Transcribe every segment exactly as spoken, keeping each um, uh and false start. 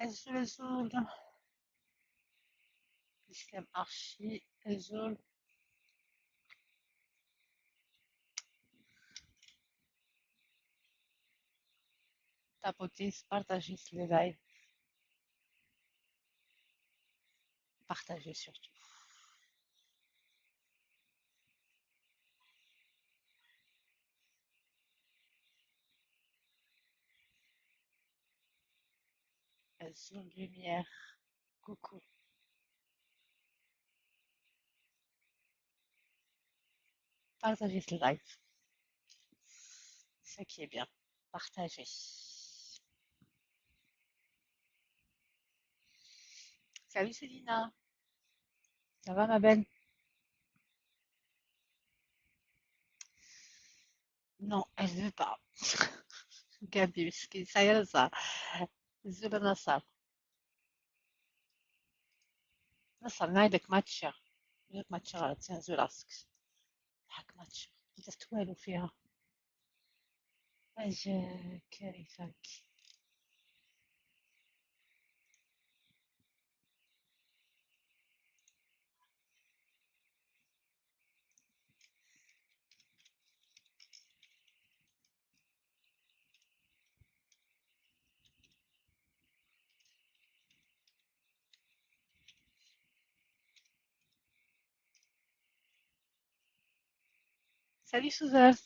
Azul, azul. Islam Archi, azul. Tapotis, partagez le live. Partagez surtout. Azul lumière. Coucou. Partagez le live. Ce qui est bien. Partagez. Salut Célina. Ça va ma belle? Non, elle veut pas. Gabi, مسكين, ça y est, ça. Azul a Nasser. Nasser, نايدك ما تشير. ياك ما تشير، تنزل راسك. هاك ما تشير. إذا توالو فيها. أجا كارثة. Salut Suzanne.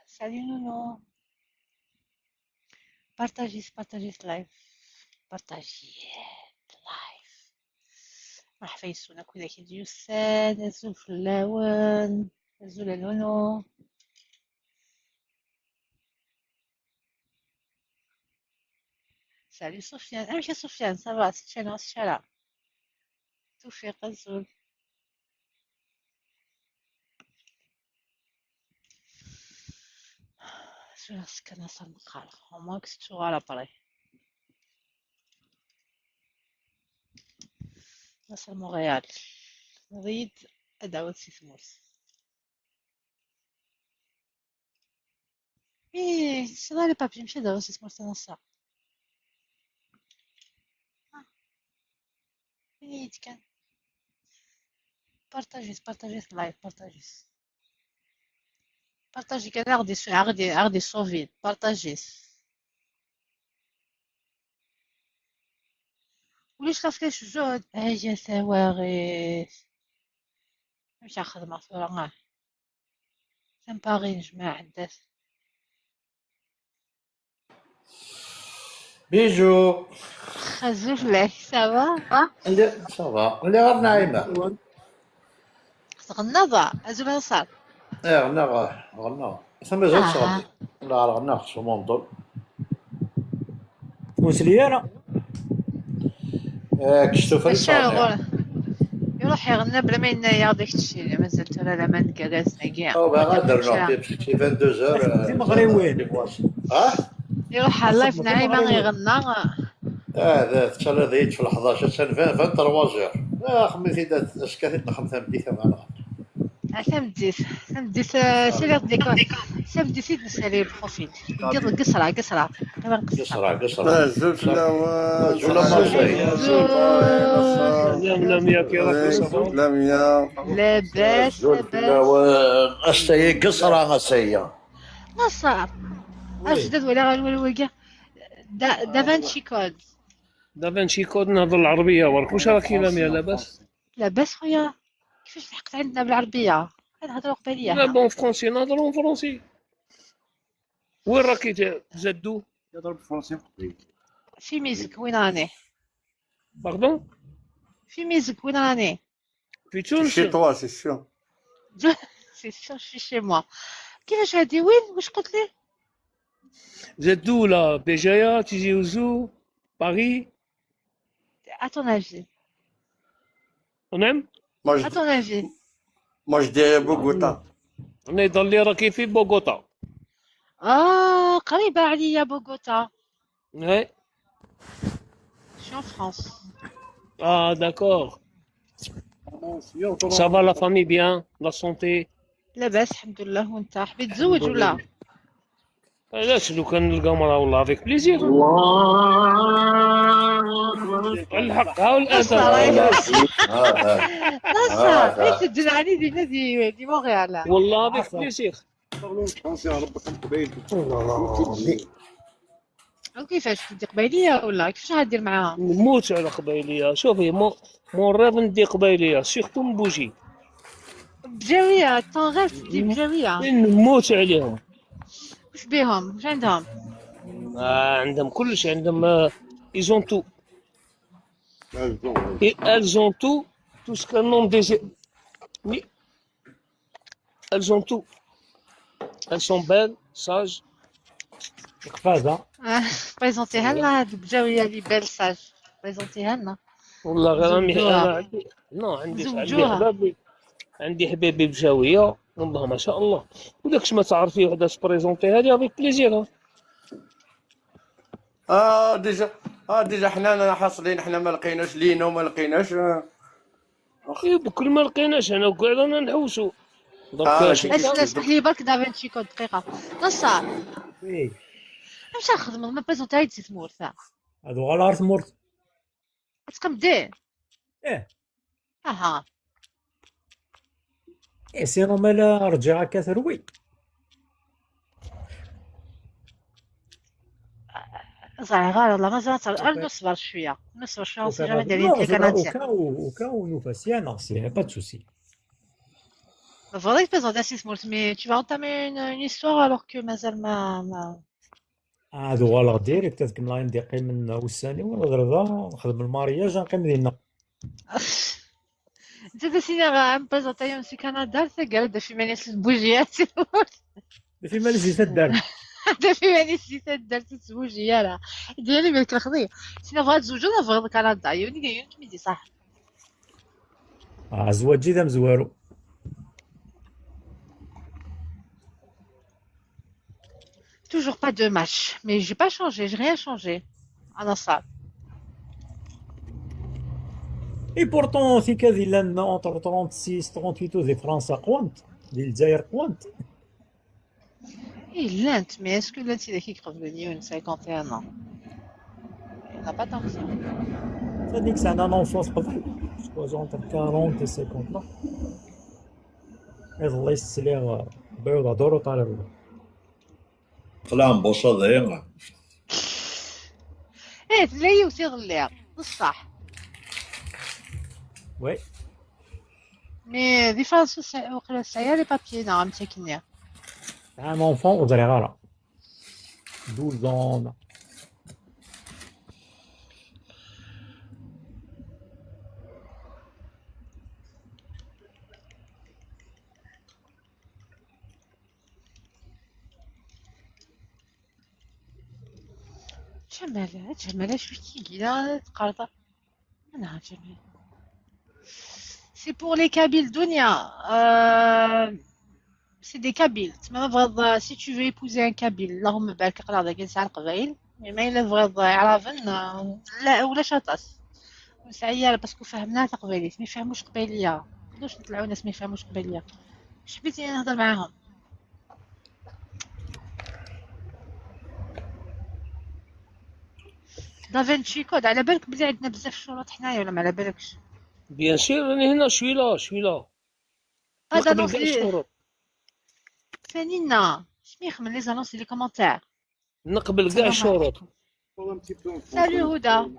Salut Nounou. Partagez, partagez live. Partagez live. مرحبا يسون، أكو ذاك اليوسان، أزول فلاون، أزول نونو. Salut Sofiane. أمشي سفيان، ça va؟ سفيان، واش شرا؟ توفيق، أزول. شو راسك؟ أنا صار مقال. هما كنت شغالة بري. ناصر مونريال. نريد أدعوة سي ثمورس. إيه، شنو هذا بابي؟ مشى دابا سي سمارت نصا. آه. وين يتكلم؟ بارطاجيت، بارطاجيت اللايف، بارطاجيت. بارطاجي كان غادي س-، غادي، غادي صوفي، بارطاجيت. وليش خاص كاش الجهد؟ هيا ثواريث. مش خدمة ثورة، آه. سامباري نجمع عدات. Bisous. خزوف لك، ça va؟ ها؟ Ça va. اللي غير نعيمة. تغنى ضا، أزول أنصار. إيه، غنى، غنى. ثم زوج آه. صغار. لا، غنى، شو منظر. وسليانة. آه، كشتو في الشارع. يروح يغنى بلا ما ينايا داك الشيء اللي مازال ترى لا ما نكراسنا كاع. أو بقى غادر نروح بيبسي، في vingt-deux heures، آه، مغريوين. ها؟ يروح على اللايف نعيمة يغنى. آه، ذا تشالا ذيت في الحداش، تشالا فين، فين trois heures. آه، خمي في ذا، أشكال نخم ثم دي ثم أنا. Tameddit, tameddit, euh, c'est l'heure des co-, tameddit i d-nesali lxufin. Qesra, qesra. Qesra, qesra. Azul fell-awen. Azul a Marseille. Azul. Lamia, kif راك؟ Azul. Lamia. Labas, azul labas. Fell-awen. Ass-agi qesra, ass-agi. Naṣer. Oui. Ajdad wala ɣer wala wagi. Da, Da Vinci Code. Da Vinci Code نهضر العربية برك. واش راكي لاميا، لاباس؟ لاباس خويا. كيفاش لحقت عندنا بالعربية؟ كنهضروا قبالية. لا، ها. Bon، français، نهضروا français. وين راكي ت-، زدو؟ يهضر بالفرنسي قبيل. في ميزك، وين راني؟ Pardon؟ في ميزك، وين راني؟ في تونس؟ Chez toi, c'est sûr. C'est sûr, je suis chez moi. كيفاش هادي؟ وين؟ واش قلت لي؟ زدو ولا بجاية، تيزي وزو، Paris؟ À ton avis. ونعم؟ Moi, je, À ton avis. Moi, je dirais Bogota. أنا يظهر لي راكي في بوغوتا. آه، قريبة عليا بوغوتا. Ouais. Je suis en France. Ah, d'accord. Ça va, la famille bien, la santé? لاباس الحمد لله، وانت حبيت تزوج ولا؟ علاش؟ لو كان نلقى مرا والله افيك بليزير. الحق، ها الان. لا صح، اي سجلاني دي نادي دي مونريال. والله افيك بليزير. وكيفاش تدي قبايليه ولا كيفاش غادير معاها؟ نموت على قبايليه. شوفي، مو مون ريف ندي قبايليه، سيرتو من بوجي. بجاويه، طون غير تدي بجاويه. نموت عليهم. واش بيهم؟ واش عندهم؟ آه، عندهم كلش، عندهم، آه، ils ont tout. Et elles ont tout, tout ce qu'un homme désire. Mais elles ont tout. Elles sont belles, sages. قفازة. آه، بريزونتيها لنا هاد البجاويه لي بيل ساج. بريزونتيها لنا. والله غير راني زوجوها. انا عندي، non، عندي عندي زوجوها. حبابي، عندي حبابي بجاويه والله ما شاء الله. وداكش ما تعرفي وحده تبريزونتيها لي افيك بليزير. اه ديجا، اه ديجا حنا حاصلين، حنا ما لقيناش لينا وما لقيناش، آه. إيه، بكل ما لقيناش انا وكاع رانا نحوسو. دونك آه، شي ماشي اسمح، اسمح لي برك دافينشي كود دقيقه. نصار، وي. واش نخدم؟ ما بريزونتي هاي تسمورت. هادو غير عرف مورت. تقمدي. إيه. اها. إيه، سينو مالا رجع هكا ثروي. صغير غير والله مازال. غير نصبر شويه، نصبر شويه، on sait jamais دايرين Non, لي c'est pas au كناتيا. cas où, au cas où nous fassions, non, c'est pas de souci. Faudrait que tu présentes à six mois, mais tu vas entamer une, une histoire alors que مازال ما ما هادو غالغ ديريكت، تكمل غادي ندير قيم من وساني ونضربها، نخدم المارياج، نقيم دينا. انت سينا غا بريزونتي يوم سي كندا، تقال دافي مانيس بوجيات. في مال زيت الدار. دافي مانيس زيت الدار تسبوجي يا راه. ديالي بالك الخضي. سينا بغات تزوج ولا بغات كندا؟ يوني يوني ميدي صح. آه، زواج جديد مزوارو. Toujours pas de match, mais j'ai pas changé, j'ai rien changé. انا صعب. Et pourtant, في كذي لان entre trente-six, trente-huit و دي فرنسا قوانت، دي الجزائر قوانت. اي لانت، mais est-ce que لانت اذا كي قبل مليون cinquante et un ans؟ Il n'y en a pas tant que ça. هذيك سنة نونسونس قبل، entre quarante et cinquante ans. يلا يسلي بيضة دورو طالب. طلع مبوشة ضيقة. ايه، تلاقي وتغلي بصح. وي. Mais دي فرنسا سا-، وقيلا سايا لي بابيي، نعم، تاكني. Un enfant ودري غارة. Douze ans. جمال، جمال، شو كي قيلا تقرض؟ انا جمال. C'est pour les Kabyles, دنيا. Euh, c'est des Kabyles. تما بغض، si tu veux épouser un Kabyle، اللهم بارك، قرا داك نساء القبايل. Mais ما الا بغض عربا، آه، لا ولا شاطاس. مسعيه parce que فهمنا تقبايليت، ما يفهموش قبايليه. ما نقدروش نطلعوا ناس ما يفهموش قبايليه. اش حبيتي نهضر معاهم؟ دافنشي كود، على بالك بلي عندنا بزاف الشروط حنايا ولا ما على بالكش؟ Bien sûr، راني هنا، شوي لا، شوي لا. هذا نقبل نوص كاع لي الشروط. ثانينا شميخ من les annonces et les commentaires. نقبل كاع الشروط. Salut هدى.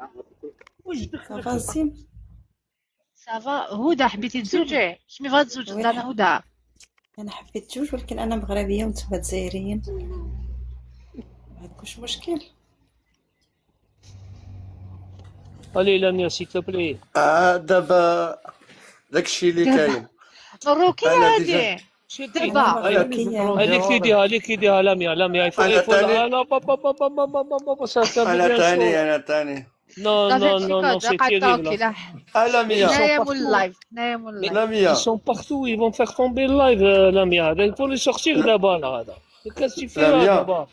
Ça va, Sim? Ça va هدى، حبيتي تزوجي؟ شمي بغات تزوج وي. دانا هدى؟ انا حبيت جوج، ولكن انا مغربيه وانتم جزائريين، ما عندكمش مشكل؟ Allez لاميا، s'il te plaît. آه دابا داكشي اللي دابا. كاين. مروكي أنا هادي. شتي. دابا. مغربيه. هذيك يديها، هذيك يديها لاميا، لاميا، il faut، أنا il faut، تاني. أنا، با، با، با، با، با، با، با، با، ça fait انا bien تاني sûr. انا تاني. Non, non, دافنشي non, non, كود c'est قطعوكي terrible. لا. آه لاميا. هنايا مول اللايف، هنايا مول اللايف. لاميا. Ils sont partout, ils vont faire tomber le live, euh, لاميا. هذا il faut les sortir دابا لا هذا. Qu'est-ce que tu fais là لاميا. دابا؟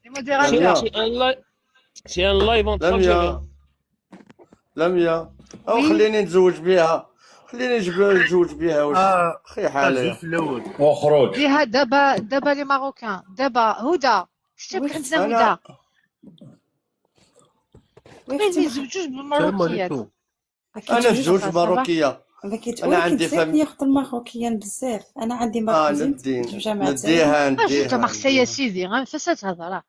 Les modérateurs. C'est un live, c'est un live en train de لاميا. لاميا. او وي. خليني نتزوج بها. خليني نجب-، نزوج بها، واش؟ آه، خي حالي. أزول في الأول. وخروج. بها دابا، دابا les Marocains، دابا هدى، شتي وي عندنا أنا هدى؟ وي ما أختي، ما يزوجوش السلام بالمروكيات. عليكم. ما أنا كيتزوج زوج صافا. مروكية. ما كيت-، أنا ولكن عندي تزيد فم- ياخذ المروكيين بزاف. أنا عندي آه، مروكيين ندي، في الجامعة نديها، تاعي. آه، نديها، جيت مارسيليا نديها. سيدي، غير فاش تهضر، آه.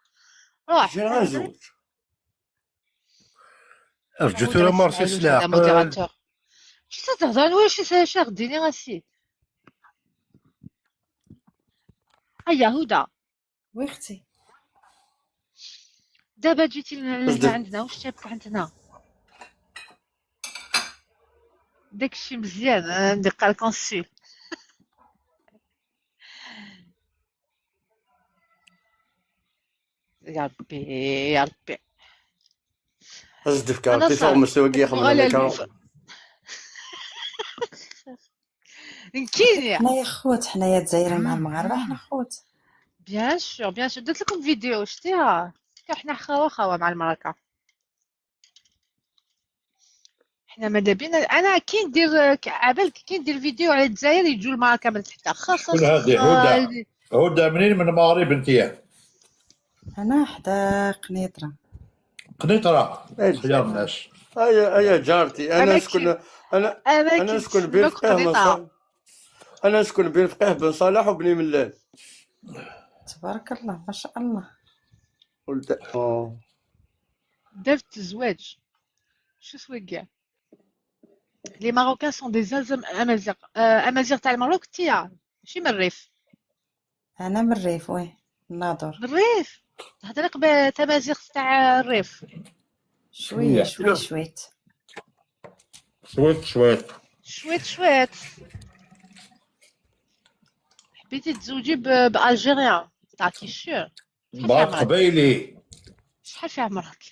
روح. جينا نزوج. رجعت ولا مارسي سلاح. موديراتور. شي تهضر، واش شي غديني غاسي. هيا هدى. وي اختي. دابا جيتي لهنا عندنا، واش جابك عندنا؟ داكشي مزيان، آه، ندير لك الكونسول. يا ربي، يا ربي. هز الدفكة، أنا تيفا صار. ومسوي كي يخمم ولا لك. الف-، نكيني. حنايا خوت، حنايا دزايرين مع المغاربة، حنا خوت. بيان سور، بيان سور، درت لكم فيديو، شتيها؟ حتى حنا خاوة خاوة مع المراكة. حنا ماذا بينا، أنا كي ندير، ك-، عبالك كي ندير فيديو على الجزائر يجوا المراكة من تحت. خا، خا، شكون خا، هذه؟ خا. هدى. هدى منين؟ من المغرب انتيا؟ أنا حدا قنيطرة. قنيطرة. إيه، خيار الناس. هيا، هيا جارتي، أنا أنا شكون، كي-، أنا، أنا أنا كي شكون بين نسمعك فقيه بن قنيطرة. صالح؟ أنا شكون بين فقيه بن صالح وبني ملال؟ تبارك الله، ما شاء الله. قلت، آه. درت الزواج. شو سويت كاع؟ Les Marocains sont des أمازيغ. آه، أمازيغ تاع المروك تيا. ماشي من الريف. أنا من الريف، وي. ناظور. من الريف؟ تهضري قبل تمازيغ تاع الريف. شوية، شوية. شوية، شوية. شويت، شويت. شويت، شويت. حبيتي تزوجي ب-، بألجيريا؟ تعطي الشير. شحال في بعد عمرك؟ قبايلي. شحال في عمرك؟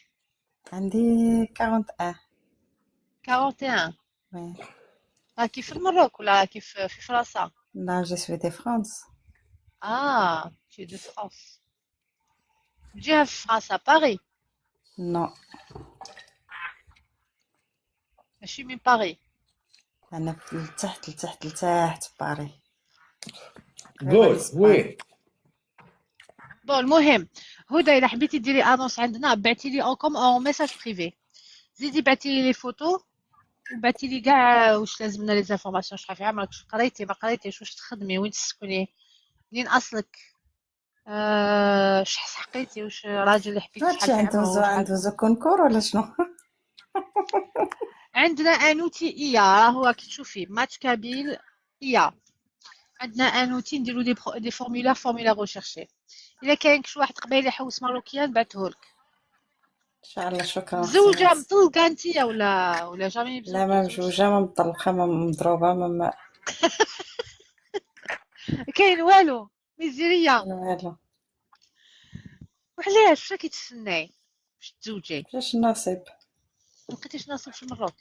عندي quarante et un. quarante et un. وي. راكي في المروك ولا راكي في، في فرنسا؟ لا، je suis de France. آه، tu es de France. جهة في فرنسا، باري؟ نو. ماشي من باري؟ أنا في التحت، التحت، التحت باري. قول، وي. بون، المهم، هدى، إلا حبيتي ديري أنونس عندنا، بعتي لي أو كوم، أو ميساج بريفي. زيدي بعتي لي لي فوتو، وبعتي لي كاع واش لازمنا، لي زانفورماسيون، شحال في عمرك، واش قريتي، ما قريتيش، واش تخدمي، وين تسكني، منين أصلك. آه، شحال سحقيتي، واش راجل اللي حبيتي، هادشي شحال في عنده عمره، زو-، وشحال عنده زو كونكور ولا شنو؟ عندنا ان اوتي إيا، راهو راكي تشوفي ماتش كابيل إيا. عندنا ان اوتي نديرو دي برو-، دي فورمولار، فورمولار ريشيرشي. إلا كاين شي واحد قبايلي يحوس مروكيا نبعثهولك. إن شاء الله، شكرا أختي مزوجة، ناس. مطلقة أنتيا ولا، ولا جامي لا، ما مزوجة؟ مزوجة، ما مطلقة، ما مضروبة، ما، ما كاين والو. ميزيريا. والو. وعلاش؟ واش راكي تسناي باش تزوجي؟ علاش النصيب؟ ما لقيتيش نصيب في المروك؟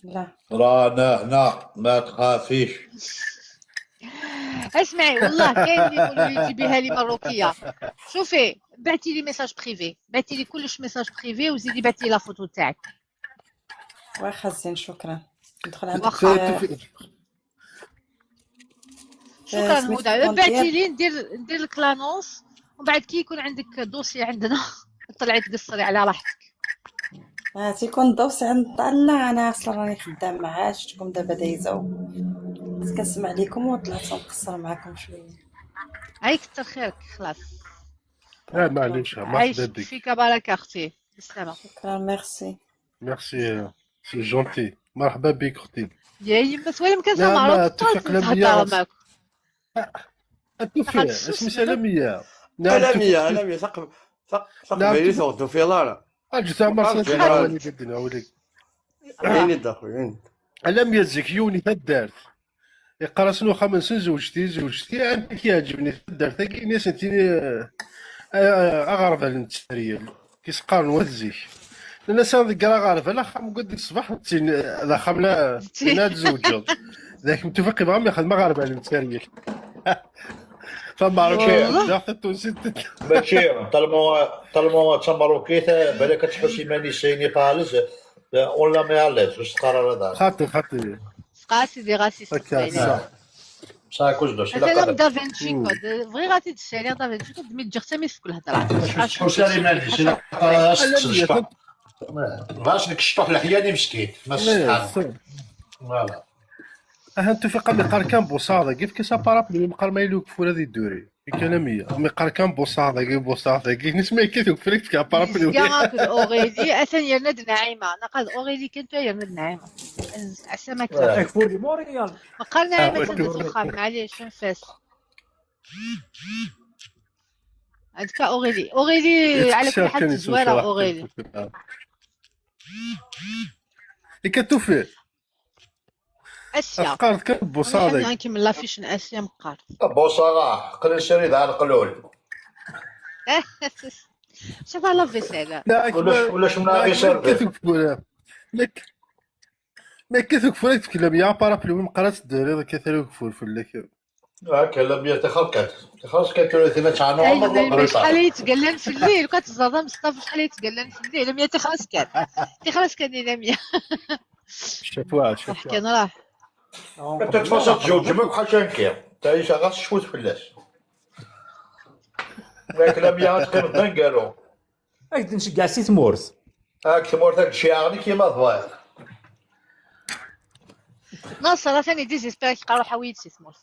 لا. رانا هنا، ما تخافيش. اسمعي، والله كاين اللي يقولوا لي جيبيها لي مروكية. شوفي، بعتي لي ميساج بريفي، بعتي لي كلش ميساج بريفي، وزيدي بعتي لي لا فوتو تاعك. واخا زين، شكرا. ندخل عندك واخا. في شكرا سميتو هدى. بعتي لي، ندير، ندير لك لانونس، ومن بعد كي يكون عندك دوسي عندنا طلعي تقصري على راحتك. آه، تيكون دوسي عند الله، انا اصلا راني خدام معاه، شفتكم دابا دايزه و-، كنسمع ليكم وطلعت نقصر معاكم شويه. هاي كتر خيرك، خلاص. لا، معليش، مرحبا عايش بك. فيك بركه اختي. بالسلامه. شكرا، ميرسي. ميرسي، سي جونتي. مرحبا بك اختي. يا يما، سوالم كان لا، ما معروف، تفيق تقعد لا تهضر مية. معاك. اتوفي، اسمي سلامية. نعم، لا، مية، تفيق. لا، مية، ثق-، ثق-، ثق نعم، بيني تفيق. ثوتو في لارا. اجي زعما وقال سنتي جيران. وليد الدنيا، وليد. عيني داخل، عيني. على مية زكيوني تدارت. يقرا سنو خمس سنين زوجتي، زوجتي، عندي كيعجبني تدارت. كاين ناس انتيني، آه، آه، اغرب على التسريل. كيسقارن وات زيك. لان سان ديك راه غارب على خام قد الصباح تين، لا خام لا، لا تزوجض. ذاك متفق يبغى ما يخدم غارب على التسريل. فما عرفتش والله. داخل تونسي. ماشي، طالما، طالما تمروكيت، بالك تحس يماني سيني بارز. Ur la mi à l'aise, ur s-qqar ara d ara. Xaṭi, xaṭi. Sqas i d-iɣas Akka, isseqsayen. ṣṣeḥ. Sɛa kuẓ dos. Atan am Da Vinci Code. Bɣiɣ ad t-id-ssariɣ Da Vinci Code mi ǧǧiɣ-tt am ifek lhedra. Ḥusan iman-is, ilaq ad s-tekkseḍ cṭuḥ. Ɣas nekk cṭuḥ leḥya-nni meskin. Ma s-, voilà. Ahan tufiq am iqqar kan buṣaɣ dagi, efk-as aparaplu, meqqar ma yella ugeffur ad idduri. Ikan am iya. Am iqqar kan buṣaɣ dagi, buṣaɣ dagi. Nisma yekkat ugeffur, ad k-tefk aparaplu. Yezga akked Aurélie, atan yerna-d Naɛima. Naqad Aurélie kan tura yerna-d Naɛima. Ɛsam akka. Ageffur di Montréal. Meqqar Naɛima Ah, atan deg uxxam, maɛlic, anef-as. Adka Aurélie. Aurélie, ɛla kulli ḥal tezwara Aurélie. Ikka tufi. Asya. Afqar kan buṣaɣ dagi. Nḥemmel l'affiche n Asya meqqar. Buṣaɣ, qqlen srid ar qlul. Safa la vaisselle. Ulac, ulac mnaɣ isarden. Ma yekkat ugeffur, ad k-tefk Lamia aparaplu, meqqar ad teddariḍ, akka tara ugeffur fell-ak. Akka, Lamia tixerkat. Tixerkat tura tina ttɛanu. Ay, Lamia, acḥal ay yettgallan fell-i, lukan teẓẓaḍ am Sṭaf, acḥal ay yettgallan fell-i, Lamia tixer-as kan. Tixer-as kan i Lamia. Cafwa, Ruḥ kan, ruḥ. Anta tfaṣilt tjewǧem akk ḥaca nekki. Tɛica ɣas cwet fell-as. Yak Lamia ad teqqimeḍ d aneggaru. Ad k-d-nceggeɛ si tmurt. Ak tmurt ad d-ciɛeɣ nekki ma tebɣiḍ. Naṣer atan i désespéré, yeqqar ruḥ awi-yi-d si tmurt.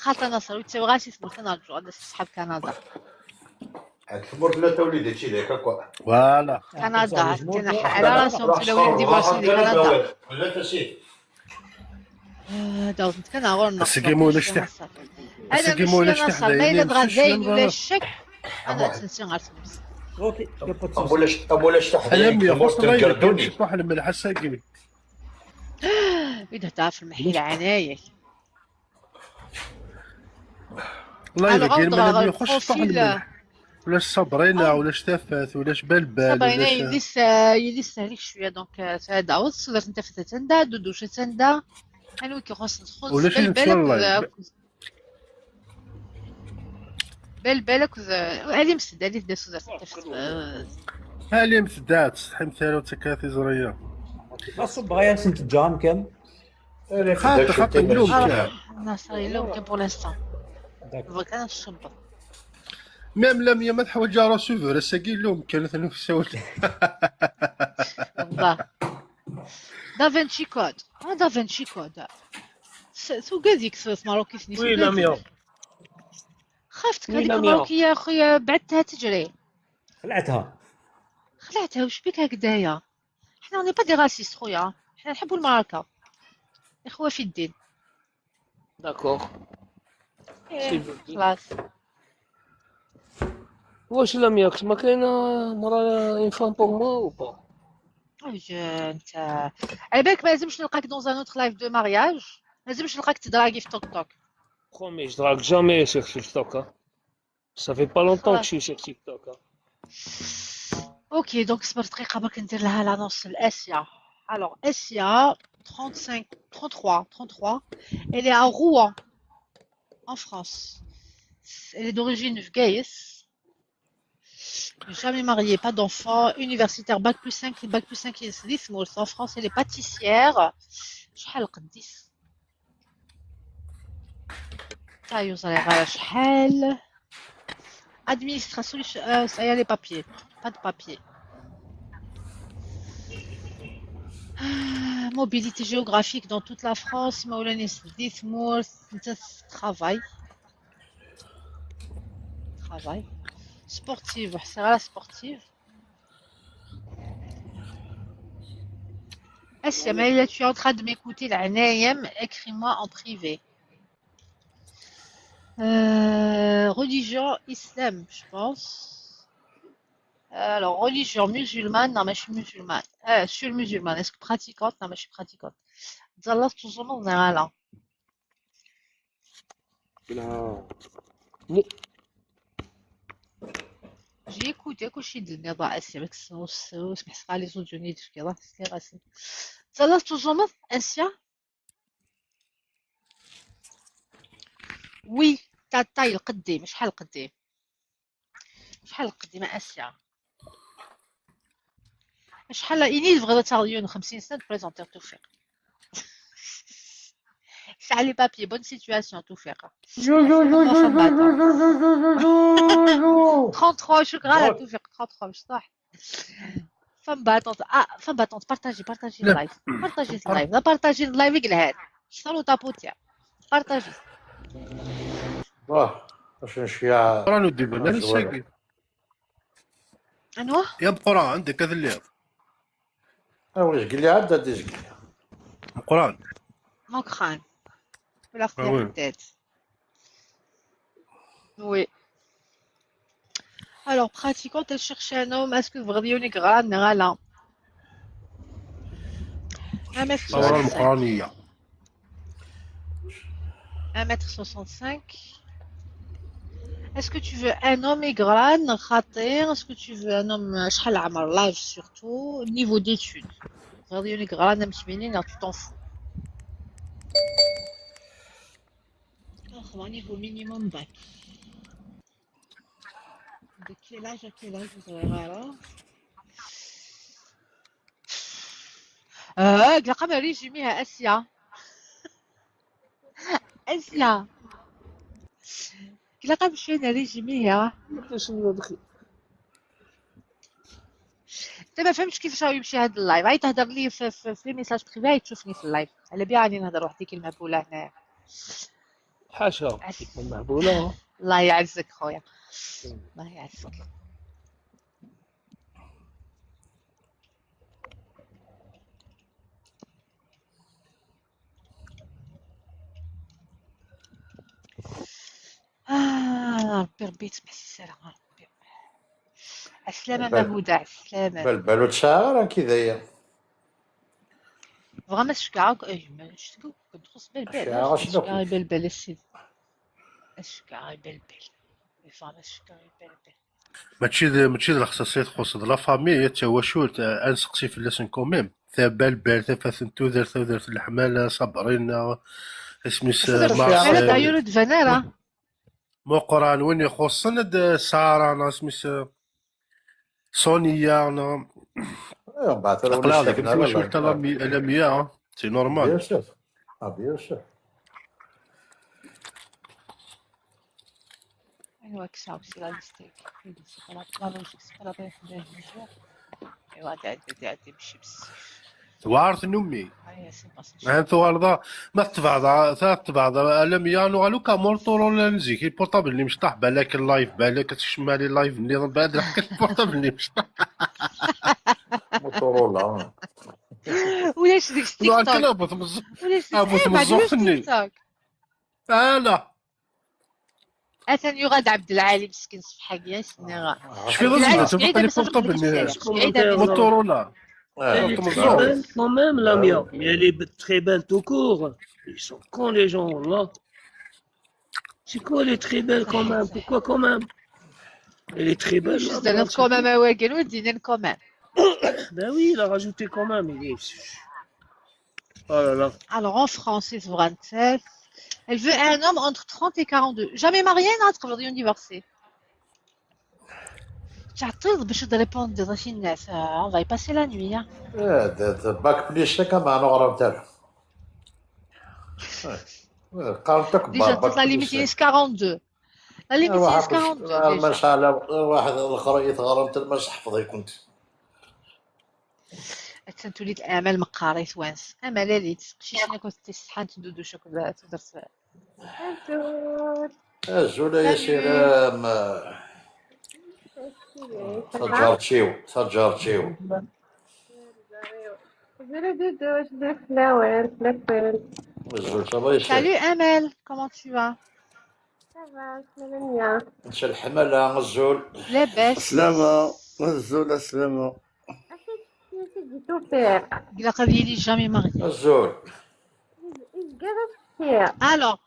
Xaṭi a Naṣer, ur ttawiɣ ara si tmurt, ad nerǧu ad d-aseɣ ṣṣḥab Kanada. Ak tmurt la tawli di tili akka. Voilà. Kanada, ḥalan raṣum tlawin divorcé di Kanada. Daw kan ɣur-neɣ. Asegmi ulac tiḥ- Ana Asegmi mačči ulac Naṣer, ma tiḥdayin yella dɣa n dayen Sucem, ulac ccek, ad tt-nsi ɣer tmurt. Ok, y a pas de souci. Am ulac, am ulac tiḥdayin Alammi deg tmurt ixuṣṣ ma n yella Gerduni. Cṭuḥ lmelḥ ass-agi. I d-hḍeṛ ɣef lmeḥya, leɛnaya-k. Wallahi Alors, dagi on lmal va am ixuṣṣ cṭuḥ profil, lmelḥ. Ulac Sabrina, ulac Tafat, ulac Balbal, Sabrina, ulac yelli-s, euh, yelli-s sehlik cwiya, donc, euh, tɛedda. Ur tessudert n Tafat attan da, Duduc attan da. Anwa i k-ixuṣṣen? Txuṣṣ Ulac Balbal ayen akked, wallahi. akked Balbal akked, euh, alimt-d, alit-d tudert n Tafat, euh, Alimt-d, ur ttsetḥimt ara, ur ttakk ara tiẓri-ya. Aṣub bɣa ad sen-teǧǧa amkan. Xaṭi, xaṭi, yella umkan. Naṣer yella umkan pour l'instant. D'accord. Bɣiɣ kan ad tcebbeḍ. Même Lamia ma teḥwaǧ ara receveur, ass-agi yella umkan, atan ur tessawel. Voilà. Da Vinci Code. Ah, Da Vinci Code. S- Tugad-ik s tmaṛukit-nni. Oui, Lamia. خافت Oui, هذيك Lamia. الماروكية يا خويا، بعدتها تجري. خلعتها. خلعتها، وش بك هكذايا؟ حنا on n'est pas des racistes خويا، حنا نحبوا المعركة. إخوة في الدين. D'accord. إيه، خلاص. واش Lamia، كاش ما كاينة مرة une femme pour moi ou pas؟ واش انت، على بالك ما لازمش نلقاك dans un autre live de mariage، ما لازمش نلقاك تدراكي في توك توك. Promis, je drague jamais sur TikTok, hein. Ça fait pas longtemps que je suis sur TikTok, hein. Ok, donc صبر دقيقة برك ندير لها l'annonce لآسيا. Alors, Asia, trente-cinq, trente-trois, trente-trois. Elle est à Rouen, en France. Elle est d'origine Vgaïs. Jamais mariée, pas d'enfant. Universitaire, bac plus cinq, bac plus cinq, en France. Elle est pâtissière. شحال قديس؟ Taille, vous allez voir شحال. Administration, euh, ça y est, les papiers. Pas de papiers. Ah, mobilité géographique dans toute la France. Maulanis, Dithmour, travail. Travail. Sportive, c'est la sportive. Est-ce que tu es en train de m'écouter, la Naïm, écris-moi en privé. Euh, religion islam, je pense. Euh, alors, religion musulmane, non, mais je suis musulmane. Euh, je suis musulmane. Est-ce que pratiquante? Non, mais je suis pratiquante. Zallah, toujours, non, non, non. لا. J'ai écouté كلشي ديال النظام آسيا، mais c'est, c'est, c'est pas les audios ni du كذا، c'est raciste. Zallah, toujours, non, Asia? Oui, ta taille القديم، شحال قديم؟ شحال قديمة آسيا؟ Acḥal ini tebɣiḍ ad taɣeḍ yiwen xemsin sna d présenter Tufiq. Sɛa les papiers, bonne situation Tufiq. Jou, jou, jou, Femme jou, battante. Jou, jou, jou, jou, jou. trente-trois شكرا على Donc, Tufiq, trente-trois مش صح. Femme battante. Ah, femme battante, partagez, partagez le لا live. Partagez le بار- live. لا partagez le live يقلهان. شطروا طابوتيا. Partagez. واه، باش نشيع قران ودي بنان شوية. الساقي. انواه؟ يا بقران عندك هذا اللي او زقلي عاد هادي زقلي. بقران. Mokran. Voilà, Ah ouais. Peut-être. Oui. Alors, pratiquante, elle cherche un homme. Est-ce que vous voudriez une grande Nirala? Un mètre الثوره soixante-cinq. المقرانيه. Un mètre soixante-cinq. Est-ce que tu veux un homme يقران خاطي? Est-ce que tu veux un homme شحال عمر, l'âge surtout, niveau d'études? غادي يقران متمنين, tu t'en fous. اخواني, niveau minimum bac. De quel âge à quel âge vous avez alors? آه, قلقة ما ريجيميها آسيا. آسيا. قلقة مشينا ريجيميها. شنو دخل؟ انت ما فهمتش كيفاش راه يمشي هذا اللايف. هاي تهضر لي في, في, في les messages privés, هاي تشوفني في اللايف. على بيها راني نهضر وحدي كلمة بولا هنايا. حاشا. عس- مهبوله. الله يعزك خويا. الله يعزك. آه, ربي, ربي يسمح السلامة, ربي. عسلامة ما بل هدى, عسلامة. بل بل وتشعر كذايا. بغا ما تشكعك, اي, ما شتكو, كنت خص بالبال, شعر ما شتكو شنو؟ شكاري بالبال السيد. الشكاري بالبال. فما الشكاري بالبال. ماشي د- ماشي د الاختصاصيات تخص د la famille, التواشلت, آه، نسقسي فلاس quand même. ثابا البال, ثافات التودر, تودر الحمالة, صابرين, آه، اسميس, آه، صدر شعر الشكاري مارسيل, دايرو دفنارة. مقران, وين يخصنا د سارة, أنا اسميس, آه، صونيا, أنا ايوا، من بعد راه ولا اقلاع داك شفنا لا التواشلت لا لامي-, لامية, c'est normal. بيان سور. اه بيان سور. ايوا, كساو سي لا ليستيك. سي با لا, لا لوجيك, سي با لا بيان في الجوع. ايوا, تعدي, تعدي, ماشي بزاف. توارث نمي. هيا, سي با سي ها انت وارضة, ما تبعض, تا تبعض, لامية, نو غالو كامور طورو لنزيك, البورطابل اللي مشطح, بالك اللايف, بالك تشمالي اللايف, اللي بعد راه البورطابل اللي مشطح. موتورولا. ولاش ديك نو التيك توك. كلا بوث مزوق, ولاش ديك, ابوث ايه, ما مزوق عجبوش فني. التيك توك. اه لا. اثن يغاد عبد العالي مسكين صفحة كيا سنيغا. شفي عبد العالي رزقة سعيدة تبقى لي ما صافي بورطابل بديك السيرة. الناس. سعيدة ما صافي. موتورولا. Elle est كنت très مزوق. belle quand même, la mienne. Mais elle est très belle tout court. Ils sont cons, les gens, là. C'est quoi, elle est très belle quand même? Pourquoi quand même? Elle est très belle, Je la suis dans mienne, notre quand même, ouais, que nous disons quand même. Ben oui, il a rajouté quand même. Il est... Oh là là. Alors, en français, c'est vrai, elle veut un homme entre trente et quarante-deux. Jamais marié, non, تقبضي divorcé. تعطيض باش تريبوندي ضاشي الناس, آه, on va y passer la nuit, hein. ايه، د- د- باك بليس كمان غرام تاعها. إيه، قارنتك Déjà, باك toute la limite, بليس. c'est quarante-deux. La limite, واحد c'est quarante-deux, المسح déjà. على واحد الاخر يتغرم تما صحفظي كنت. أتسنتو لي الأمل مقاري ثوانس. أمل ليت. شي شنو كنت تستحان تدودو شو كذا تدرس. ازول يا سلام. تجارتيو، تجارتيو. زيرو دو دو، واش داير في الأوان، في الأوان؟ ازول صافا يا سلام. Salut Amel, comment tu vas? Ça va, سلامة مية. انت الحملة ازول. لاباس. سلامة، الزول سلامة. اش تشتي سيدي توفيق؟ قال قضية لي jamais marié. ازول. إيش قاعد تشتي؟ Alors,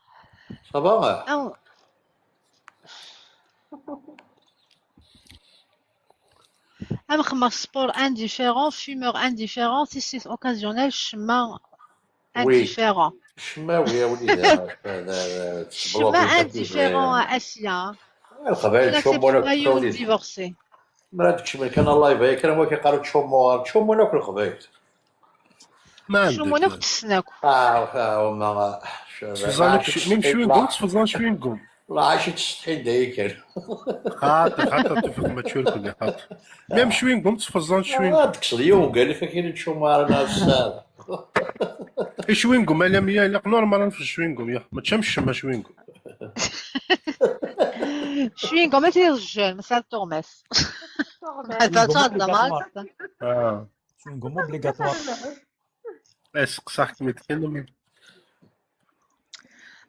صافا؟ أو. أم خمس sport indifférent, fumeur indifférent, tissit occasionnel, chemin وي. Indifférent. الشماوي يا وليدي، راه لا، لا، لا، الشما تبلوكي indifférent, تاكل. Asia. القبائل Je شومو n'accepte لك pas يوم التوليد. ديفورسي. Mara d-kecmen kan live, ay kan wak iqqar tcummuɣ, tcummun akk Leqbayel. Ma Cummun akk عندك tessen akk. Ah, ah, ma, تفضل لك شي- même شوينغوم تفضل شوينغوم. والله عايش تستحين دايك. خاطر خاطر توفيق ما تشوي كل خاطر. Même شوينغوم تفضل شوينغوم. هذاك صليو قال لك كاين تشومار انا الساعه. اي شوينغوم انا ميا لا نورمال في شوينغوم يا ما تشمش ما شوينغوم. Chewing-gum ماشي رجال، مسال طوماس. هذا شاد لا مارك. اه Chewing-gum obligatoire. اسق صح كما تكلم.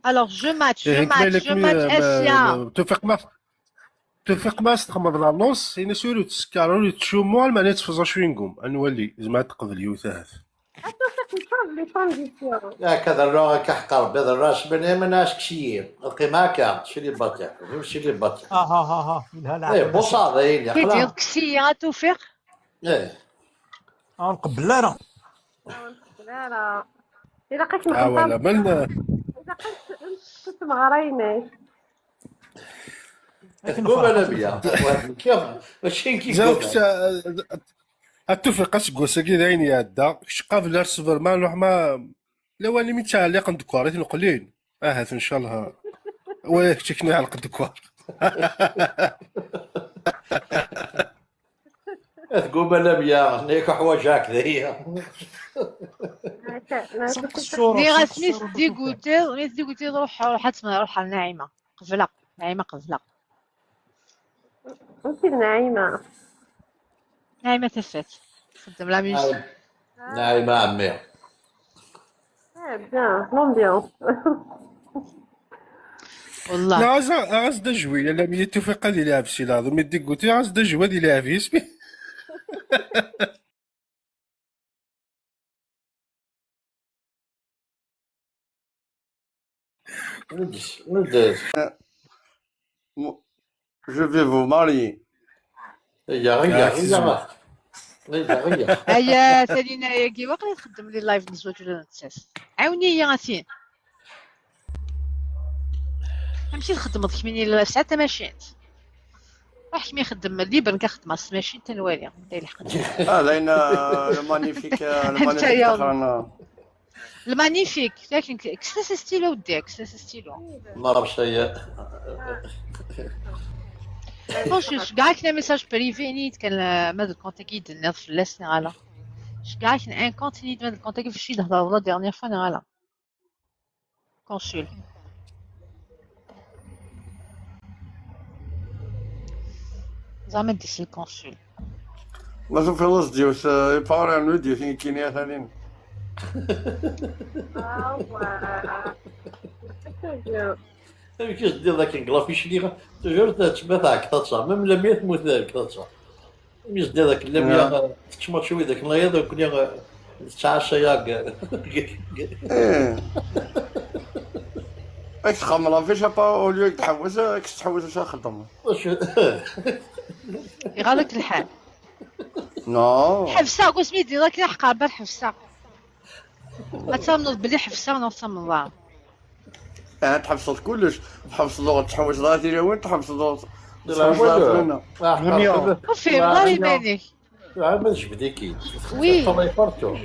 Alors, je match, je إيه، match, كاين je match, Asia. توفيق ما توفيق ما تخمض لا نص هنا سوري تسكر ولا تشومو ما نتفضل شوينغوم انولي زعما تقبل يوثاث. توفيق يفرض لي كونديسيون. ياك هذا الراغ كحق ربي هذا الراس بني من ناس كسيين القيمه هكا شي اللي بطل شي اللي بطل. ها ها ها ها لها لا اي بوصاده هي كيدير اللي كسي يا توفيق. ايه اه نقبل لا راه لا لا. الا لقيت اه ولا مغمضه من الا لقيت كنت مغريني. تقوم انا بيا واحد كيف ماشي كيف زوج التوفيق اسكو ساكي داين يا دا كش قابل ارسبر ما نروح ما لو اني متعلق ندكوار نقلين. اه ان شاء الله. وياك تشكني على الدكوار. تقوم انا بيا هناك حوايج هكذا هي. سبق الشورى Nniɣ-as سبق mi الشورى tdiguteḍ, mi tdiguteḍ ruḥ, ruḥ ad tma-, ruḥ ar Naɛima. Qebleɣ, Naɛima qebleɣ. انت نعيمه. Naɛima Tafat. Txeddem la musique. نعيمة عمي. اه بيان لومبيونس. والله. لا غاز غاز دا جوي لا مي توفيق غادي يلعب سي لاضو مي ديكوتي غاز دا جوي غادي يلعب يسمي. ولدي ولدي. Je vais vous marier. هي غير آه، هي غير هي غير. هيا سالينا ياكي واقيلا تخدم لي لايف نزوج ولا نتساس. عاوني يا غاسين. امشي تخدم ضحك مني لا ساعه ماشينت. روح كمي خدم ليبر كنخدم على السماشين تنوالي. انت يلحق. اه لينا المانيفيك انت المانيفيك يا اخرنا. المانيفيك لكن كساس ستيلو وديك كساس ستيلو. ما عرفتش هي. واش كاع كنا ميساج بريفي نيت كان ماذا الكونتاكي دنيا في اللسنة على. كاع كنا ان كونت نيت ماذا الكونتاكي في الشي دهضر ولا ديرنيير فوا على. كونسول. زعما ديس الكونسول. ما شوف خلاص ديوس يبقى راه نودي فين كينيا ثاني. كيش دير ذاك الكلافيش اللي تجور تما تاع كتاتشا ميم لم يثمو ذاك كتاتشا. كيش دير ذاك لم يا تشماتشوي ذاك لا يا ذاك اللي تتعشى يا ايه. اكس خمرة فيش با اوليو تحوس اكس تحوس واش خدم. يغلق الحال. نو. حفصة قول سميتي ذاك يا حقار بال حفصة. ما تامنوا بلي حفصة ولا تامنوا. اه تحفظت كلش. تحفظ لغة تحوس ذاتي وين تحفظ لغة تحوس ذاتي هنا. وفي والله يبانك. عمل جبديكي. وي. طلع يفرتو.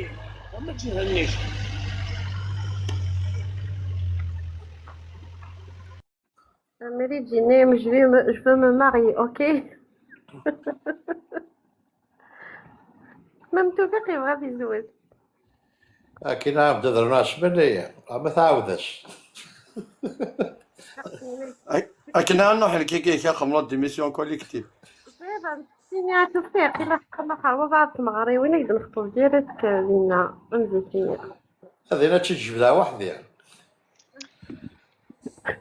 Mary Jeanne, je vais me, je veux me marier, ok? Même Toufik يبغى يتزوج. اكيد عبد الرناش بنية ما تعاودش. اكن انا حنا كي كي كي خمرت ديميسيون كوليكتيف. زيد سيني توفيق الا حقنا خربوا بعض تمغري وين يقدر نخطب ديريكت لينا امزيتيني. هذه لا تجبدها وحدي.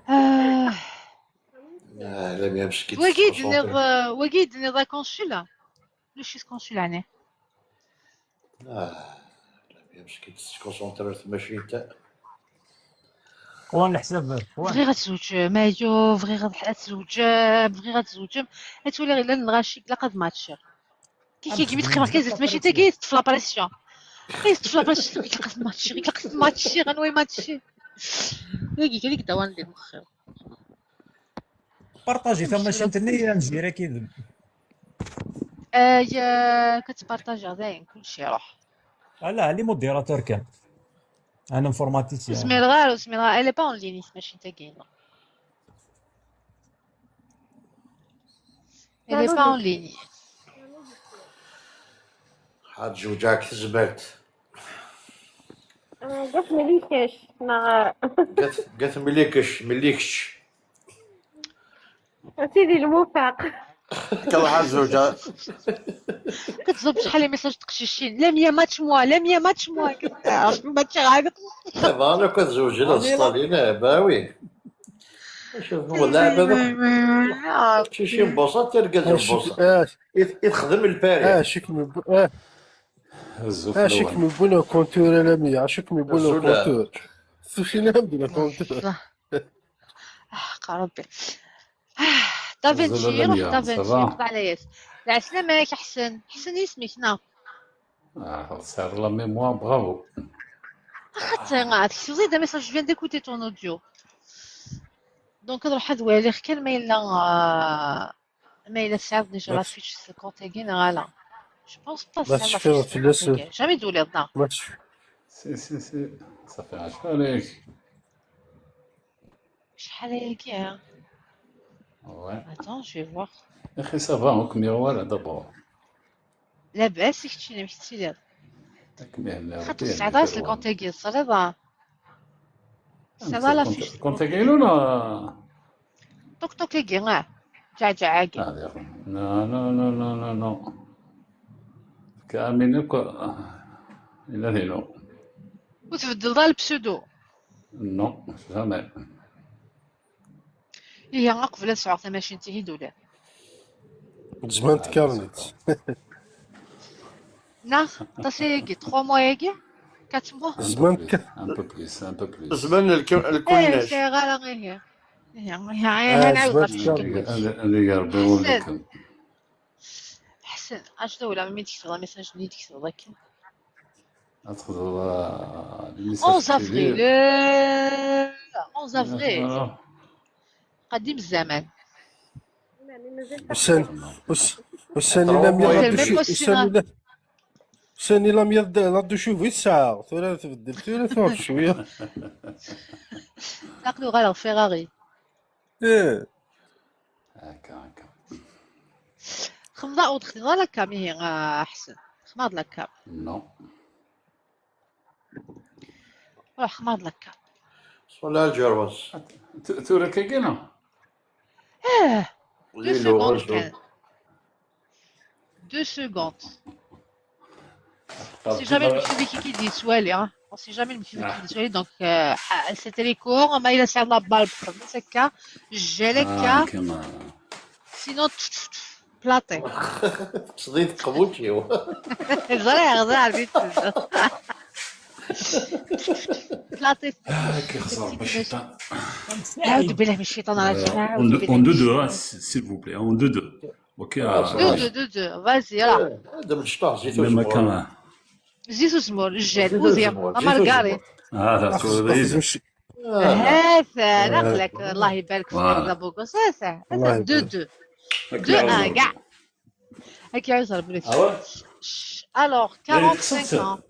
آه. آه، لا ميا مسكين وقيد تسعة وسبعين. نض وقيد نض كونسولا. لو شيس كونسول يعني. آه، لا ميا مسكين تسكونسونتري في الماشين تاع. وين الحساب وين؟ بغي غتزوج مايو، بغي غتزوج، بغي غتزوج. غتولي غير لغاشي لا قد ماتشير. كي كي كيما تخيب كي زدت ماشي تاكي في لا بريسيون. كي زدت في لا بريسيون لا قد ماتشير لا قد ماتشير غنوي ماتشير. ياكي كي ديك داوان دير مخير. بارطاجي ثم ماشي نتني نجيري كيذب. آه، يا كتبارطاجي داين كلشي يروح. Ah là, les modérateurs كان. Un informaticien. Ur zmireɣ ara, ur zmireɣ ara. Elle est pas en ligne, tmacint-agi. Elle est pas en ligne. Ḥaǧ zewǧeɣ deg tezmert. Gat Melikesh, neɣ Gat gat Melikesh, Melikesh. A sidi lmufaq. Kal ḥaǧ zewǧeɣ. كتزوج شحال من message تقشيشين. L'ami, match-moi, l'ami, match-moi. Match غادي. Bɣan akk ad zewǧen ad sṭalin, ah, bah oui. Acu tmuḍ leɛba d aqcic n Buṣa, tirga n Buṣa. I t- i texdem lpari. Ah, cik mi bu- ah, Azuf ah, cik lawan. mi buna kontur alami, cik mi buna Azul. Kontur. Sushi nam buna kontur. آه، حق ربي. آه، دافنشي، زول روح لميا، دافنشي، ça va؟ قطع على ياس. العسلامة ياك حسن. حسن اسمك، نعم. Ah, serre la mémoire, bravo. أخت، تكتبي des messages, je viens d'écouter ton audio. Donc نروح هاد ويلي كان ما إلا، آه، ما إلا سعد déjà la fiche ce compte ياكي نغالا. Je pense pas ما سعد la تشفيض fiche في الاسم. jamais دولي ضنا. ما تشفيض. Si, si, si. Ça fait un chalé. شحال هي كاع؟ Ouais. Attends, je vais voir. يا اخي، ça va, راك ميروال d'abord. لاباس كتشيني مش تسير. راك ميروال. خاطر السعداء c'est le compte ياكي الصريضة. Ça va la fiche. كنت قايل ولا؟ طوك طوك ياكي، اه. جا جا عاكي. هذه أخرى. لا، لا، لا، لا، لا، لا. كامل يكو-، إلا هيلو. وتبدل ضال البسودو. Non, jamais. إيه، أنا قبل نسعى ثماشين تيهي دولار. زمان تكارنيت. نا، تصيقي، trois mois ياكي، quatre mois. زمان Un peu ك- plus, un peu plus, un peu plus. زمان الك- إيه، الكلناش. c'est غير غير هي. هي، هي، هي، آه، هنعاود زمان غادي تكارنيت. نشوف. هذه هذه يا ربي يوليكم. حسن، اش دولة ميمي تكتب la message ني تكتب لكن. ادخل، آه، الميساج onze avril. بريفي. آه، onze avril. آه. قديم الزمان. والسن- والس- والسن إلا ميض C'est هاد même الشيء، pas والسن السنة. إلا، والسن إلا ميض هاد الشيء في الساعة. ثورة تبدل، ثورة تروح شوية. نقلو غير فيراري. إيه. هكا، هكا. خمضة أو تخدم لا كام هي، آه، أحسن. خماض لا كام. Non. روح خماض لا كام. صلى الجرواس. ت-، ثورة كاكينا؟ آه، deux ليلو secondes غزو. كان. Deux secondes. On sait jamais le monsieur qui dit سوالي، hein. On sait jamais le monsieur qui dit سوالي. Donc, euh, ح-، c'était les cours. ما إلا سعر la balle بخمسة هكا، جالك آه، هكا. كما. Sinon, تف، تف، تف، بلاطي. تصديق قبوتي هو. زريع، زريع، بيت. بلاطي. آه، كيخسر بالشيطان. أعوذ بالله من الشيطان الرجيم. On deux, on deux deux, hein, s'il vous plaît, on deux deux. Ok, ah, Deux, deux, deux, deux. Vas-y, يلا. هذا من الشطار زيت même وزمور. كما. زيت وزمور، الجال، زيت بوزيا، وزمور، أمار زيت كاري. وزمور. Ah, ça أخ، se أخ، brise. مش- هذا نخلك، الله يبارك فيك Voilà. يا بوكوس. هذا الله دو يبارك. دو. هاك دو يا ان رب. كاع. هاك يا عزر بلاتي. Ah ouais. Alors, لا، quarante-cinq يقصد. ans.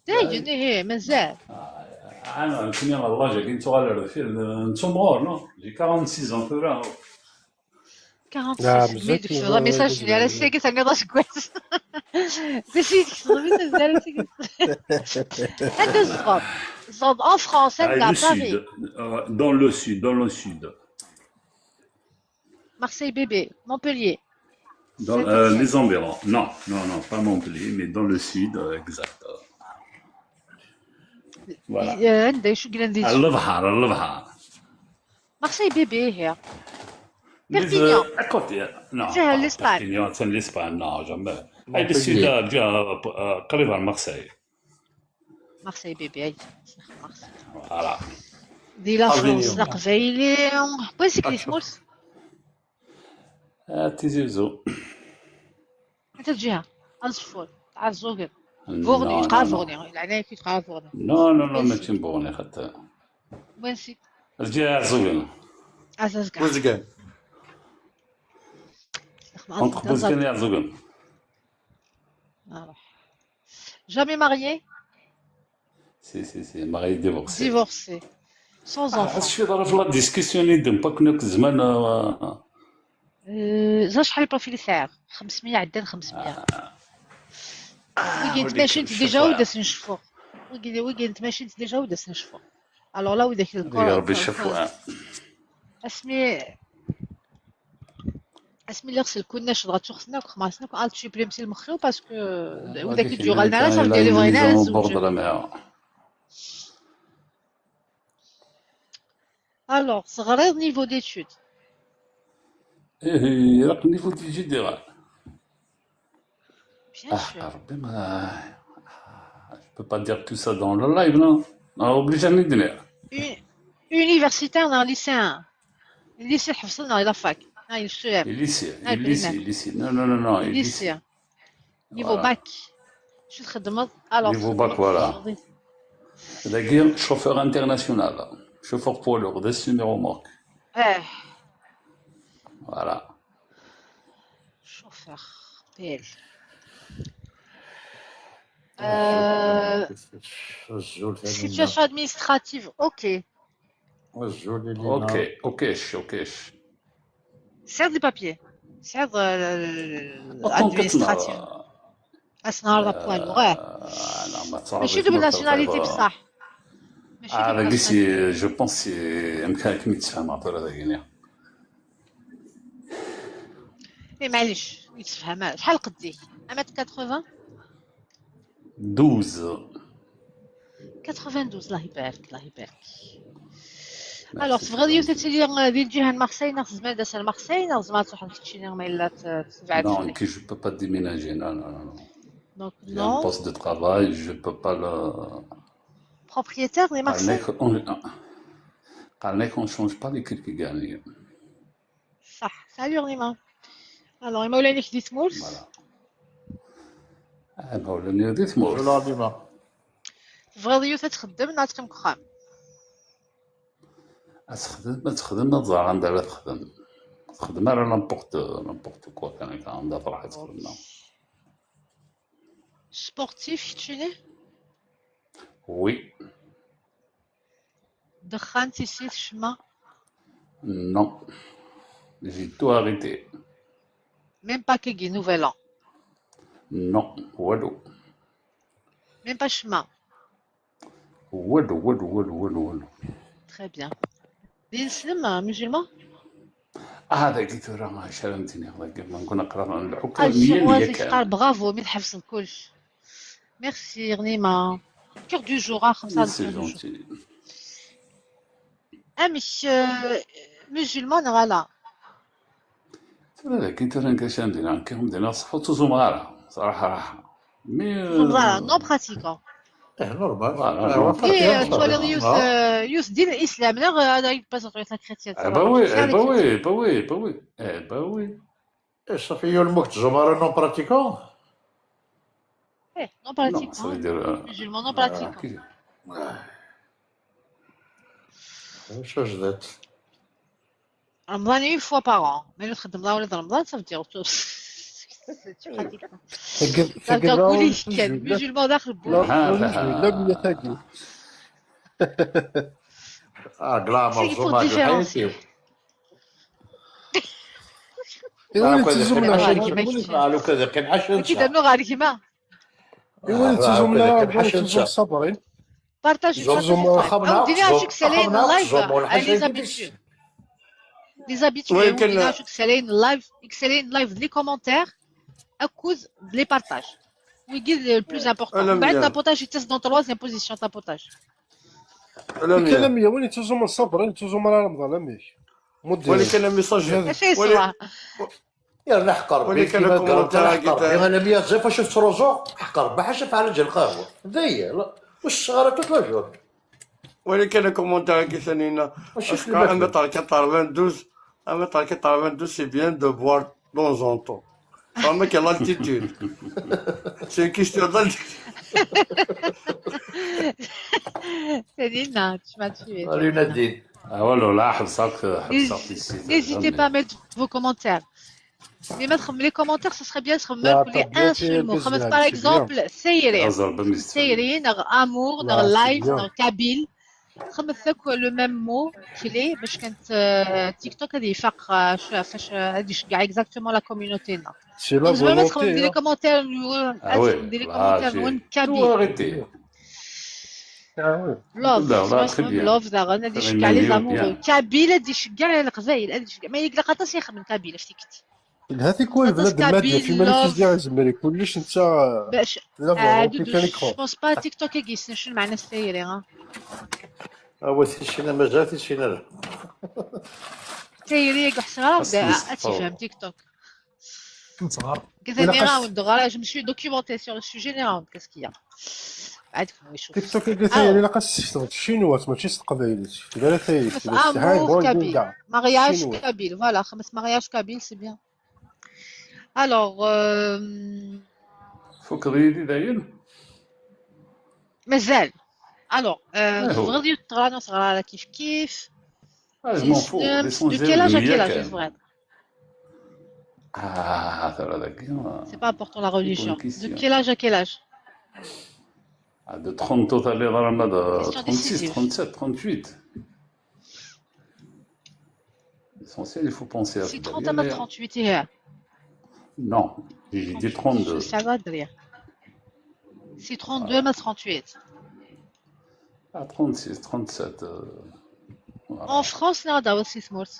دايجن، ايه، مازال. Ah, non, كني الله جاكي نتو على الرفيل، نتو مغور، non? J'ai quarante-six ans, c'est vrai. quarante-six. لا، مي مازال ديك كاين شهور، مي ساج لي على سيكي ثاني راس كويس. باش يتكسر، مي ساج لي على سيكي. هذا الزغب. الزغب en France، Ah, هذا le Paris. sud. Euh, dans le sud, dans le sud. Marseille bébé, Montpellier. Dans euh, les environs. Non, non, non, pas Montpellier, mais dans le sud, euh, exact. Voilà. آه، عنده شو قلنا ندير؟ البحر، البحر. Marseille bébé هي. Mais, Perpignan. euh, à côté. Non, C'est pas l'Espagne. Perpignan, c'est l'Espagne. Non, jamais. Ah, le sud, euh, déjà, euh, قريب على Marseille. Marseille bébé, هاي. Marseille. Voilà. دي لا فرنسا قبايلي. بوين سيك دي ثمورت؟ آه، تيزي وزو. انت الجهة. الصفور. تاع الزوقر. Non, فوغني، non, قال non. فوغني. العناية كي تقال فوغني. Non, non, non, Ici. ماشي مبوني خاطر. وين سي؟ الجهة زوين. ازاز كاع. بوزقان. كنت بوزقان يا زوين. Alors. Jamais marié? Si, si, si, marié, divorcé. Divorcé. Sans Ah, enfant. je suis dans la discussion, il ne pas que nous, euh, Euh, زعما شحال profil سعر؟ خمسمية، عدى ل خمسمية. ويجي وليك نتماشينت نشوف ديجا واحد. ودا سنشفو. ويجي، ويجي نتماشينت ديجا ودا سنشفو. Alors là، وداك يا الكره ربي الشفوة. اسمي اسمي اللي غسل كلنا شد غتشوف سناك خمار سناك، قالت شي بلي مسي المخيو parce que ودا هذيك كيديو غالنا كان راه صافي لا ديالي بغينا على يميزون الزوج. بوردر معاها. Alors، صغريض niveau d'études. ايه، راه niveau d'études ديال. Bien اه sûr. ربي، ما je peux pas dire tout ça dans le live, non. Obligé ندير. U- Universitaire dans lycéen. Lycée حفصنا la fac. هاي الشير. Lycée, هاي lycée, primaire. Lycée. Non, non, non, non, lycée. Lycée. Niveau Voilà. Bac. شو تخدمض؟ Alors, Niveau Bac, voilà. داكي chauffeur international, chauffeur poids lourd, des semi-remorques. اه. Voilà. Chauffeur. Belle. Euh, الزول ثاني. Situation administrative, ok. الزول اللي Ok, ok, ok. سعد les papiers. سعد Attends, administratif. اسنار la poids lourd. انا ما ماشي تعرفش double ما nationalité تعرف. بصح. ماشي اه double داكي nationalité. سي je pense سي يمكن راكم تفهم هضره داكينيا. اي معليش، يتفهم. شحال قديك؟ انا quatre-vingts؟ دوز. quatre-vingt-douze، الله يبارك، الله يبارك. Alors, تبغي ديو تتسيدي ديال الجهه المارسيين، ناخذ زمان داس المارسيين، ناخذ زمان تروح نفتشي لهم الا تبعد Non, شويه. كي je peux pas déménager, non, non, non, non. Donc, J'ai un non. Poste de travail, je peux pas le. Propriétaire des Marseille. قالك on, قالك on change pas les كيف كي كاع. صح. Salut Rima. Alors, يا مولانا كدي تمورت؟ Voilà. اه مولانا دي تمورت. الزول ديما. تبغي ديو تتخدم، نعطيكم كخام. تخدم ما تخدم ما تزعر عندها لا تخدم. تخدم على n'importe, n'importe quoi كان عندها فرحة تخدم. Sportif كتشيني؟ Oui. دخان تيسي تشما؟ Non. J'ai tout arrêté. Même pas كيكي nouvel an. Non, والو. Même pas شما. والو والو والو والو والو. Très bien. دين سلم musulman؟ اه هذاك ترى ما شرمتني هذاك ما نكون نقرا الحكام الشيخ مية مية وازي كان. قال bravo من حفظ الكلش. Merci غنيمة. Cours du jour، آه، خمسة C'est cours du jour. Gentil. امك آه، musulman ولا؟ ترى كي ترى كاش عندنا كي عندنا صح وتزوم غارة صراحة راحة. Mais Voilà, non pratiquant. ايه normal. Voilà, آه، non. وافقت ايه يا توالي صاحبي. يوث آه، يوث دين الاسلام لا غ- هذا يباز غير la chrétienne. Ah bah oui, eh bah oui, bah oui, bah oui, eh bah oui. ايه صافي يوم الموت زمارة non pratiquant. ايه non Non, ça veut pratiquant. dire. euh, Musulman non euh, pratiquant. qui- واش جدات؟ رمضان une fois par an. Mais le خدم الله ولد رمضان ça veut dire autre chose. تقل تقل كولي لا كان musulman داخل لا بوه. لا لا بنية تاقي. اه كلا C'est qu'il faut مرزومة هاد différencier. الحياة. ايوا لو اللي كان تزوم يقين لها عشان كيما كيما كيما. تسمع، لو كان يقين عشان اكيد تسمع. انه غير كيما. ايوا اللي آه، تزوم لو كان لها يقين عشان تزوم تسمع. صبرين. Partagez, تزوم partagez. خمنا، ودينا تزوم شي كسالين خمنا، اللايف. تزوم ولا حاجة Les يدير habitués. Les habitués. ولكن ودينا شي كسالين اللايف، كسالين اللايف، les commentaires. اكوز les partages. ويجي le plus important. انا من بعد مزيان. tapotage يتصل dans troisième position tapotage. انا مزيان. الكلام يا وين تزوم صبرين تزوم راه رمضان اميك. مدير. ولكن الميساج هذا. اش هي ولي- الصراحه؟ يا نحقر ولكن كيما كومونتير قربت نحقر كيتاع- انا مية زيفا شفت روزو حقر بحال شاف على جال القهوه داير لا. والشغله تطلع جور. ولكن كومونتير كي ثانينا وشوف اسكو لي اما طار quatre-vingt-douze، اما طار quatre-vingt-douze c'est bien de boire de temps en temps. فما كاين l'altitude. C'est une question d'altitude. ثانينا تسمع شويه. رينا الدين. Ah voilà, là, حبسك حبسك ici. N'hésitez pas à mettre vos commentaires. Mais ma txemmem les commentaires, ce serait bien txemmem akk les un seul mot. Xemmet par exemple tayri. Tayri, neɣ amour, neɣ live, neɣ kabyle. Xemmet akk le même mot clé, parce que euh, TikTok ad ifaq euh, ch- fac- ad iceggeɛ exactement la communauté-nneɣ. C'est la volonté. Tzemrem ad txemmem di les commentaires-nwen, ad txemmem di les commentaires-nwen kabyle. Love, love daɣen ad iceggeɛ les amoureux. Kabyle ad iceggeɛ leqbayel, ad iceggeɛ. Ma yella aṭas ixemmen kabyle ɣef tikkelt. Telha tikwal bnadem ma d-yaf iman-is ziɣ izmer i kullec netta. Bac la volonté kan i yexḍa. Je pense pas TikTok-agi yessen acu lmeɛna s tayri, ha? Awa tissin ama zɛa tissin ara. Tayri-agi ḥesra ad tifhem TikTok. Nniɣ-awen-d ɣer, je me suis documenté sur le sujet, nniɣ-awen-d qu'est-ce qu'il y a. Ad kem-icuf. TikTok-agi tayri ilaq ad s-tessekneḍ s tcinwat, mačči s teqbaylit. Kečč d ara tayri, kečč d asetḥan, bon, kabyle. Mariage kabyle, voilà, xemmet mariage kabyle, c'est bien. Alors, euh, Tfukkeḍ yid-i dayen? Mazal. Alors, euh, tebɣiḍ yiwet teɣra neɣ teɣra ara kif kif? Ah, je m'en fous. L'essentiel, de quel âge à quel âge i tebɣiḍ? Ah, tura dagi. C'est pas important la religion. De quel âge à quel âge? Ah, de trente, t'as l'air de trente-six, trente-sept, trente-huit. L'essentiel, il faut penser à... Si trente ama trente-huit, eh. Non, j'ai dit trente-deux. Ça va, Adrien. Si trente-deux ama trente-huit. Ah, trente-six, trente-sept. Euh... En France, neɣ ad d-taweḍ si tmurt.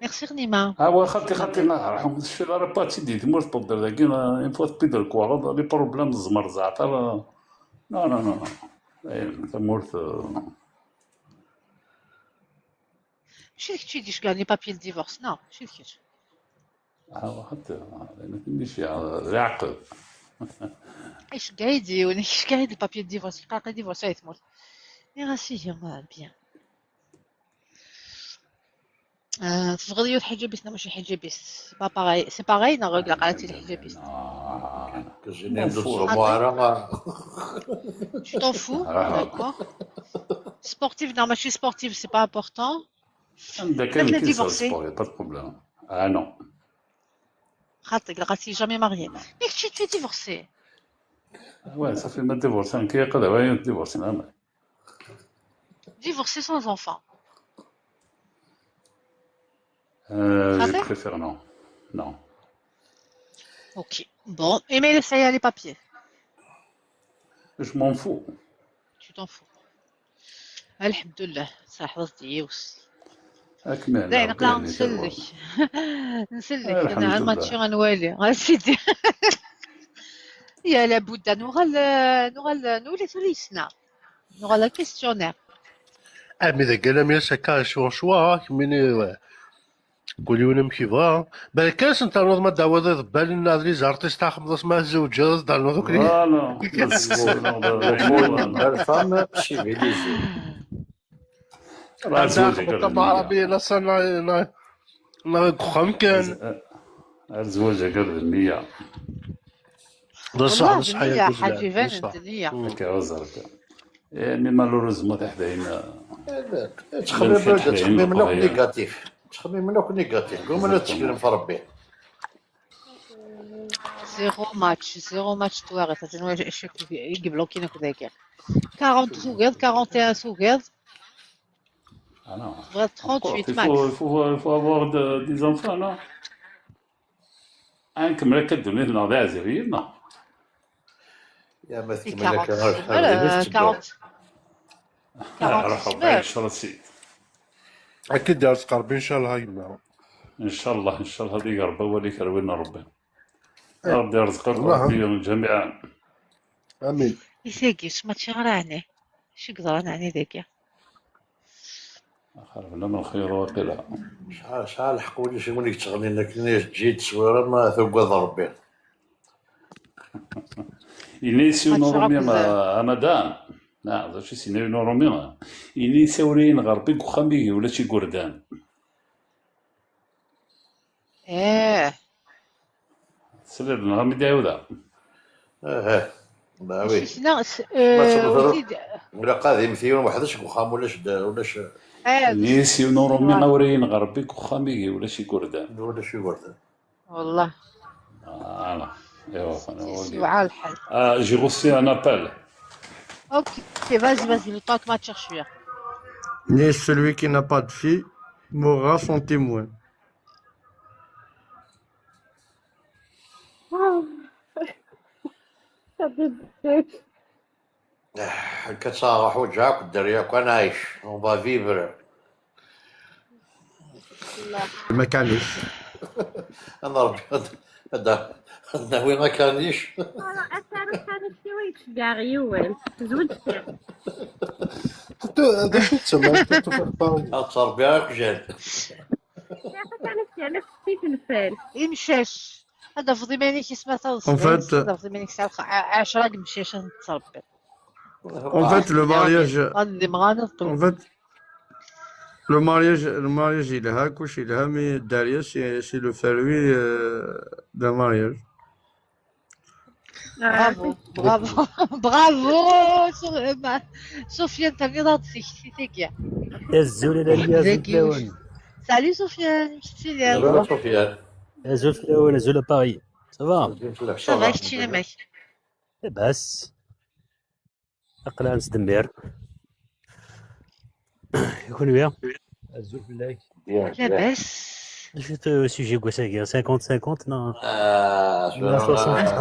Merci, Rnima. Ah, ouais, xaṭi, xaṭi, ma raḥ, je fais la répartie des tmurt pour dire dagi, une fois de plus de quoi, les problèmes, tzemreḍ zeɛter. Non, non, non, non. Tamurt. Mačči d kečč i d-iceggɛen les papiers de divorce, neɣ mačči d kečč? Ah, xaṭi, d ayen akken i d-iceggɛen, d leɛqel. Iceggeɛ-iyi-d yiwen, iceggeɛ-iyi-d les papiers de divorce, yeqreq-iyi divorce ay tmurt. Nniɣ-as ihi, bien. Euh, tebɣiḍ yiwet ḥijabist neɣ mačči ḥijabist? C'est pas pareil, c'est pareil neɣ ilaq ad tili ḥijabist? Tu t'en fous, d'accord. Sportive neɣ mačči sportive, c'est pas important. Anda kan divorcé, pas de problème. Ah non. Xaṭi, ilaq ad tili jamais mariée. Mais kečči tu es divorcé. Ouais, ça fait ma divorcé, un qui est divorcé, non mais. Divorcé sans enfant. Euh, je préfère non. Non. Ok. Bon, et mais ça y est, les papiers. Je m'en fous. Tu t'en fous. الحمد لله، صح، رزقي يوس. أكمل. داين قاع نسلك. نسلك، أنا ما تشي غنوالي. آه، سيدي. يا لابد، نغل، نغل، نولي ثلاثنا. نغل questionnaire. أمي ذا قال لم يسكا شو شوا، كميني، قولي ولا مكيفا. بالك كاس انت نوض ما دعوة ذا بال إن هذا لي زارتيست تاخذ ما زوجة، دار نوض كلي. Voilà. La femme civilisée. راه زواج غير الطب عربي لا صنع لا لا كخم كان. الزواج غير بالنية. بصح والله بصح بالنية يا حاج يبان بصح. النية. هكا هو زرك. إيه، mais malheureusement حداينا. تخمم تخمم لك نيجاتيف. تخمم لك نيجاتيف. قوم لا تشكرم في ربي. Zéro match, zéro match تواغي. تجنوا ايش يبلوكينا كذاك. quarante سوغيض، quarante et un سوغيض. Ah non. Bref, trente-huit Il max. faut, il faut, il faut avoir de- des enfants, non? Ah, نكمل هكا الدنيا ناضي عزيريين، non. يا ما C'est تكمل لك quarante. غير Voilà, quarante. روح quarante ربي يشرى السيد. أكيد يا رزق ربي إن شاء الله يما. إن شاء الله، إن شاء الله هذه ربي وليك روينا ربي. يا ربي يرزقك الله. ربي جميعا. آمين. يساقيش ما تشغلاني. شو قدران عني ذاك؟ خربنا من الخير واقيلا. شحال شحال الحق ولي شي منك تغني لك ناس تجي تصوير ما ثقة ربي. Ini si Ad unurumi tṣeɛbeḍ. A madam. Neɣ d acu i s-yenna unurumi? Ini sawriyen ɣer Rebbi deg uxxam-igi ulac igerdan. Eh. Tesliḍ neɣ mi d-ɛiwdeɣ? Aha. Bah oui. Sinon, Ma tebɣiḍ- euh, aussi, Wala qad imtiyen weḥd-s deg uxxam ulac d- ulac eh, Ini si unurumi awriyen ɣer Rebbi deg uxxam-igi ulac igerdan. ulac igerdan. والله. Voilà. Et voilà, on va dire. يسوع الحال. Ah, j'ai reçu un appel. Ok, vas-y, vas-y, le temps que ma cherche. Ni celui qui n'a pas de fille mourra sans témoin. Akka ttaɣ ḥuǧa akk dderya akk ad nɛic. On va vivre. Ma كانش. Ad nṛebbi ad ad nawi akanic. Asaru kan actiwa yettceggɛeɣ yiwen. Tezweǧ kra. D acu tsemma tufiḍ Paris? Ad tṛebbiɣ iqjan. Asaru kan actiwa yettceggɛeɣ. Imcac. هذا فضي مانيك اسمه ثوص. En fait, هذا فضي مانيك ساعة عشرة مشيش نتربي. En fait, le mariage, غادي مغانا en fait, le mariage, le mariage, il est هاك واش il est, mais derrière, c'est, c'est le fruit euh, d'un mariage. Bravo, bravo, bravo. سو- ما- سفيان، انت منين راك تسكتي تيكيا؟ Azul a Lali, azul ذكي. fell-awen. Salut سفيان، مش تسيلي؟ Azul a Sufyan. Azul fell-awen, azul a Paris. Ça va? Ça va, كتشينا معك؟ Labas. Aql-aɣ nettdemmir. I kunwi? Azul fell-ak. لاباس. Acu-t sujet n wass-agi? Cinquante cinquante neɣ? Ah, Neɣ soixante?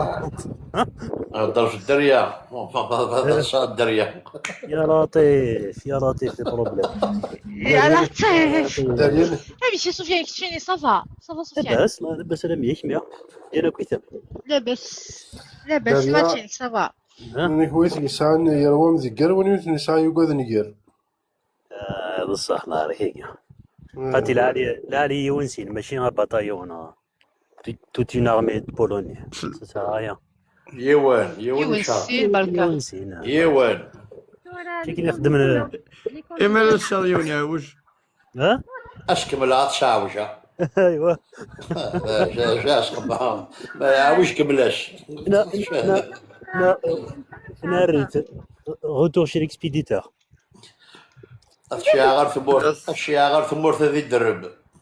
Hḍer ɣef dderya. Hḍer ɣef dderya. Ya laṭif, ya laṭif, les problèmes. يا لطيف. Dalian, اي ماشي سفيان، كتشيني؟ Ça va، ça va سفيان؟ Labas, ma labas alamik, mais. Yan akk itam. لاباس. لاباس، ما تشيني؟ Ça va. Ha? nekk win yesɛan yerwa amdegger, win yesɛan yugaden ger. Ah, بصح نهار هيك. قالت لي: "لا علي، لا علي يونسين، ماشي غير بطايون". Toute une armée de Polonais. Ça sert à rien. Yiwen, yiwen يونسين بركة. يونسين. Yiwen. كي كي نخدم ال- Et même le sérieux, يا وش. ها؟ Askemmel ad tɛawja. ايوا. Askemmel. Ma iɛawj kemmel-as. لا، لا، لا. ناريت. Retour chez l'expéditeur. Ad tciɛa ɣer tmurt. Ad tciɛa ɣer tmurt ad iderreb.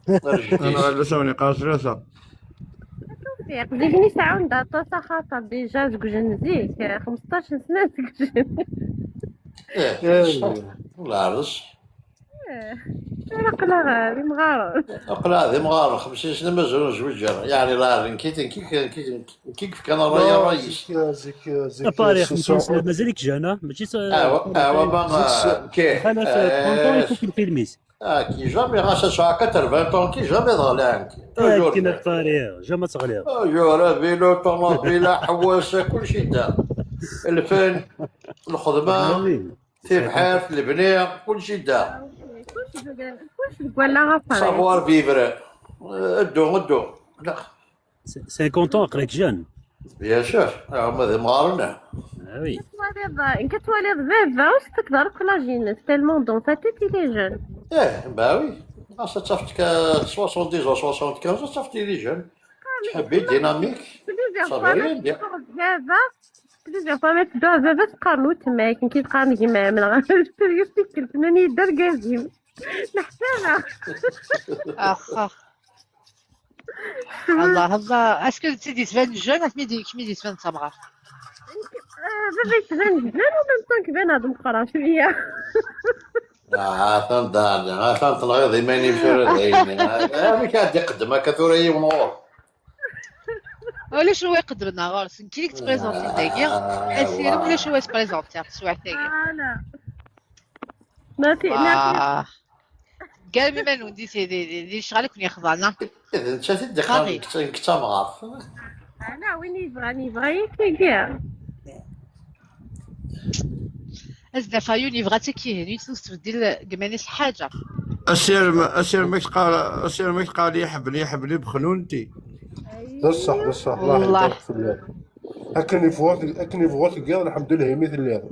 انا غير لسوني قاصر ثلاثة. Degni sɛun daṭas axaṭer déjà zewǧen zik, xmesṭac sna zewǧen. Lɛerḍ. Aql-aɣ d imɣaren. Aql-aɣ d imɣaren, xemsin sna mazal ur nezwiǧ ara. Yeɛni lɛerḍ, nekki, nekki, nekki, nekki yefkan ṛṛay, ṛṛay-is. Zik, zik, zik. Apari xemsin sna, mazal-ik jeune, ah? Mačči s- Awa, awa, ma, zik s- nekki. Ḥala trente ans, il faut qu'il filmis. Ah, ki jamais, ɣas ass-a quatre-vingts ans, ki jamais ḍeɣlan. Akken Apari, jamais teɣliḍ. Yura, vélo, ṭumubil, aḥewwas, kulci da. Lfen, lxedma, tibḥirt, lebni, kulci da. Kullec deg wallaɣ Apari. Savoir vivre. Ddu, ddu. Cinquante ans, aql-ak jeune. Bien sûr, ma d imɣaren. Ah oui. Twaliḍ, nekk twaliḍ baba ur s-tekḍer akk l'âge-ines, tellement dans sa tête il est jeune. Eh, bah oui. Ɣas ad tafeḍ soixante-dix ans, soixante-quinze ans, ad tafeḍ il est jeune. Ttḥebbi, dynamique. Ça veut rien dire. Baba, plusieurs fois ma tedduɣ baba teqqaren weltma-k, nekk teqqaren gma-m, neɣ teryuf tikkelt, nnan-iyi-d argaz-im. Neḥsab. اخ اخ. الله الله، est-ce que c'est des jeunes, كمي دي كمي دي سفان صبغه؟ Baba yettban jeune, en même temps que بنادم قرا شويه. Atan daɛni, atan tenɣiḍ iman-im tura d ayen. Amek ad iqeddem akka tura yiwen ɣur? ولا شنو يقدرنا غير سنكيليك تبريزونتي داكيا؟ اسير ولا شنو تبريزونتي هاد السوايع تاكيا؟ Voilà. ما في ما في. واه. قال بما نودي سي دي دي شغالك ني خضانا. Netta t-id-iqqaren nekk d tamɣart. Ana win yebɣan yebɣa yakk-agi. Azda Fayun yebɣa ad tt-ikihin, ur tettbeddil deg iman-is lḥaǧa. Asirem, asirem ma k-tqal, asirem ma k-tqal يحبني، يحبني بخنونتي. D ṣṣeḥ, d ṣṣeḥ, Allah والله. يبارك في الله. Akken yebɣu, akken yebɣu tgiḍ, lḥemdullah, imi telliḍ.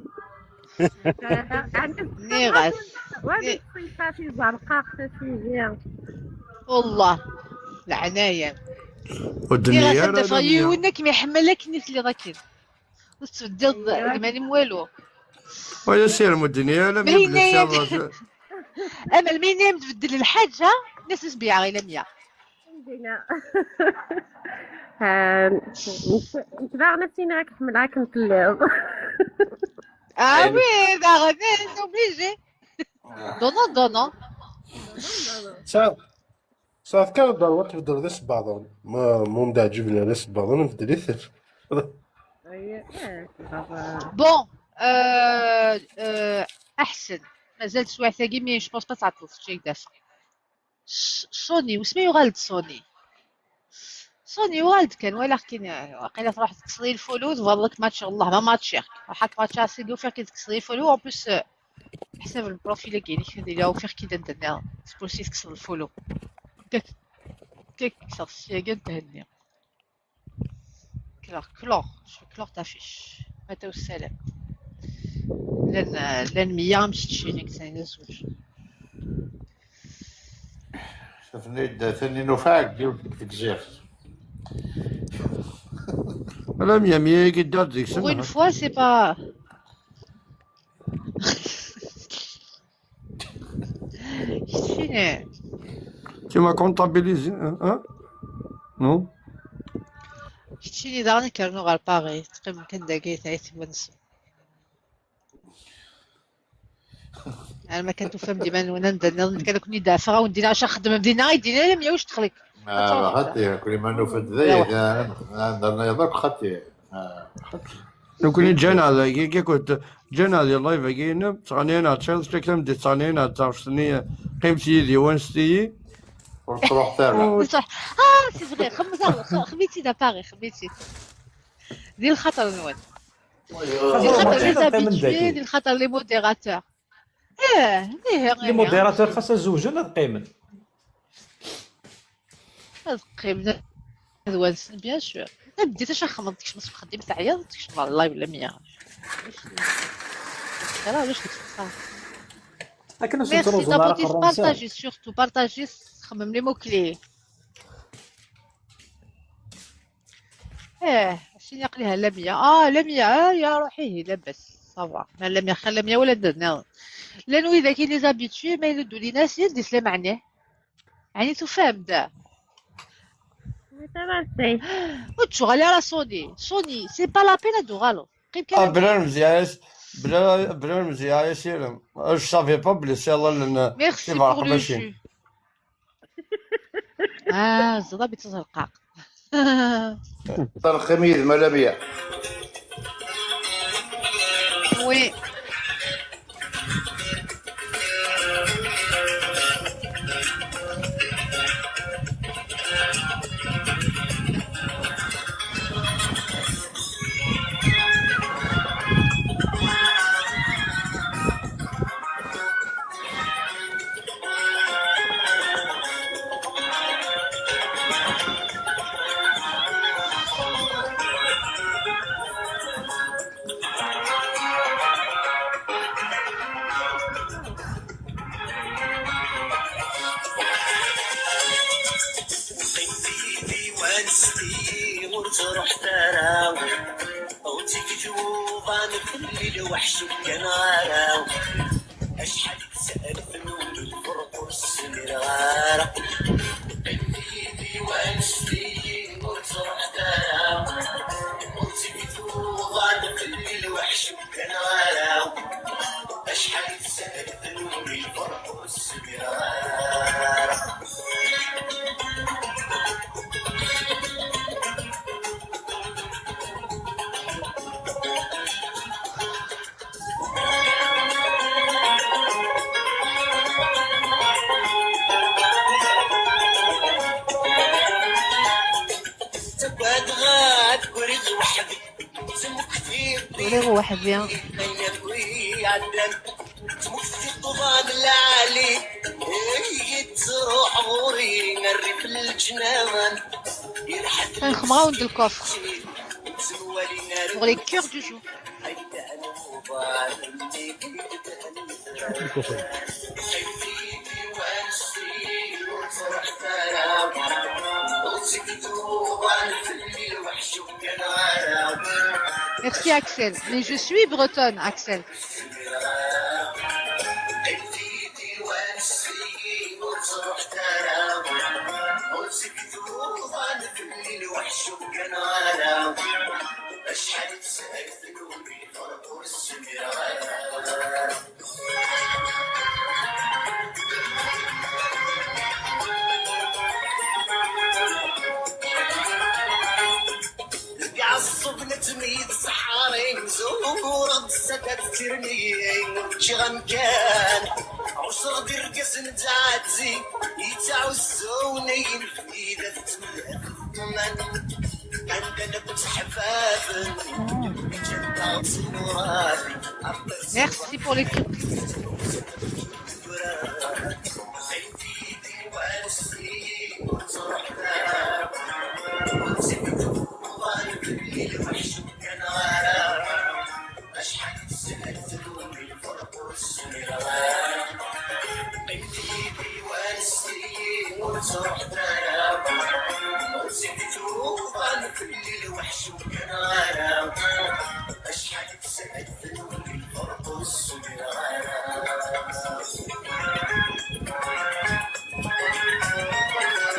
Nniɣ-as. Wali ṣṣifat izerqaq tafidi. والله. العناية. والدنيا Nniɣ-as يا ad d-afeɣ رانيا. Yiwen akken iḥemmel akken i telliḍ akken. Ur tettbeddileḍ deg iman-im walu. ويا سير مدنيا لم Mais يبلغ il n'est- الشر. Ama lmi i m-tbeddel lḥaǧa, nnas-as byaɣ i lamya. Dina. Nekk daɣen ad s-iniɣ ad k-ḥemmleɣ akken telliḍ. Ah oui, daɣen, c'est obligé. Donnant, donnant. Tesɛiḍ kan lbaḍun, tbeddleḍ isebbaḍen. Ma, ma ur m-d-ɛǧiben ara isebbaḍen, beddel-iten. Bon, euh, euh, aḥsen. Mazal teswiɛt-agi, mais je pense pas tɛeṭṭleḍ kečč ad k-d-afeɣ. Sony, wasmi yuɣal-d Sony? Sony yuɣal-d kan, walaɣ-k-in, waqila truḥ tekkseḍ-iyi lfulu, tebɣiḍ ad k-matcheɣ, wellah ma matchiɣ-k. Ruḥ ad k-matcheɣ, seg ufiɣ-k-id tekkseḍ-iyi lfulu, en plus, euh, ḥsab lprofil-agi-inek, ad iliɣ ufiɣ-k-id anda nniɣ, seg wansi tekkseḍ lfulu. Kak, kak, kkseɣ s syagi n Thenni. Klaɣ, klaɣ, klaɣ tafic. Ata ussalam. Llan, llan meyya amseččin deg tnin d zuǧ. Tafnid, tnin ufaɛeg yiwet deg tegzirt. Ala mya mya-agi ddiɣ-d deg-sen. Pour une fois, c'est pas. Keččini. Tu m'as comptabilisé, hein? Non? Keččini daɣen ad k-rnuɣ ɣer Paris, teqqimem kan dagi, tɛitem ad nsen. Alma kan tufam-d iman-nwen anda nniḍen, nekk ad ken-id-afeɣ, ad wen-d-iniɣ acu xeddmem dinna, ay d-inin ala mya uc texliq. Ah, xaṭi, kul ma nufa-d dayen, ah, nerna yaḍ akk xaṭi. Ah, xaṭi. Nekkni ǧǧan-aɣ dagi, akked ǧǧan-aɣ di live-agi-inem, ttɣennin-aɣ-d ciṭ, ciṭ kan d-ttɣennin-aɣ-d taɣect-nni, qqimet yid-i, wanset-iyi. Ur ttruḥet ara. Ah, c'est vrai, xemmet-aɣ, xemmet-id à Paris, xemmet-id. Di lxaṭer-nwen. Di lxaṭer les habitués, di lxaṭer les modérateurs. Eh, ih, Les modérateurs xas ad zewjen ad qqimen. Ad qqimen ad wansen, bien sûr. Tameddit acu xedmeḍ, tkecmeḍ seg uxeddim teɛyiḍ, tkecmeḍ ɣer live la mia. Xira ulac deg txeṣṣar. Akken ur Merci sen-ttruẓun ara d'abonner, qerrun sir. Partager surtout, partager, xemmem les mots clés. Eh, acimi aql-i ha Lamia. Ah, Lamia, ah, ya ruḥ, ihi, labas, ça va. Ma Lamia, xir Lamia wala d nniḍen. Llan widak i les habitués, ma yella ddulin-as, yal di tlama ɛni. Ɛni tufam-d? Ur d-tuɣal ara Sony. Sony, c'est pas la peine ad d-tuɣaleḍ. Qqim kan. Ah, bla lemzeyya-s, bla, bla lemzeyya-s irem. Je savais pas belli c'est allen n Merci pour le jus. Ah, ẓẓaḍ a bi tẓerqaq. Terqim yid-m a Lamia. Oui. Uriɣ weḥd-i. Nxemɣ-awen-d lkufr. Pour les cœurs du jour. Merci Axel. Mais je suis bretonne, Axel. Ttemyid ṣṣḥari, zureɣ-d ssadat tirmiyin, ččiɣ amkan. Ɛuṣreɣ-d irgazen n tɛeddi, yettɛuzzun ayen fid at tmellal ṭṭman. Anda laqent ḥbaben, ǧǧan-aɣ s nurad. Merci pour les clips.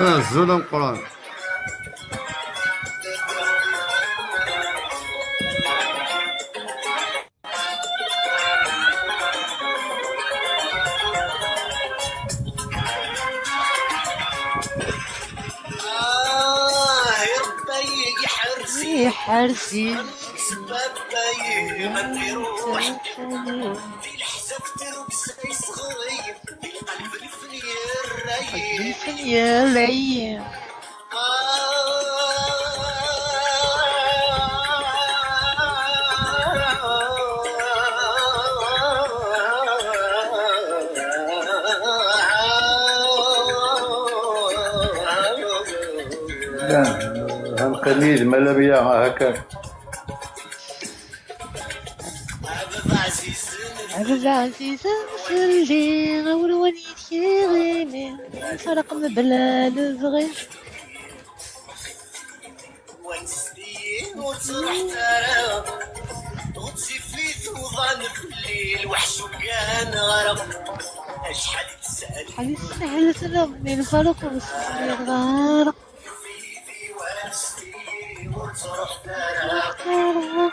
Azul ameqqran. آه، ربي يحرسي. يحرسي. سبب ما يغني روح. في الحزب تربس يصغري. القلب الفنير رايق. القلب الفنير رايق. Ɣenqen yid-m ala bya haka. Ɛbed ɛzizen fell-i, awal wan yid-k iɣimi, nferq mebla lebɣi. Wan s-tiyyin ur ttruḥet ara, ur tifit uḍan fell-i, lweḥc ur gganeɣ ara. Acḥal i teshel. Acḥal i teshel tleɣmi, lferq ur s-tefliḍ ara. Ur ttruḥet ara.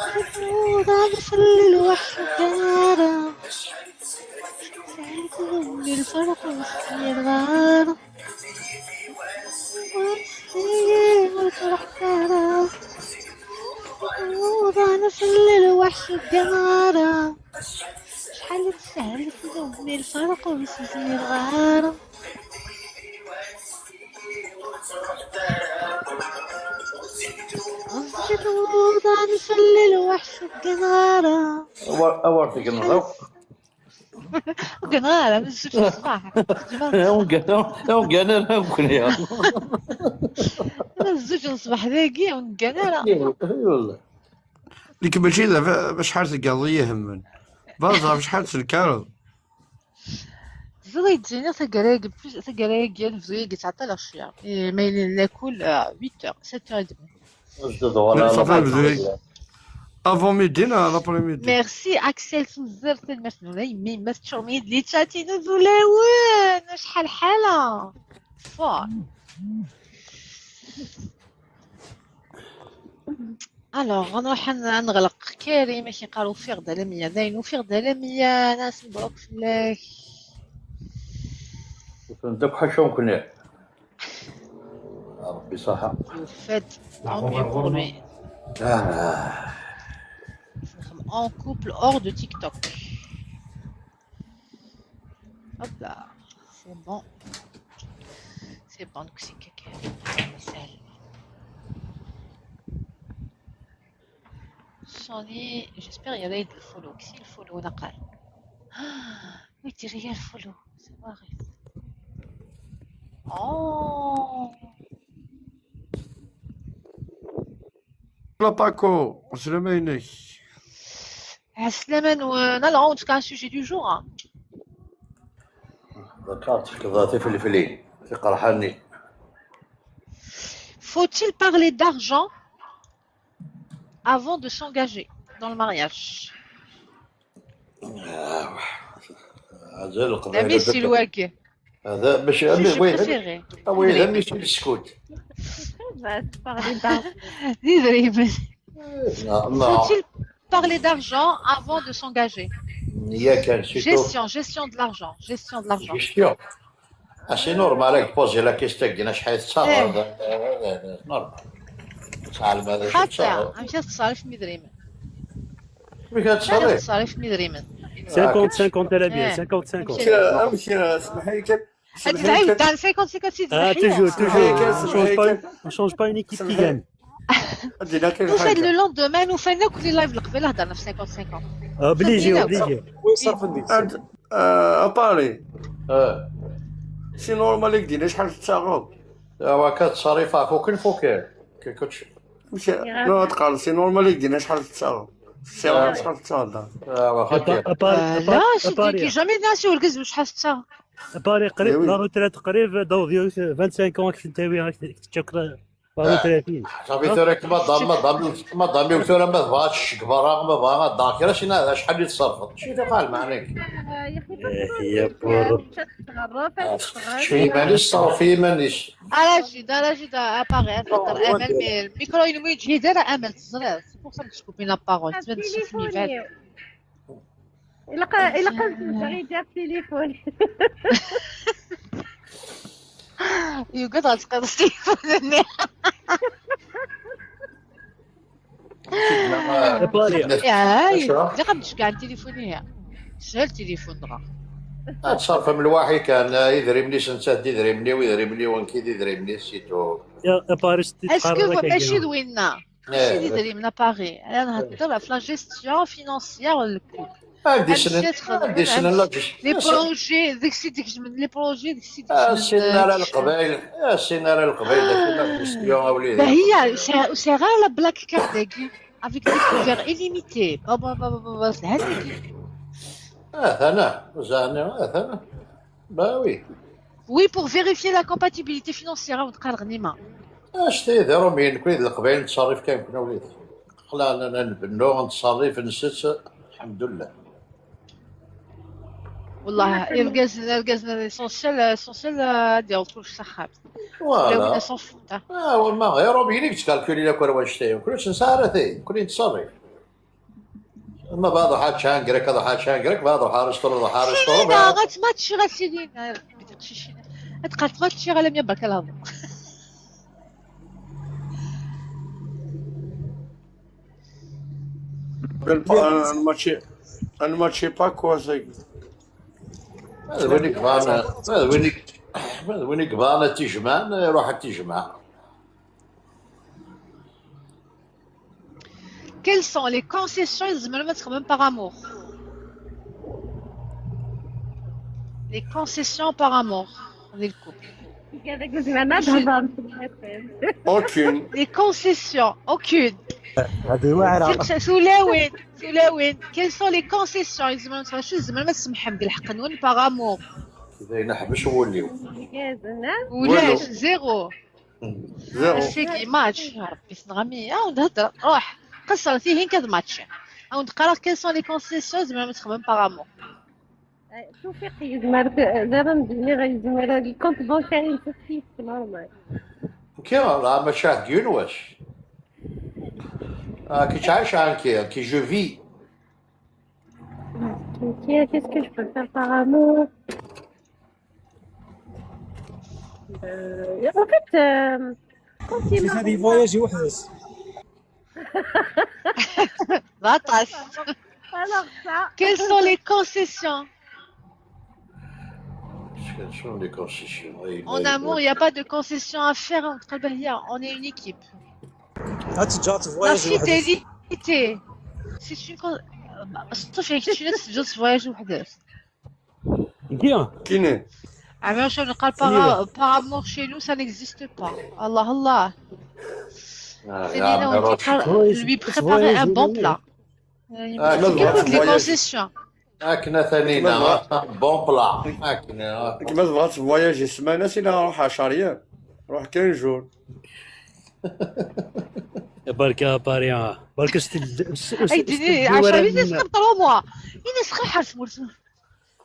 Ur ttruḥet ara. Ur ttruḥet ara. Ur ttruḥet ara. Ur ttruḥet ara. Acḥal i teshel tleɣmi, lferq ur s-tefliḍ ara. Ur ttruḥet ara. Uḍan fell-i lweḥc ur gganeɣ ara. Acḥal i teshel tleɣmi, lferq ur s-tefliḍ ara. Ẓid uḍan fell-i lweḥc ur gganeɣ ara. Awer, awer tegneḍ akk. Ur gganeɣ ara, am zzuǧ n ṣṣbeḥ. Ur ggan-, ur ggan ara akk. Am zzuǧ n ṣṣbeḥ dagi, ur neggan ara. Ay wallah. Nekk mačči d af-, acḥal teggaḍ i yi-ihemmen. Baẓ ɣef acḥal tenkareḍ. Teẓriḍ, ttiniɣ taggara-agi, plus, taggara-agi, anebdu-agi ttɛeṭṭileɣ cwiya. Eh, ma yella lakul, ah, huit heures, sept heures et demie. Ad d-uɣaleɣ. Avant midi neɣ l'après-midi? Merci, Axel Suzer, tanemmirt n ula yemma, yemma teččurem-iyi-d les chats-inu d ulawen, acḥal ḥala. Fort. Alors, ad nruḥ ad n-, ad neɣleq. Karim, ak-iqqar ufiɣ-d ala meyya. Dayen, ufiɣ-d ala meyya. Nas, mebṛuk fell-ak. Ufan-d akk ḥaca nekkni. Ṛebbi ṣaḥa. Ufa-d tant mieux pour lui. Ah. Nxeddem en couple hors de TikTok. Hop là, c'est bon. C'est bon, donc c'est quelqu'un. Sony, j'espère il y a le follow. Si le follow, d'accord. Ah, oui, tu regardes le follow. C'est vrai. Oh. La Paco, c'est le meilleur. Aslam, en tout cas, un sujet du jour, hein. D'accord, tu vas te faire les filets. C'est Karhani. Faut-il parler d'argent avant de s'engager dans le mariage? Ah, هذا القضية. هذا باش، c'est préféré. Ah oui, هذا ماشي السكوت. Faut-il parler d'argent avant de s'engager? Gestion, gestion de l'argent, gestion de l'argent. Gestion. Ah, c'est normal, راك تبوزي la question، كاين شحال تصاور. C'est normal. Tesɛa lmal acu xaṭi tettaɣeḍ? Amek ad teṣṣarifem idrimen? Amek ad teṣṣarifem idrimen? Cinquante cinquante, elle est bien, eh, cinquante cinquante. Kra amek, kra smeḥ-iyi kan. Ad tɛiwed dan cinquante cinquante si tbeḥ. Ah, toujours, toujours. On change pas, on change pas une équipe qui gagne. Ad d-iniɣ kan ḥaǧa. Le lendemain, ufan akk les lives n Leqbayel heddren ɣef cinquante cinquante. Obligé, obligé. Wi ṣerfen deg-s. Ad, ah, à Paris. C'est normal i k-d-ini acḥal tettaɣeḍ. Awa, akka tettṣarrif ɣef ukin fukin. Kečč. Amek, non, ad teqqareḍ c'est normal i k-d-ini acḥal tettaɣeḍ. Ssiɣ acḥal tettaɣeḍ da. Awa, xaṭi. Là, c'est dit que jamais dinsi urgaz acḥal tettaɣ. À Paris, qrib, la retraite qrib, donc, vingt-cinq ans, ak-ten-tawi, ak-tečča la retraite. Safi tura, madame, madame, madame, tura ma tebɣa ad tecc deg berra, ma tebɣa ad tḍeɛ kra, sina acḥal i tṣerrfeḍ. Acu d lmeɛna-agi? Ya pour. Tecfi iman-is, teṣref iman-is. Ala jida, ala jida, à Paris, ad nehder amal, mais le micro-inu ur yeǧhid ara amal, teẓriḍ. C'est pour ça que je coupe la parole. Tban-d tcefmibat. Ilaq, ilaq ad zewǧeɣ iǧa tilifun. Yugad ad tqiḍ s tilifun-nni. Ilaq ad d-ceggɛen tilifun-ihi. Teshel tilifun dɣa. Ad tṣerfem lwaḥi kan, idrimen-is netta d idrimen-iw, idrimen-iw nekki d idrimen-is, c'est tout. Est-ce que mačči d winna? Mačči d idrimen à Paris. Ara nhedder ɣef la gestion financière n lkul. Ad d-issnen, ad d-issnen la gestion. Les projets, deg-s i d-gejmen, les projets, deg-s i d-gejmen. Ah, ssinen ara Leqbayel, ah, ssinen ara Leqbayel, d acu la gestion, a wlidi. Bah, hiya, ur sɛiɣ ara la black card-agi, avec des couverts illimités. Bah, bah, bah, bah, bah, zhan-agi. Ah, tana, zhan, ah, tana. Bah oui. Oui, pour vérifier la compatibilité financière, on tqal ɣnima. Acti d Iṛumiyen, nekni d Leqbayel nettṣerrif kan, nekni wlidi. Qlɛen, nbennu, nettṣerrif, nsett, lḥemdullah. Wellah, irgazen, irgazen, l'essentiel, l'essentiel, ad yaweḍ kullec s axxam. Voilà. Ulawen ad s'en foutent. Ah, wama, Iṛumiyen i yettkalkulin akk ar wannect-a, nekni ur tt-nesɛi ara tayi, nekni nettṣerrif. Ma bɣa ad ruḥeɣ ad ččeɣ n grek, ad ruḥeɣ ad ččeɣ n grek, bɣa ad ruḥeɣ ar restaurant, ad ruḥeɣ ar restaurant. Selina, ad tmatčiɣ a Selina, a Rebbi tiqcicin. Ad tqal tmatčiɣ alammi berka lehḍur. Match, match pas quoi, c'est. Ma d win i yebɣan, ma d win i, ma d win i yebɣan ad t-ijemɛen, iruḥ ad t-ijmeɛ. Quelles sont les concessions i tzemrem ad txedmem par amour? Les concessions par amour di lkupl. Hada ur zemren ad hedren fell-asen. Aucune. Les concessions, aucune. Hadi waɛra. Tulawin, tulawin. Quelles sont les concessions i tzemrem ad txedmem? Acu tzemrem ad tsemḥem deg lḥeqq-nwen par amour? D ayen ḥbes wul-iw. Ulac, zéro. Ass-agi match, a Rebbi tenɣam-iyi. Awen-d-hedreɣ, ruḥ. Qeṣṣret ihi nekk ad matchiɣ. Awen-d-qqareɣ quelles sont les concessions tzemrem ad txedmem par amour. Tewfiq yezmer d ara m-d-iniɣ yezmer ad lkunt bancaire-ines ad t-yefk normal. Kiɣ la mačči deg yiwen wass. Ah, kečč ɛac ɛanki, ki je vis. Qu'est-ce que je peux faire par amour? Euh, en fait, euh, quand il m'a Des voyages وحدس. Batas. Quelles sont les concessions? Quelles sont les concessions? En amour, il n'y a pas de concession à faire entre Bahia. On est une équipe. هاد تجارة La voyage وحدس. Fidélité. C'est une con... صافي، كنت شنو تجوز voyage وحدك. Bien. Kini. عمي، واش نقال par, par amour chez nous, ça n'existe pas. الله الله. Selina, on lui prépare un bon plat. Écoute, les concessions. Akken a Tanina, bon plat. Akken. Kma tebɣa tvoyager ssmana, sina ruḥ عشر ايام. Ruḥ quinze jours. Barka Paris, ah. Barka s-, s-, s-, Ay, dini, عشر ايام, trois mois. Ini sxaḥ ar tmurt.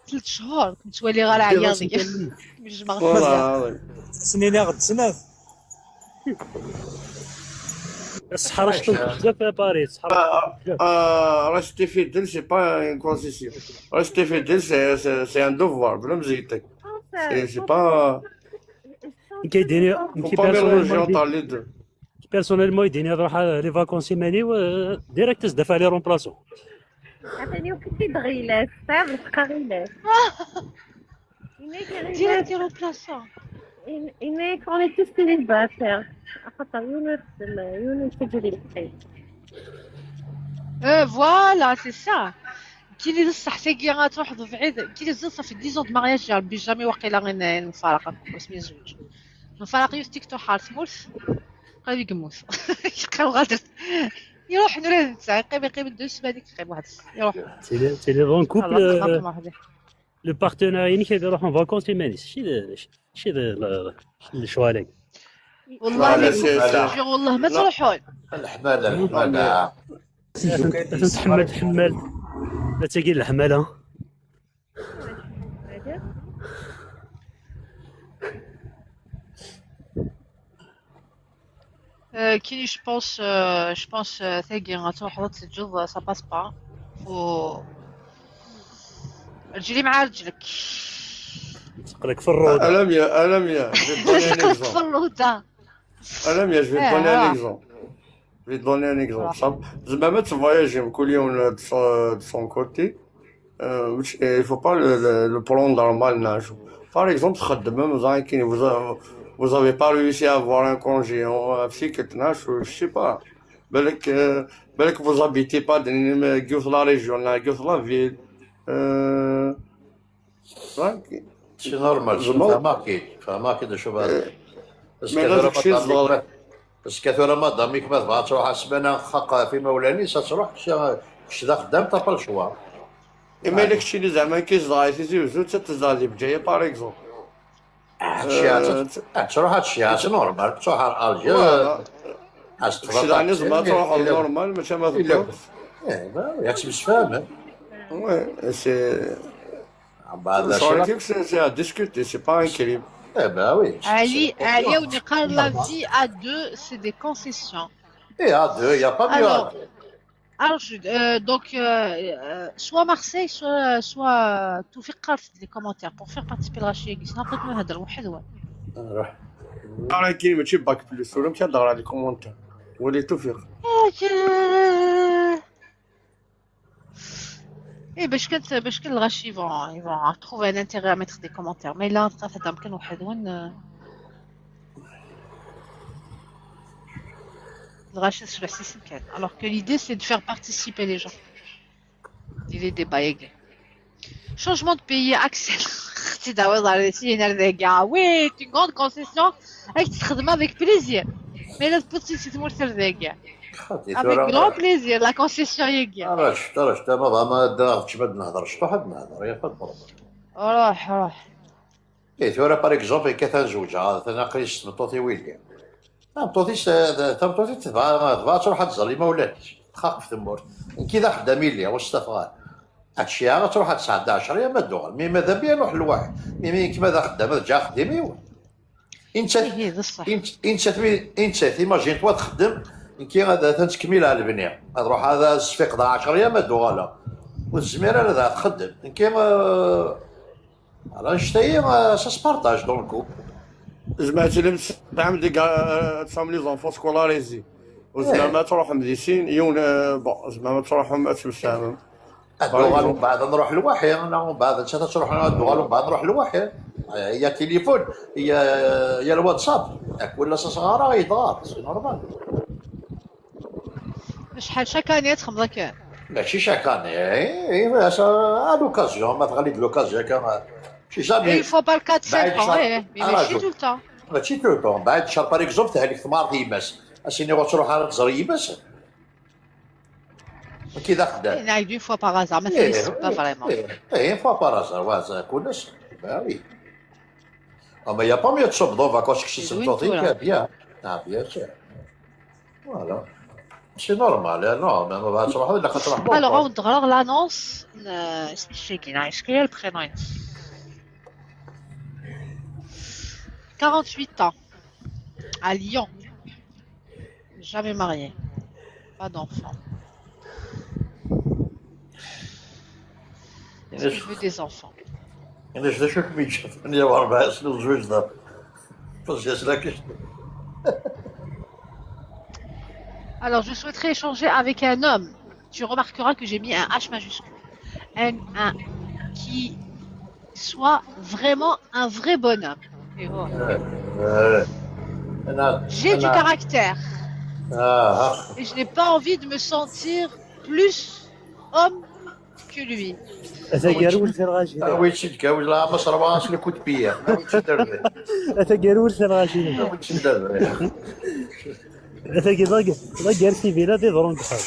Tlata cchur, kem ttwaliɣ ara ɛyaḍ. Jmeɣ. والله العظيم. Snin-a ɣ-d snat. Ṣṣeḥra cṭuḥ bzaf a Paris, ṣṣeḥra. Ah, rester fidèle, c'est pas une concession. Rester fidèle, c'est, c'est, c'est un devoir. بلا مزيتك. C'est, c'est pas. Nekk ay d-iniɣ, Faut pas mélanger entre les deux. Personnellement, i d-iniɣ ad ruḥeɣ les vacances iman-iw, euh, direct ad s-d-afeɣ les remplaçants. Atan-iw kif i d-ɣilas, tesɛiḍ lḥeqq a ɣilas. Direct les remplaçants. Inek on est tous célibataires. Axaṭer yiwen ur ixeddem, yiwen ur yettaǧǧa di lqid. Euh, voilà, c'est ça. Kili d ṣṣeḥ tagi ad truḥeḍ bɛid, kili d ṣṣeḥ في dix ans de mariage يا ربي jamais واقيلا غير نفارق اسمي زوج. نفارق يوث تيك توحار تموت. قريب يموت. يقيم غادر. يروح نريد نتسع يقيم يقيم deux semaines يقيم واحد يروح. C'est les, c'est les grands couples. خلاص Euh, خاطر واحد. Le partenaire inek ad iruḥ en vacances iman-is. Mačči d, mačči d le, le choix-agi. والله لا، les c'est- couples, je jure والله ما تروحون. الحمالة، الحمالة. Tḥemmel, tḥemmel. La tagi leḥmala. Euh, كي je pense, euh, je pense, euh, tagi ad truḥeḍ ad teǧǧeḍ, ça passe pas. Faut رجلي مع رجلك. تقلك في الروضة. Alamia, Alamia, je vais te donner un تقلك في exemple. الروضة. Alamia, je vais te Eh, donner un ah. exemple. Je vais te donner un exemple. Ah. Ça, زعما ما تفواياجي كل يوم de son, de son côté. Euh, il faut pas le, le, le prendre normal. Par exemple, تخدم, vous avez, vous avez pas réussi à avoir un congé, on, je sais pas. بالك, euh, بالك vous habitez pas dans la région, dans la ville. Euh, C'est normal, زعما فهماكي، فهماكي de شو بعد. Parce que mais là, ثورة c'est chez مدامك ما، parce que ثورة مدامك ما تبغى تروح سمانة خاق في مولاني، ça تروح كش-, كش ذا خدام t'as pas le choix. اما الا كنتي اللي زعما كيزرع تيزي وزو تتزرع اللي بجايه par exemple. هادشي عاد، آه، تروح هادشي عاد normal، تروح على الجي. Voilà. شي داني زعما تروح normal ماشي ما تبقى. ايه، ما يا تمشفاهم. Ouais, c'est بعد c'est c'est à discuter, c'est pas un crime. Eh ben oui. علي علي ونقار la vie à deux c'est des concessions. Et à deux, il y a pas mieux à Alors, deux. Alors, je- euh, donc, euh, euh, soit Marseille, soit, soit توفيق قارت les commentaires pour faire participer الغاشية كيس نعطيك نهضر واحد واحد. راه كاين ماشي باك بلس ولا متهضر على les commentaires. ولي توفيق. ايه باش كانت باش كان الغاشي ils vont ils vont trouver un intérêt à mettre des commentaires mais là تقدر تهضر كان واحد وين. الغاشي تشبح سي سكان alors que l'idée c'est de faire participer les gens. Il est des bagues. Changement de pays, Axel. اختي داوي الله على سي هنا داكا. Oui, c'est une grande concession. راك تخدم avec plaisir. Mais là تبوتي تمورتر داكا. Avec grand plaisir, la concession ياكا. راه شفت، راه شفت، ما ما دا تشبد نهضر شطوح نهضر يا فا البروبليم. روح روح. ايه ثورة par exemple كثان زوجها ثنا قيس مطوطي ويلي. تمطوطي تمطوطي تبغى تبغى تروح تزري ما ولاتش تخاف في ثمورت. كي ذا خدام لي واش تفغى. هادشي عاد تروح تسعة عشر يا ما دوغ مي ماذا بيا نروح لواحد مي مي كيما ذا خدام هذا جا خدمي. انت ايه بصح. انت انت انت imagine toi تخدم. كي غادا تكميل على البنيه تروح هذا الصفيق ذا عشر يا ما دوغ لا. والزمير هذا تخدم كي راه نشتي ça se partage dans le couple. زعما تلمس تعمل ديك تسام les enfants scolarisés. وزعما تروح مديسين يون bon زعما تروح ما تمسامم. ادوغال ومن بعد نروح لوحي انا ومن بعد انت تروح ادوغال ومن بعد نروح لوحي. يا تليفون يا يا الواتساب. ولا صغارة يضغط c'est normal. شحال chaque année تخمض كان؟ ماشي chaque année اي اي à l'occasion ما تغلي de l'occasion كان. شي jamais. Une fois par quatre cinq ans ايه mais ماشي tout le temps. ماشي tout le temps بعد شهر par exemple تهلك ثمار في يماس. اسيني غتروح على تزري يماس. كي ذا خدام. نعيد une fois par hasard ما فيش سبة vraiment. ايه fois par hasard وازا كلش. Bah oui. اما يا با ميو تصوب دون فاكونس كشي سمطوطي كان بيان. اه bien sûr. Voilà. C'est normal, non, mais on va se voir la quatre. Alors, on va l'annonce. Expliquer, est-ce qu'il y a le prénom? Quarante-huit ans. À Lyon. Jamais marié. Pas d'enfant. Est-ce que je veux des enfants? انا شفت شوف ميتشا ثمانية وأربعين سنة وزوج دار. بس يا سلاكش. Alors, je souhaiterais échanger avec un homme. Tu remarqueras que j'ai mis un H majuscule. Un, un qui soit vraiment un vrai bonhomme. Et voilà. آه، انا J'ai du انا caractère. اه Et je n'ai pas envie de me sentir plus homme que lui. Ata gar wul tirɣajin. ويتشد كاوز لا مصر واصل كنت بيا ويتشد دربي Ata gar wul tirɣajin. ويتشد دربي Ata gar ضاق ضاق سيفيلا دي ضرون بحال.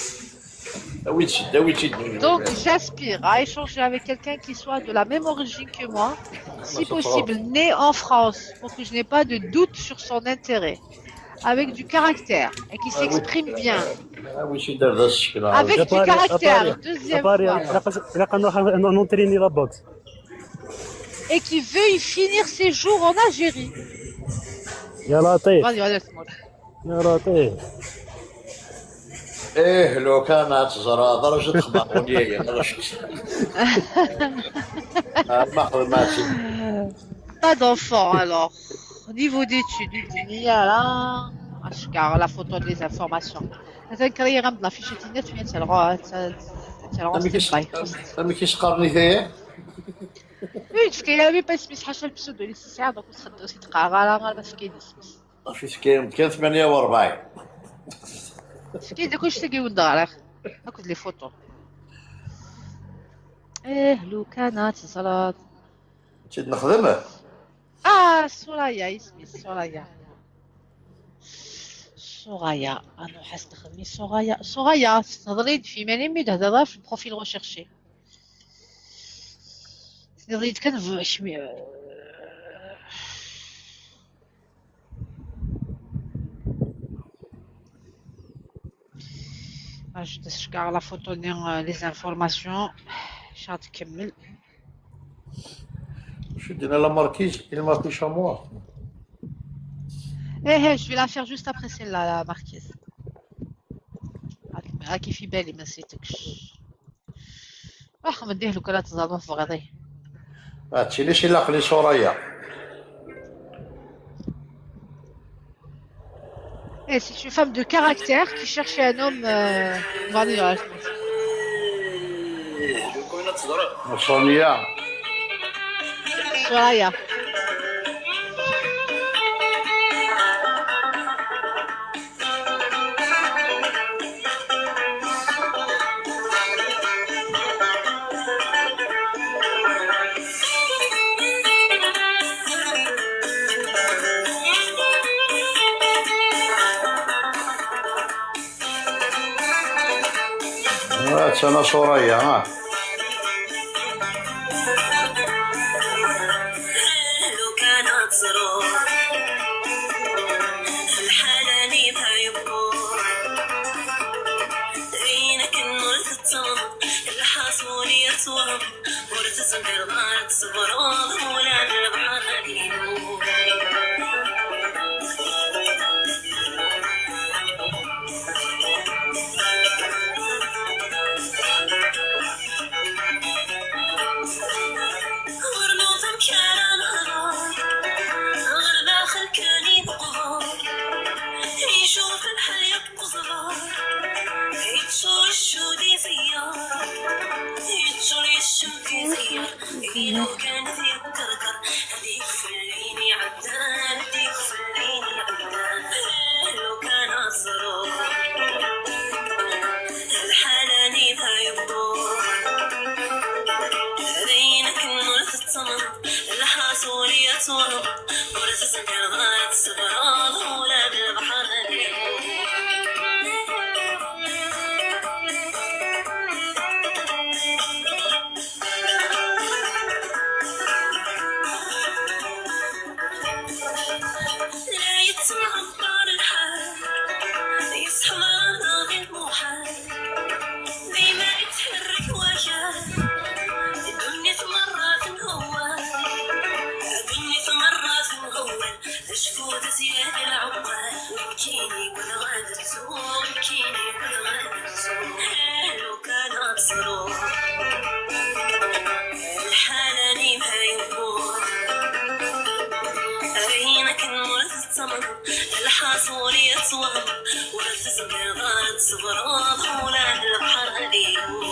ويتشد ويتشد Donc, j'aspire à échanger avec quelqu'un qui soit de la même origine que moi, si possible, né en France, pour que je n'ai pas de doute sur son intérêt, avec du caractère et qui s'exprime bien. ويتشد دربي الشكل Avec du Lapari, caractère, lapari, deuxième lapari, fois, ilaq ilaq ad nruḥ ad nentrini la boxe. et qui veuille finir ses jours en Algérie. يا لطيف. Vas-y, vas-y, c'est bon. يا لطيف. ايه لو كان تزرع درجة خبر ونيا درجة ما خدماتي Pas d'enfant alors. Niveau d'études, الدنيا لا. اش كاع la photo des informations. هذا كري غنبدا في شي تينات وين تلغى تلغى أمي كيس- ستيب باي. أمي كيس قرني فيه وي تفكي يا بي باش مش حاجه البسودو اللي سي ساعه دوك تخدو سي تقرا غا غا باش كاين اسمي. في سكين كان ثمانية وأربعين تفكي داك واش تلقي ولد غير هاكد لي فوتو. ايه لو كانت صلاه. كنت نخدمه اه سوريا اسمي سوريا. سوريا انا حاس تخدمي سوريا سوريا تهضري في ماني مي تهضر في البروفيل ريشيرشي. تهضري كان في شمي. اش تشكى على فوتو ني لي زانفورماسيون. شاد تكمل. شدنا لا ماركيز il m'a fait chamois ايه ايه je vais la faire juste après celle-là la marquise. راكي في بالي ما نسيتكش. واخا ما ديه لو كان تزعما في بغيضي. هادشي ليش الا قلي سوريا Et c'est une femme de caractère qui cherche un homme euh, on va dire, euh, سوريا سوريا. هات انا سوريا ها لو كانت تروح الحالة اللي بها يبور عينك النور تتصور الحصول يتورم ورتسمع الغار تصبر ولا البحر اللي يدور غير نوض مكان الغرام غير داخل كان يبقى يشوف الحل يبقى صغار يتشور الشودي زيار يتشور الشودي زيار إنه كان في الكركر هذيك خليني عدان هذيك خليني عدان لو كان الظروف الحالة نيفها يبور بينك النور تتصمم الحاصول يتورم ورزق الغاية صبر ولا بالبحر لا يتسمع أخبار الحال يصحى الأرض غير محال ديما يتحرك وجع الدنيا مرات مهوى الدنيا مرات مهوى شكون زياد العقال وكيني والغد تزور كيني والغد تزور لو كان مصروف الحالة لي ما يبور عينك النور تتصمد الحاصول يتصمد Ur tezmireḍ ara ad tṣebreḍ ula d lebḥer ad yeww.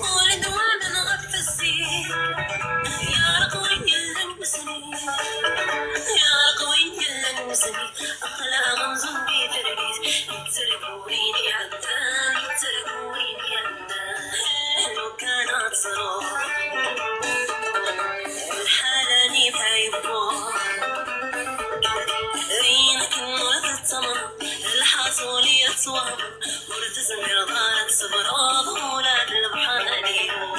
Ur d-wamen ɣef tessit. Yeɛreq win yellan mesni. Yeɛreq win yellan mesni. Aql-aɣ nzun di tergit. Yetterguri-ni iɛeddan, yetterguri-ni iɛeddan. Lukan ad truḥ lḥala-nni ma yewweḍ. Ayen akken ur tettamaḍ, lḥaṣul yettwaḍ. Ur tezmireḍ ara ad tṣebreḍ ula d lebḥer ad yeww.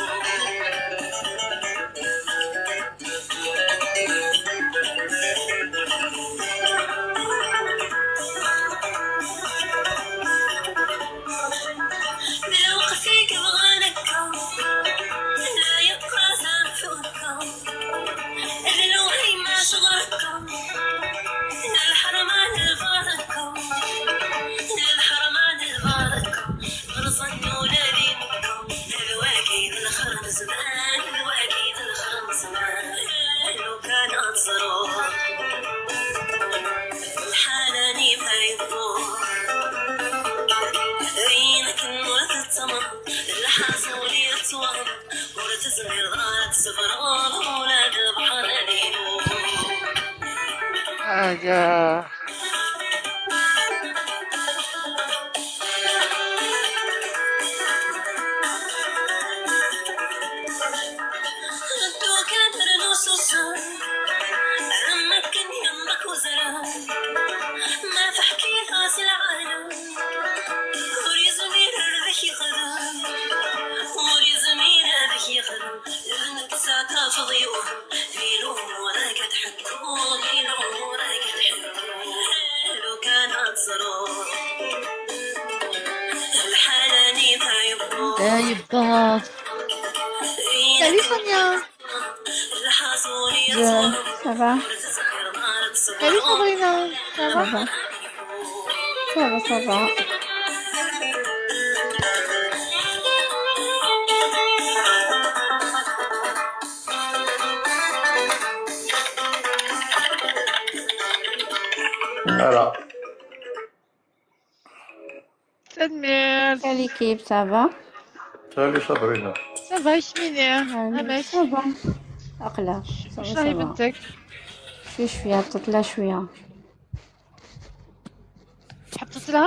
Lweqt i yebɣan akka, la yeqqaz am tura. Lluhi ma ɣer-kem, d lḥerma d lbaraka, d lḥerma d lbaraka, rẓan ula d imekka. D wagi d lxer n zman, d wagi d lxer n zman. Lukan ad teẓreḍ lḥala-nni ma yewweḍ. Ayen akken ur tettamaḍ, lḥaṣul yettwaḍ. Ur tezmireḍ ara ad tṣebreḍ ula d lebḥer ad yeww. Aya. Ddu kan rnu susem, am akken yemma-k uzrem. Ma teḥkiḍ-as lɛalam, ur yezmir ad ak-yexdem. Ur yezmir ad ak-yexdem. D netta tafeḍ yewhem. Di lumuṛ-ik ad tḥekkuḍ, di lumuṛ-ik ad tḥekkuḍ. Lukan ad teẓreḍ lḥala-nni ma yewweḍ. Ay, yebba. Salut Sonia. Ça va? Salut Sabrina. Ça va? Ça va, ça va. Voilà. Tanemmirt. Salut l'équipe, ça va? Salut Sabrina. Ça va, Yasmine? Salut, amek? Ça va. Aql-aɣ. Ça va, ça va. Cwi cwi, ḥebṭet la cwiya. Ḥebṭet la?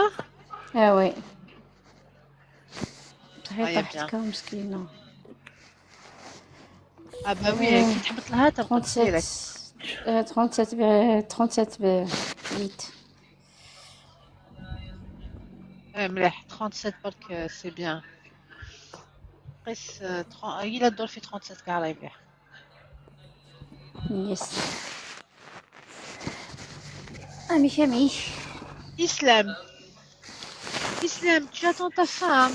Ah oui. صحيح، طاحت كا مسكينة. Ah bah oui, كي تحبط لها ترقد direct. trente-sept, euh, trente-sept, euh, trente-sept, euh, huit. Eh, مليح، trente-sept برك، euh, c'est bien. قيس، euh, trente، آه، إلا دور في trente-sept كاع راهي مليح. Yes. أميش، أميش. Islam. Islam, tu attends ta femme.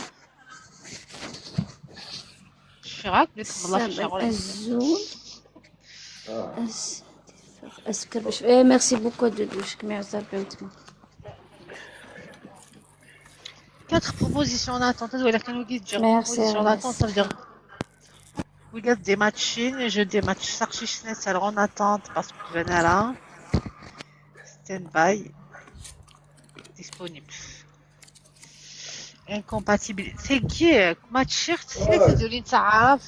شفيغاك بلي تكمل لا في الشغل. أزول. أس-، أسكر باش، إيه، merci beaucoup دودو، شكمي عزاب بنتما. Quatre propositions en attente, ولا كان وقيت جا proposition en attente, ça veut dire ولا des matchs, je des matchs, ساقشي شنو سال en attente parce que أنا راه stand by disponible. Incompatible. C'est qui, euh, ما تشيخت سيتي دولي تعرف،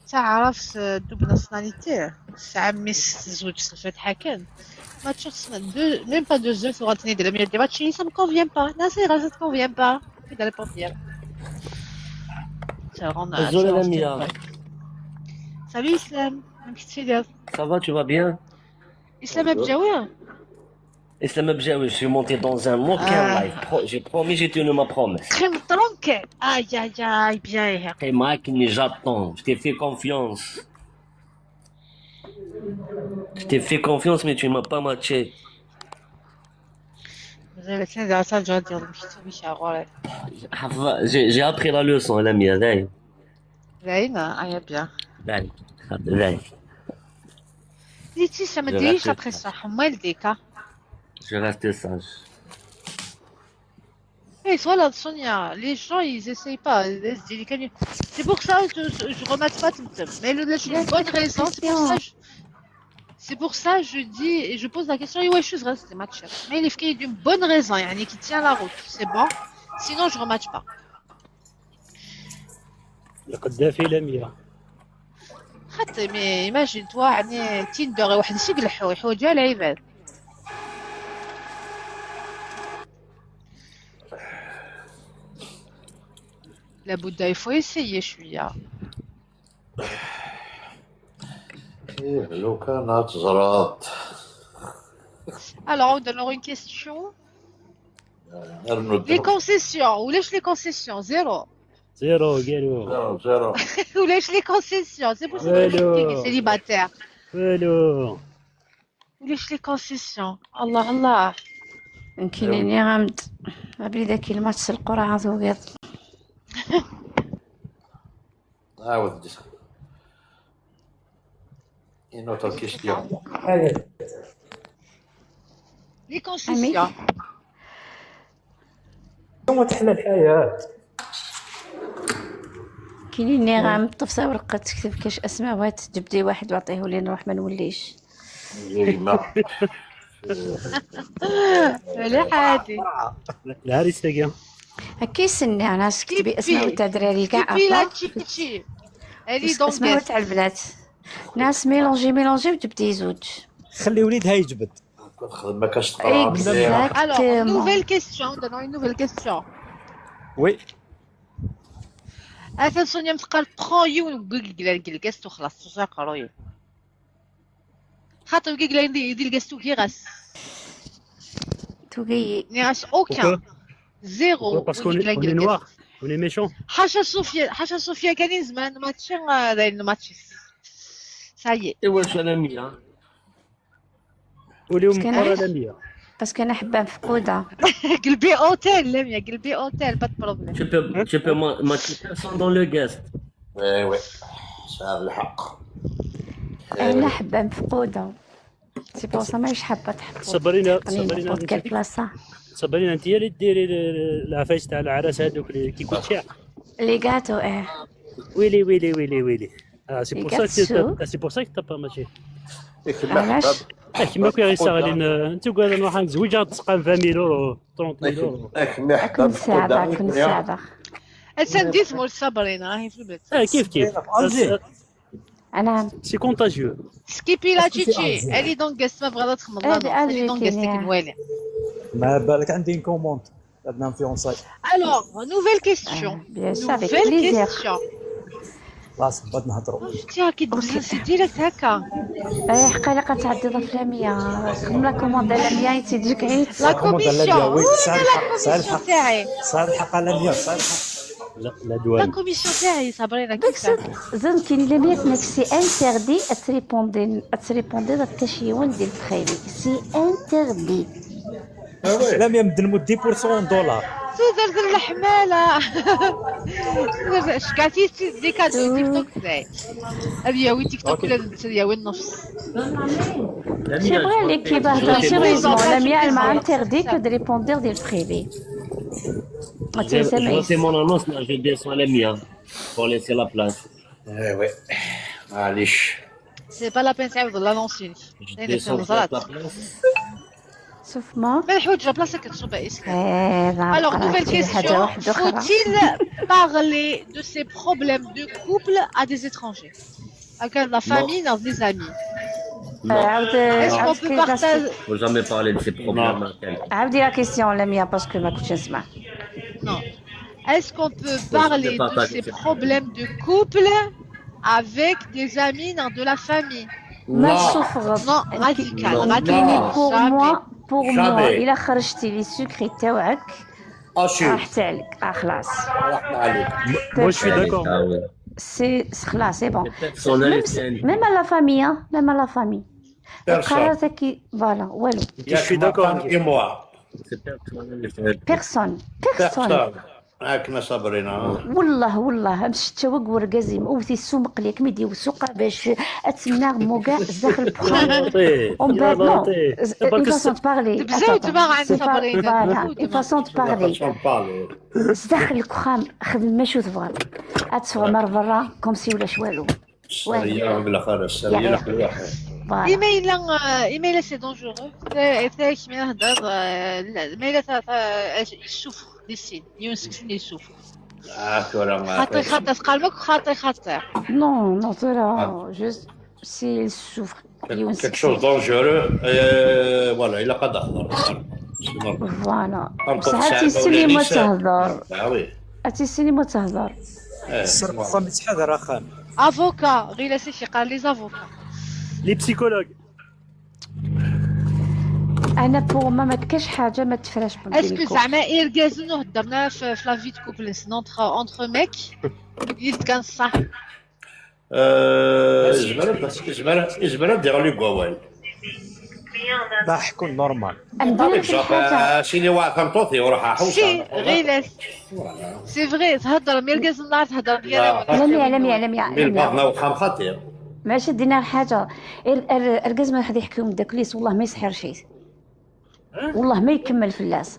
تعرف double nationalité. ساعة ميس زوج صفات حكان. ما تشيخت deux, même pas deux ans، ثورة تني دير مية ديما تشيني، ça me convient pas. لا، c'est vrai, ça te convient pas. كي دار بوبيير. Ça rend أزول ألمية. Salut Islam. راك تفيدر؟ Ça va, tu vas bien? Islam Abjawi. Islam Abjawi, je suis monté dans un aucun live. Pro-, j'ai promis, j'ai tenu ma promesse. Très tranquille. Aïe, aïe, aïe, bien. T'es moi qui j'attends. Je t'ai fait confiance. Je t'ai fait confiance, mais tu m'as pas matché. مازال كاين زعما ترجع دير المشتي مشي غوري. حفظ-، j'ai, j'ai appris la leçon, ألمية، دايم. باين، آه، آه، bien. باين. باين. Laetitia, ma J'ai tdirish resté après sage. Ça, حمال ديكا. J'ai resté sage. Eh, voilà, Sonia, les gens, ils essayent pas. C'est pour ça que je, je rematch pas tout le temps. Mais le, le- une bonne raison, c'est pour ça que je, c'est pour ça que je dis, et je pose la question, ايوا شو زغرت ما تشاف. Mais il faut qu'il y ait une bonne raison, يعني, qui tient la route, c'est bon. Sinon, je rematch pas. القدافي لمية. حتى mais imagine-toi, يعني, Tinder, واحد الشيء يلحو يحوجها العباد. لابد, il faut essayer شوية. إيه، لو كان تزرط. Alors, on donne une question. نرملو Les concessions, ولاش les concessions, zéro. Zéro, قالوا. زيرو، زيرو. ولاش les concessions, c'est pour ça que je suis célibataire. والو. ولاش les concessions? الله الله. يمكن اني غامض. بلي ذاك الماتش القرعه زويض. عاود. Une autre question. Les concessions. اليوم تحلى الحياة. كاينين اللي غامض طفسه ورقه تكتب كاش اسماوات، جبدي واحد واعطيه لي نروح ما نوليش. زي ما. مليح هادي. العريس تاقيا. هكا يسنى انا كتبي اسماء تاع دراري كاع. Skipila Chichi. Elle est dans اسماء guest. تاع البنات. ناس ميلونجي ميلونجي وجبتي زوج. خلي وليدها يجبد. كنخدم ما كاش تقرا مزيان. Alors, Exactement. Nouvelle question, donnons une nouvelle question. Oui. اثن سونيا متقال prends يون قلقل القلقاس وخلاص توصل قرويه. خاطر قلقل يدي يدي القاس تو كي غاس. توقي. ني غاس aucun. Zéro. Parce qu'on est, on est noir, on est méchant. حاشا صوفيا, حاشا صوفيا كان زمان ماتشي, آه، داير ماتشي. Ça y est. ايوا سلامية. واليوم كان مقرة عايش؟ لمية. باسكو انا حبه مفقوده. قلبي اوتيل لميا, قلبي اوتيل, pas de problème. Tu peux, tu peux ma- matcher personne dans le guest. ايوا، صار الحق. انا حبه مفقوده. C'est pour ça مانيش حابه تحط صبرينا، تحطني صبرينا n'importe quelle نشوفك. Place. صبرينا، انت هي اللي ديري ال- العفايس تاع العراس هذوك اللي كيكوتشيع. Les gâteaux, ايه. ويلي ويلي ويلي ويلي. اه c'est pour ça que Gâteaux. C'est pour ça que t'as pas matché. علاش؟ اه كيما كي غيسغلين. انت قاعد نروح نزوج غتسقى vingt mille euros, trente mille euros. كنساعدك كنساعدك. اتسنديت مول صابرين راهي في البيت. اه كيف كيف. انا C'est contagieux. Skipila Chichi, elle est dans guest, ما بغات تخمم. هذه Elle est dans guest, كينيا. كنوالي. ما بالك عندي une commande. عندنا fiançailles. Alors, nouvelle question. Bien sûr, avec Nouvelle plaisir. Question. خلاص، بعد نهضروا. شتي راكي تدوزي direct هكا. ايه حقا الا كتعدي ضيف لمية. خدم la commande لمية يتيديك عيد. La commission. Oui, وين صار la الحق، صار commission الحق. تاعي؟ صار الحق لمية، صار الحق. لا لا La دوان. commission تاعي صابرين راكي داك الشيء زين كاين اللي مية نفسي interdit تريبوندي تريبوندي داك كاش يوان ديال البخيلي. C'est interdit. لمية مدن مو dix pour cent en dollars. تزرزر الحمالة. شكاتي دي كادو تيك توك تاعي. هذه يا وين تيك توك ولا يا وين نص. C'est vrai اللي كيبان هضرتي raison. لمية ما interdit que de répondre ديال البخيلي. Je vais monter mon annonce, là, je descends les miens pour laisser la place. ايوا، معليش. C'est pas la peine تعاود l'annonce. Je descends pour la place. شوف ما ما الحوت جا بلاصه كتصوب اسمها. ايه Alors, nouvelle question. Faut-il parler de ses problèmes de couple à des étrangers, à quelqu'un de la famille, dans des amis? عاود Est-ce qu'on peut partager? Faut jamais parler de ses problèmes à quelqu'un. عاودي la question لمية parce que ما كنتش نسمع. Non. Est-ce qu'on peut parler de ses problèmes de couple avec des amis, non, de la famille? ما تشوفغ. Non, radical, كاينين radical. Pour moi, pour moi Jamais. الا خرجتي les secrets تاعك اشي. راحت عليك. اه خلاص. رحمة عليك. Moi je suis d'accord. C'est خلاص, c'est bon. C'est personnel, Même, c'est même à la famille, hein, même à la famille. Personne. القرار تاعك voilà, والو. Je suis d'accord. Et moi. C'est personnel, c'est Personne, personne. Personne. Akken a Sabrina. Wallah, wallah, amceččaw akked urgaz-im, wwet-it s umeqli, akken i d-iwet s uqabac, ad tennaɣ muga zdaxel n uxxam. Umbeɛd, non, une façon de parler. Attends, c'est pas, voilà, une façon de parler. Zdaxel n uxxam, xdem acu tebɣam. Ad teffɣem ar berra, comme si ulac walu. Sseriya bla xalas, sseriya leqwaḥ. Voilà. I ma yella, euh, i ma yella c'est dangereux. Ta- ta- kemm i hder, euh, la- ma yella ta- ta- elle souffre di sin. Yiwen seg-sen i souffre. Ah, tura ma Xaṭi xaṭi, teqqarem akk xaṭi xaṭi. Non, non, tura, juste s'il souffre. Yiwen Quelque seg-sen. Chose dangereux, euh, voilà, ilaq ad d-tehder. Voilà. Am Saɛat tefsɛa yessin mawlid ma yesɛa. tehder. Ah oui. Ad tissin ma tehder. Eh, Sser uxxam yettḥadar axxam. Avocat, ɣilas i k-yeqqar les avocats. Les psychologues. Ana pour moi ma tkax ḥaǧa ma tefrac. Est-ce que zeɛma irgazen ur heddren ara في في la vie de couple entre entre mecs? Yid kan ṣṣaḥ. Euh, yezmer ad- yezmer ad- yezmer ad d-iɣli deg wawal. La ḥekkun normal. Amdan Par fi exemple, lḥaǧa. euh, sini wa tameṭṭut iruḥ aḥewsa. Si, ɣilas. C'est vrai, theddrem irgazen la theddrem La. Lamia, lamia, lamia, Bilbaḍ lamia. n uxxam xaṭi. Maca dina ḥaǧa. Ar- ar- Argaz ma ḥed iḥki umeddakel-is, wallah ma yesḥirc-it. Wallah ma ikemmel fell-as.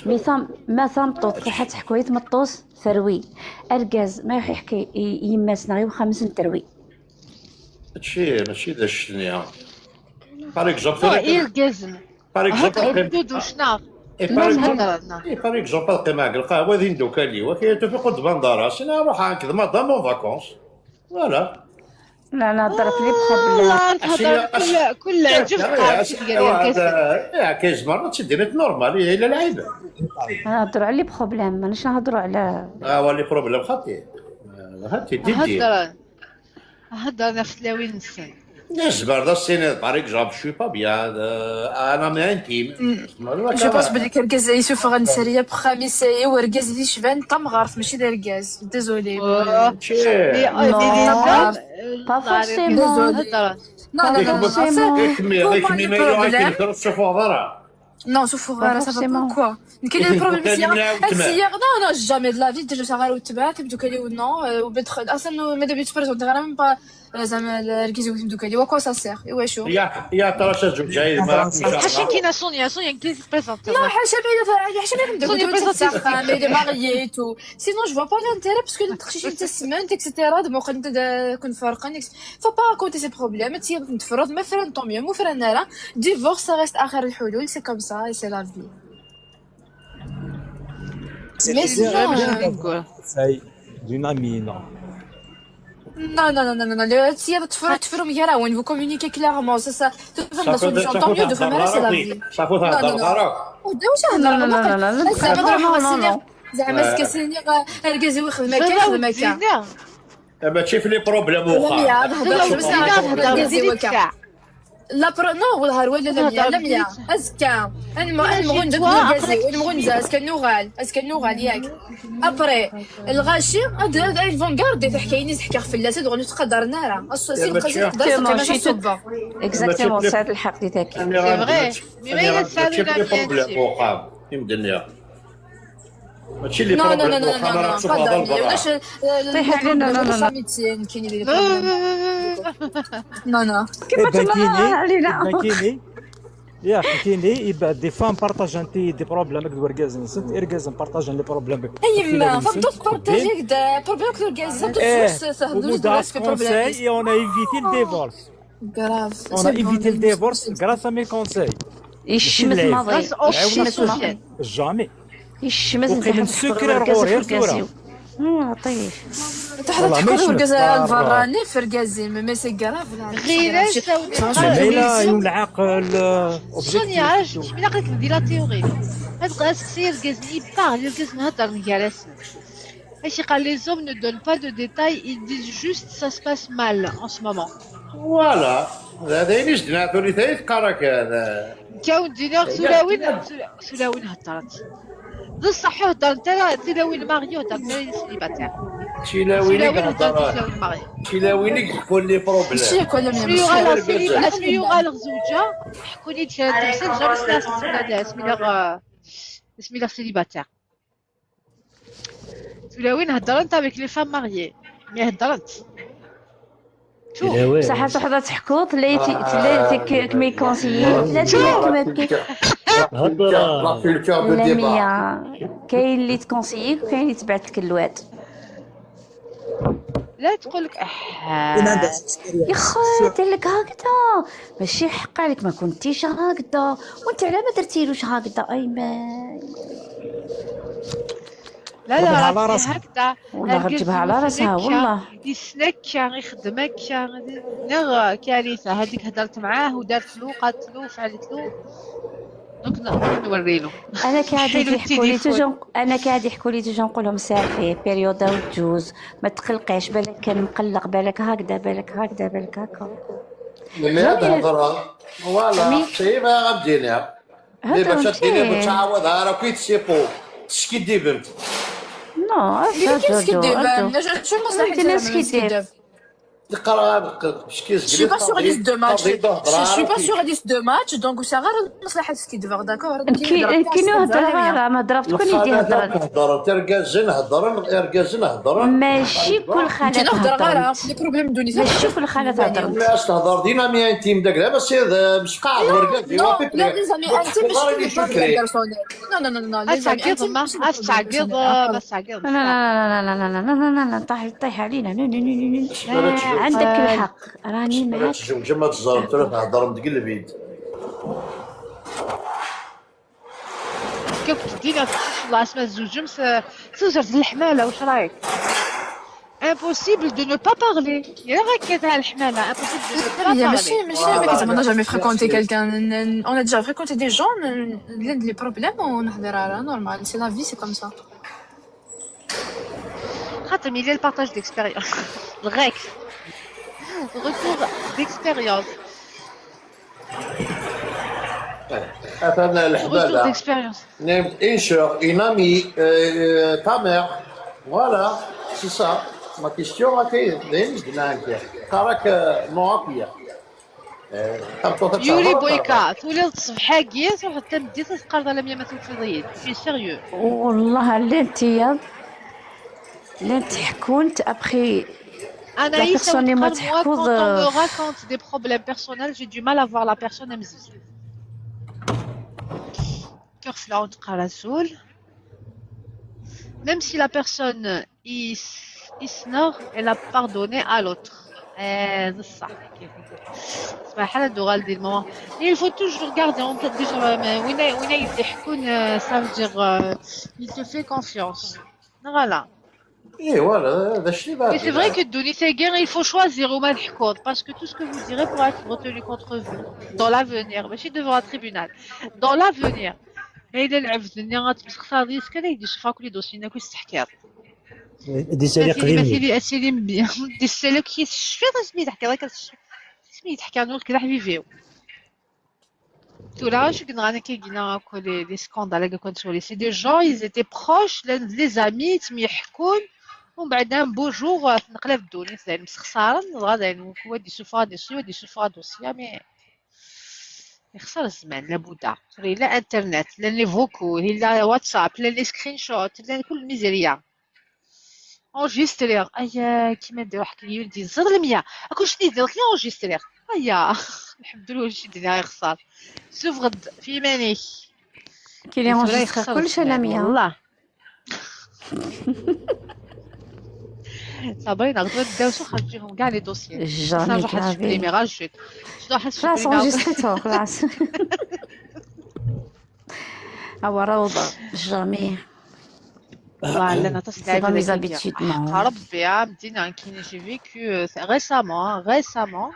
Mi tam ma tameṭṭut tṛuḥ ad teḥku i tmeṭṭut, terwi. Argaz ma iḥki i i yemma-s neɣ i uxxam-nsen, terwi. Mačči, mačči d ccetni. Par exemple, Non, tura kan- irgazen. par exemple, Heddren qqim- dudec neɣ et par exemple, heddren. Et par exemple, ad qqimeɣ deg lqahwa d imdukal-iw, akka tufiq ur d-tbaned ara, sina ruḥ nekk d madame en vacances. Voilà. لا، نهضر في les problèmes. والله تهضر كل كل عجب قاعد تدير يا كاسر. Akka yezmer ad tt-id-tiniḍ normal, yella lɛib. نهضر على les problèmes، مانيش نهضروا على Ah, wa les problèmes xaṭi. Ah, xaṭi, didi. هضر هضر في تلاوين السن. Yezmer ad as-tiniḍ, par exemple, je suis pas bien, euh, un ami intime. Je pense belli argaz ay yessufɣen sser-agi n uxxam-is, i urgaz d-yecban tamɣart, mačči d argaz. Désolé. Mais, euh, mais Linda, Pas euh, forcément. هضر. Non, non, non, non, forcément. c'est Yak mi, faut yak pas mi le ma yella problème. akken ur tessufɣeḍ ara. Non, ssufɣeɣ ara, ça va Forcément. Pourquoi? Nekk les problèmes sya. Ad sya, non, non, jamais de la vie, déjà ça va au tibet, du calé ou non, euh, ou peut-être, ah, ça nous, mais d'habitude, par exemple, même pas, euh, زعما argaz-iw d timdukal-iw, à quoi ça sert? Iwacu? Ya, ya tara sa zewǧ ay ma. حاشاك كاينه سونيا، سونيا كاين تبريزونتي. لا، حاشا بعيدة، حاشا بعيدة سونيا كنت بريزونتي. تسخن، mais il est marié et tout. Sinon, je vois pas l'intérêt parce que les تخشيشين تسمن، et cetera. دابا واخا نتا كون فارقين، faut pas raconter ses problèmes. تي نتفرض ما فران، tant mieux، مو فران لا. Divorce, ça reste آخر الحلول, c'est comme ça et c'est la vie. Mais sinon, euh, Conseil d'une amie, non. Non, non, non, non, non, non. Le, si elle te fait, tu fais un gars, on vous communique clairement, c'est ça. Tu fais une solution, tant mieux, de faire c'est la vie. صافي تهضر ضرك. وداو شي هضره لا، لا، لا، لا، لا، لا. زعما لا، لا، لا، لا. زعما سكسيني، اركزي ويخدم هكا، يخدم هكا. ماشي في les problèmes واخا. لميا، هضر بس زينة، هضر، هضر اركزي بزيد وكا. ساعة. لا برو، نو، والهار ولا لميا، هضر لميا. بزيد ساعة. ازكا. المغنزه جيتوا المغنزه، اسكا نوغال، اسكا نوغال ياك. ابري الغاشي هذا، هذا ils vont garder تحكي، ني تحكي في الله، تدغني تقدر نارا. الصوصي ماشي تقدر تقدر ماشي تقدر. Exactement، c'est هاد الحق اللي تاكي. C'est vrai. Mais ما يلا تسالوا ماشي في les لا problèmes واخا. يمدنيا. ماشي les Non, non, problèmes non, non, واخا، non, راه non, تشوف pas هذا d'argent. البرا. علاش؟ طيح علينا، لا، لا، لا. كاين les problèmes. Non, non. كيف إبا كيني، علينا. إبا كيني. يا أخي كيني، إبا des femmes partagent des problèmes avec les gars, c'est irgazan partagent les problèmes. ايما فضلت بارطاجي هكذا بروبليم كل كاز إيه، سهل ومودا conseils et on a évité le divorce. Grave. On a évité le divorce grâce à mes conseils. يشمت ماضي. Grâce au يشمت social. ماضي. Jamais. يشمت وقيل نتاح السكر تحكم غوري الكازي. ثورة. آه، طيب. تحت والله ما تحكم يشمت الكاز بارا. الفراني في الكازي، mais c'est grave. غير ساوني. ليلى يوم العاقل. سونيا، علاش مش من عقلك ندير la théorie؟ هاد القاس قصير كازني باغ، الكاز نهضر نكارس. اش يقال؟ Les hommes ne donnent pas de détails, ils disent juste ça se passe mal en ce moment. Voilà. هذا ينيش دنا ثوري ثايت قارك هذا. كاون دينار سلاوين، سلا- سلاوين هضرت. بصح هضر انت، لا، سلاوين ماريو هضر انت، سيليباتير. شي لاويني سلاوين هضر هضر. سلاوين ماريو. شي لاويني يحكوا les problèmes. شي يكون لهم اسمي يغال مشكل. اسمي يغال غزوجة. حكوني تشهد تمثيل جا بس ناس تسمى اسمي لغ اسمي لغ سيليباتير. Tulawin heddrent avec les femmes mariées. Mais heddrent. Bṣaḥ ad truḥeḍ ad teḥkuḍ, tella kem-ikonsiyi, tella tella kem-, Heddṛet. Lamia, kayen li tkonsiyi, kayen li tebɛed tkelwat. لا تقول لك احا. يخي، قال لك هكذا. ماشي حق عليك، ما كنتيش هكذا. وانت علاه ما درتيلوش هكذا؟ اي ما. لا، لا، على راسها هكذا. والله غتجيبها على راسها والله. يسلك، يخدم هكا. نغ كارثه هذيك، هدرت معاه ودارت له، قالت له، فعلت له. Donc نوري له. انا كي عاد يحكوا لي توجور، انا كي عاد يحكوا لي توجور نقول لهم صافي، période وتجوز، ما تقلقيش، بالك كان مقلق، بالك هكذا، بالك هكذا، بالك هكا. ملي هاد الهضره، فوالا، شي ما غادينا. مي باش ديري متعاوض، راه كي تسيبو تسكي ديبنت. نو، كي تسكي ديبنت، شنو مصلحه؟ تقرا باش كيزكري. Je suis pas sur liste de match. Je suis pas sur liste de match, donc c'est rare مصلحه تسكي ديبنت، d'accord. كي كي نهضر، راه ما ضربت كون يدي هضر. تهضر ترقازن هضرن، ارقازن هضرن. ماشي كل خاله تهضر. Les problèmes de Nice. ماشي كل خاله تهضر. مي اش تهضر دينا؟ مي انتيم داك لاباس مش قاعد ورقاز. Non, les amis, انت مش personnel. Non, non, non, non, les amis, انت مش استعقض. لا لا لا لا لا لا لا لا لا، طيح طيح علينا. عندك الحق، راني معاك. جمجمة الزرب تروح تهضر ديك البيت. كيف تدينا في العاصمة الزوجم توزرت الحمالة، واش رايك؟ Impossible de ne pas parler. يا غير كي تاع الحمالة، impossible de ne pas parler. ماشي ماشي ما كتبغى jamais fréquenter quelqu'un. On a déjà fréquenté des gens. لان les problèmes ونهضر راه normal, c'est la vie, c'est comme ça. خاطر il y a le partage d'expérience. الغيك. Retour d'expérience. Attends, الحبالة. D'expérience. Named Insure, Inami, euh, ta mère. Voilà, c'est ça. Ma question, ok, دايما زدنا هكا. قراك نوعك يا. يوري بويكا، تولي الصبحاكي تروح تمدي تتقرض على مية ما تنفضيين. C'est sérieux. والله لا انت يا لا انت حكونت ابخي. انا يسوي ما تحكوض. Quand on me raconte des problèmes personnels, j'ai du mal à voir la personne. امزيز كيغفل عاود تقرا سول. Même si la personne يسنغ, elle a pardonné à l'autre. ايه بصح. صباح على دو غالدي الماما. Il faut toujours garder en tête des gens وين وين يدي يحكون. Ça veut dire il te fait confiance. Voilà. ايه voilà, هذا الشيء. Mais c'est vrai que الدنيا تاكي, il faut choisir وما تحكوض, parce que tout ce que vous direz pourra être retenu contre vous dans l'avenir, ماشي devant un tribunal, dans l'avenir. الا العبد الدنيا غتمسخ صافي كان يدي شوف كل دوسينا كل تحكير. دي سالي قديم. اسيلي اسيلي مبيا. دي سالي كي شفيت اسمي تحكي راك اسمي تحكي نور كذا حبيبي. ثورة شو كنا غانا كيجينا كو لي لي سكوندال هكا كنت تولي c'est des gens, ils étaient proches, les amis, تميحكون. ومن بعد un beau jour تنقلب الدنيا زين مسخسارا غادا يعني. وادي سوفا دي سي وادي سوفا دوسيا مي يخسر الزمان لابودا. لا انترنت, لا لي فوكو, لا واتساب, لا لي سكرين شوت, لا كل ميزيريا. Enregistrer. ايا كيما ندير واحد اليوم دي زر المية اكون شنو يدير لك enregistrer. ايا الحمد لله شي دنيا يخسر. شوف غد في مانيك. كي لي enregistrer كلش انا مية. والله. صابرينا غدوه نداو شو خرجيهم كاع les dossiers. جامي كافي. Supprimer, rajouter. خلاص enregistrيتو خلاص. اوا روضه. جامي. والله انا تصدق. ربي يا مدينه كاين, j'ai vécu récemment, récemment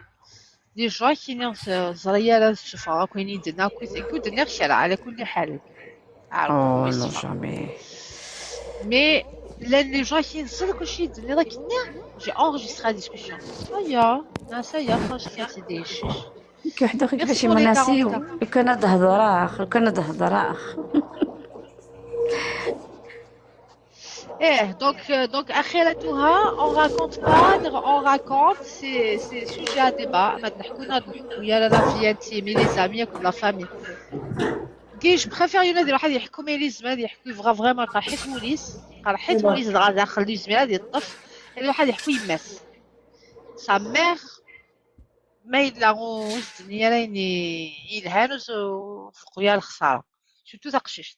des gens كاين زريا لا تشوفها كاين يدنا كنت نغشر على كل حال. اه لا جامي. Mais les gens كاين زر كلشي يدني راك j'ai enregistré la discussion. ايا ناسا يا فاش كانت ديش. كي وحده كيفاش مناسي. كنا دهضر اخر كنا دهضر اخر. ايه donc donc اخرتها on raconte pas, on raconte, c'est c'est sujet à débat. ما نحكوا نحكوا يا la vie intime, les amis, la famille. كي je préfère ينادي واحد يحكوا mais les زمان يحكوا يبغى vraiment طاحت وليس. Qerḥit, win yezdeɣ daxel ur yezmir ad yeṭṭef. Ad iruḥ ad iḥku yemma-s. Sa mère, ma yella ur s-d-tenni ara ayen yelhan, ur s-, ur teqqu ara lexsara. Surtout taqcict.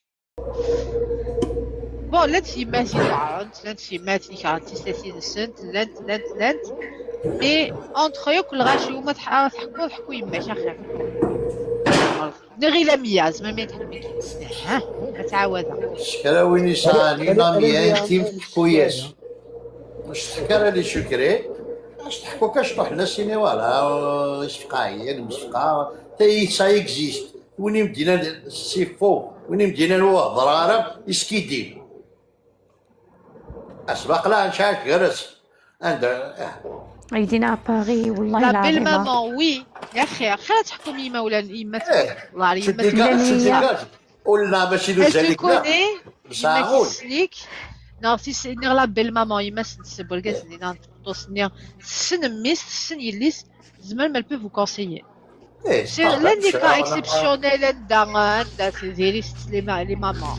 Bon, llant tyemmatin iweɛṛent, llant tyemmatin keṛhent tislatin-nsent, llant, llant, llant. Mais entre eux, kul lɣaci, uma tḥ-, teḥkuḍ, ḥku yemma-k axir. Neɣ ila meyya, zma mi tḥemmel. Aha, ad tɛawad. S kra win yesɛan une amie intime, teḥku-yas. Ur s-teḥka ara les secrets, ur s-teḥku kan cṭuḥ-nnes, ini voilà, euh, isefqaɛi, ad msefqaɛ, ça existe. Win i m-d-yennan c'est faux, win i m-d-yennan ur hedreɣ ara, iskidi. Asbaq la ncac gar-as. Anda, ah. Aydi-nni à Paris, والله La العظيم. Belle-maman, oui. Yexir, xir ad teḥkum yemma-ula n yemma-s. Eh, Wala yemma-s. Tedduga, tedduga. Ula ma si Elle te uzal-ik da. Connaît, Nesɛa yemma-k ul. Tessen-ik. Neɣ tis-, neɣ la belle-maman, yemma-s n wergaz-nni, neɣ n tmeṭṭut-nni. Tessen mmi-s, tessen yelli-s. Tzemrem, elle peut vous conseiller. Eh, C'est l'un des cas exceptionnels anda, anda c'est des risques, les ma-, les mamans.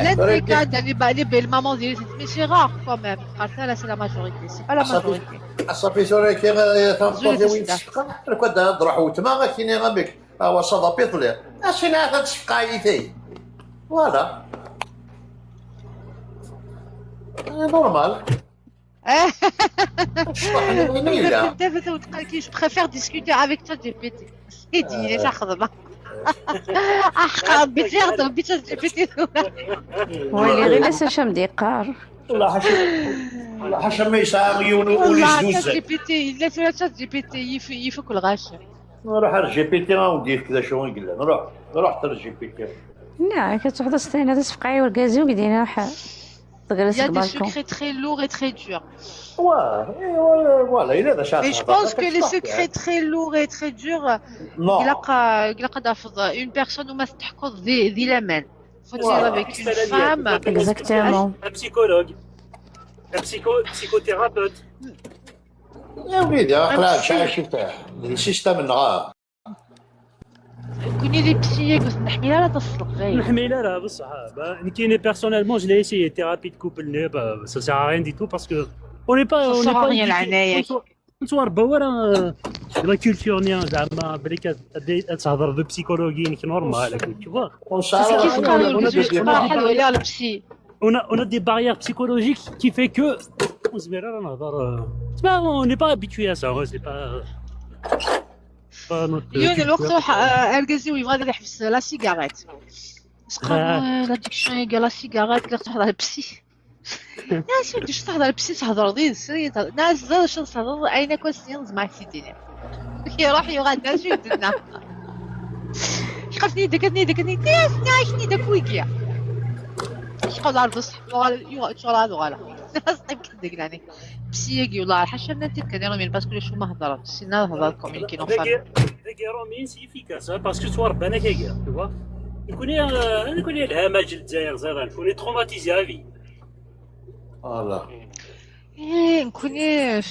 L'un des cas dans les ba-, les belles mamans, des risques, mais c'est rare quand même. Parce que là, c'est la majorité. C'est pas la majorité. Asafi tura kira tameṭṭut Zut, win zut. Tesfeqa, lkad ad ruḥ wetma akini amik. Awa saḍa piṭli. Asina ad tesfeqa yitay. Voilà. Eh, normal. Cṭuḥ-nni win yella. Je préfère discuter avec ChatGPT. Sidi, il est خدمة. Ah, Rabbi, tiens, Rabbi, ChatGPT. ويلي غير لا سير شام ديقار. والله حاشا، والله حاشا ما يسعى يون وليس والله دوزة. ChatGPT, il laisse ChatGPT, يف-، يفك الغاشة. نروح على الجي بي تي، غندير كذا شو نقول له. نروح، نروح حتى للجي بي تي. لا، كتوحد ستين هذا سفقاي والكازي وقدينا راح تجلس Il y a des بالكون. Secrets très lourds et très durs. واه، إيه، واه، voilà، إلا هذا شاف Mais je هذا، pense que هذا les شاف secrets يعني. Très lourds et très durs, Non. إلا قا-، إلا قد أفض une personne وما تحكض ذي، ذي لمن. Faut dire Voilà. avec une femme. Exactement. Un psychologue, un psycho, psychothérapeute. يا وليدي، اقلع psy. شي شفته. السيستم نغار. كوني لي بسيك وتنحمي لا تصلق غير. نحمي لا لا بصح. Bah, نكيني personnellement, je l'ai essayé, thérapie de couple, mais bah, ça sert à rien du tout parce que on n'est pas, Ça on n'est sert à pas rien, éduqué. العناية. On soit, on soit rebawar, hein, la culture, ni زعما بلي كت-، تهضر ب psychologie, c'est normal, tu vois. ونسعى كيف قالوا لك ونسعى زوج قاع حلوة على بسي. On a, on a des barrières psychologiques qui fait que on se met là, on a, euh, c'est pas, on n'est pas habitué à ça, ouais, c'est pas, pas notre يون culture. الوقت روح، آه، ارقزي ويبغى يحبس la cigarette. بس قال، آه، l'addiction يا la cigarette، قال تروح على بسي. ناس يدي شو تهضر بسي، تهضر دي سري، ناس زاد شو تهضر، أين كويس ينز مع سيدي. يروح يغنى شو يدنا. شقفني دكتني دكتني، تيس نايشني دكويكيا. شقول عرض الصح، يغال، يغال، شغل هذا غالا. ناس طيب كدك لاني. بسياقي والله، حاشا النت كان يرمي، parce que شو ما هضرت، سينا هضرت communiquer non femme. ذاكي رومين c'est efficace, hein, parce que tu vois ربنا كيا، tu vois. نكوني، آه، نكوني الهمج الجزائر زاد، نكوني traumatisé à vie. Voilà. ايه نكوني،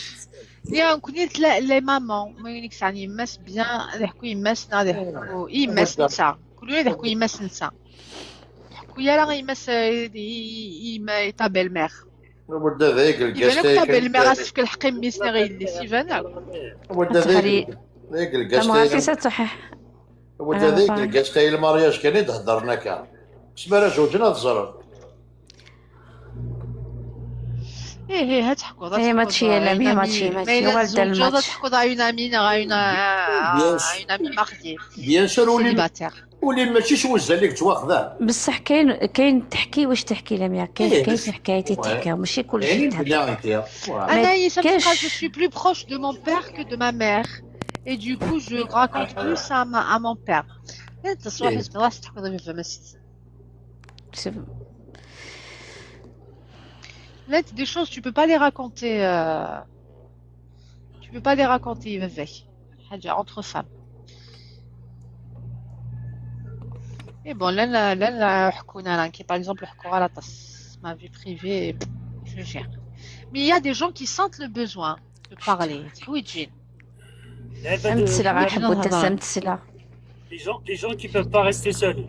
يا نكوني تلا les mamans، ما ينكس عن يماس bien، هذا يحكوا يماس، هذا يحكوا يماس نسا، كلنا هذا يحكوا يماس نسا. يحكوا يا راه يماس، يما ta belle-mère. ولد هذاك يبان لك ta الكاستيك. Belle-mère اسفك الحق يميس نغير اللي سيفان. ولد هذاك تخري. ذاك تمغاسي الكاستيك. تصحح. ولد أنا هذاك غلطان. الكاستيك المارياج كان يتهضر هكا. سما راه زوجنا تزرب. ايه ايه، هاد تحكوا، إيه، ماتشي يا لميا، ماتشي، ماتشي، هو بدا الماتش. تحكوا ضايعين امين، غاينا Bien sûr. عين امين مخدي. Bien sûr, ولي Célibataire. ولي ماشي شي وزه اللي كتواخذه. بصح كاين، كاين تحكي واش تحكي لميا، كاين، إيه، كاين بس- حكايات يتحكاو، ماشي كلشي يعني يتحكى. بلا انت. انا يسا كاش. تلقى je suis plus proche de mon père que de ma mère. Et du coup, je raconte plus à, ma, à mon père. انت صوحي إيه. خلاص تحكوا ضيف في مسيس. Là, des choses, tu peux pas les raconter. Euh, tu peux pas les raconter, Vivek. حاجة entre femmes. Et bon, là, là, là, là, حكونا رانكي, par exemple, حكوا على طاس. Ma vie privée, je gère. Mais il y a des gens qui sentent le besoin de parler. تحويجين. فهمت السلعة، حبوا الدسم السلعة. Les gens, les gens qui peuvent pas rester seuls.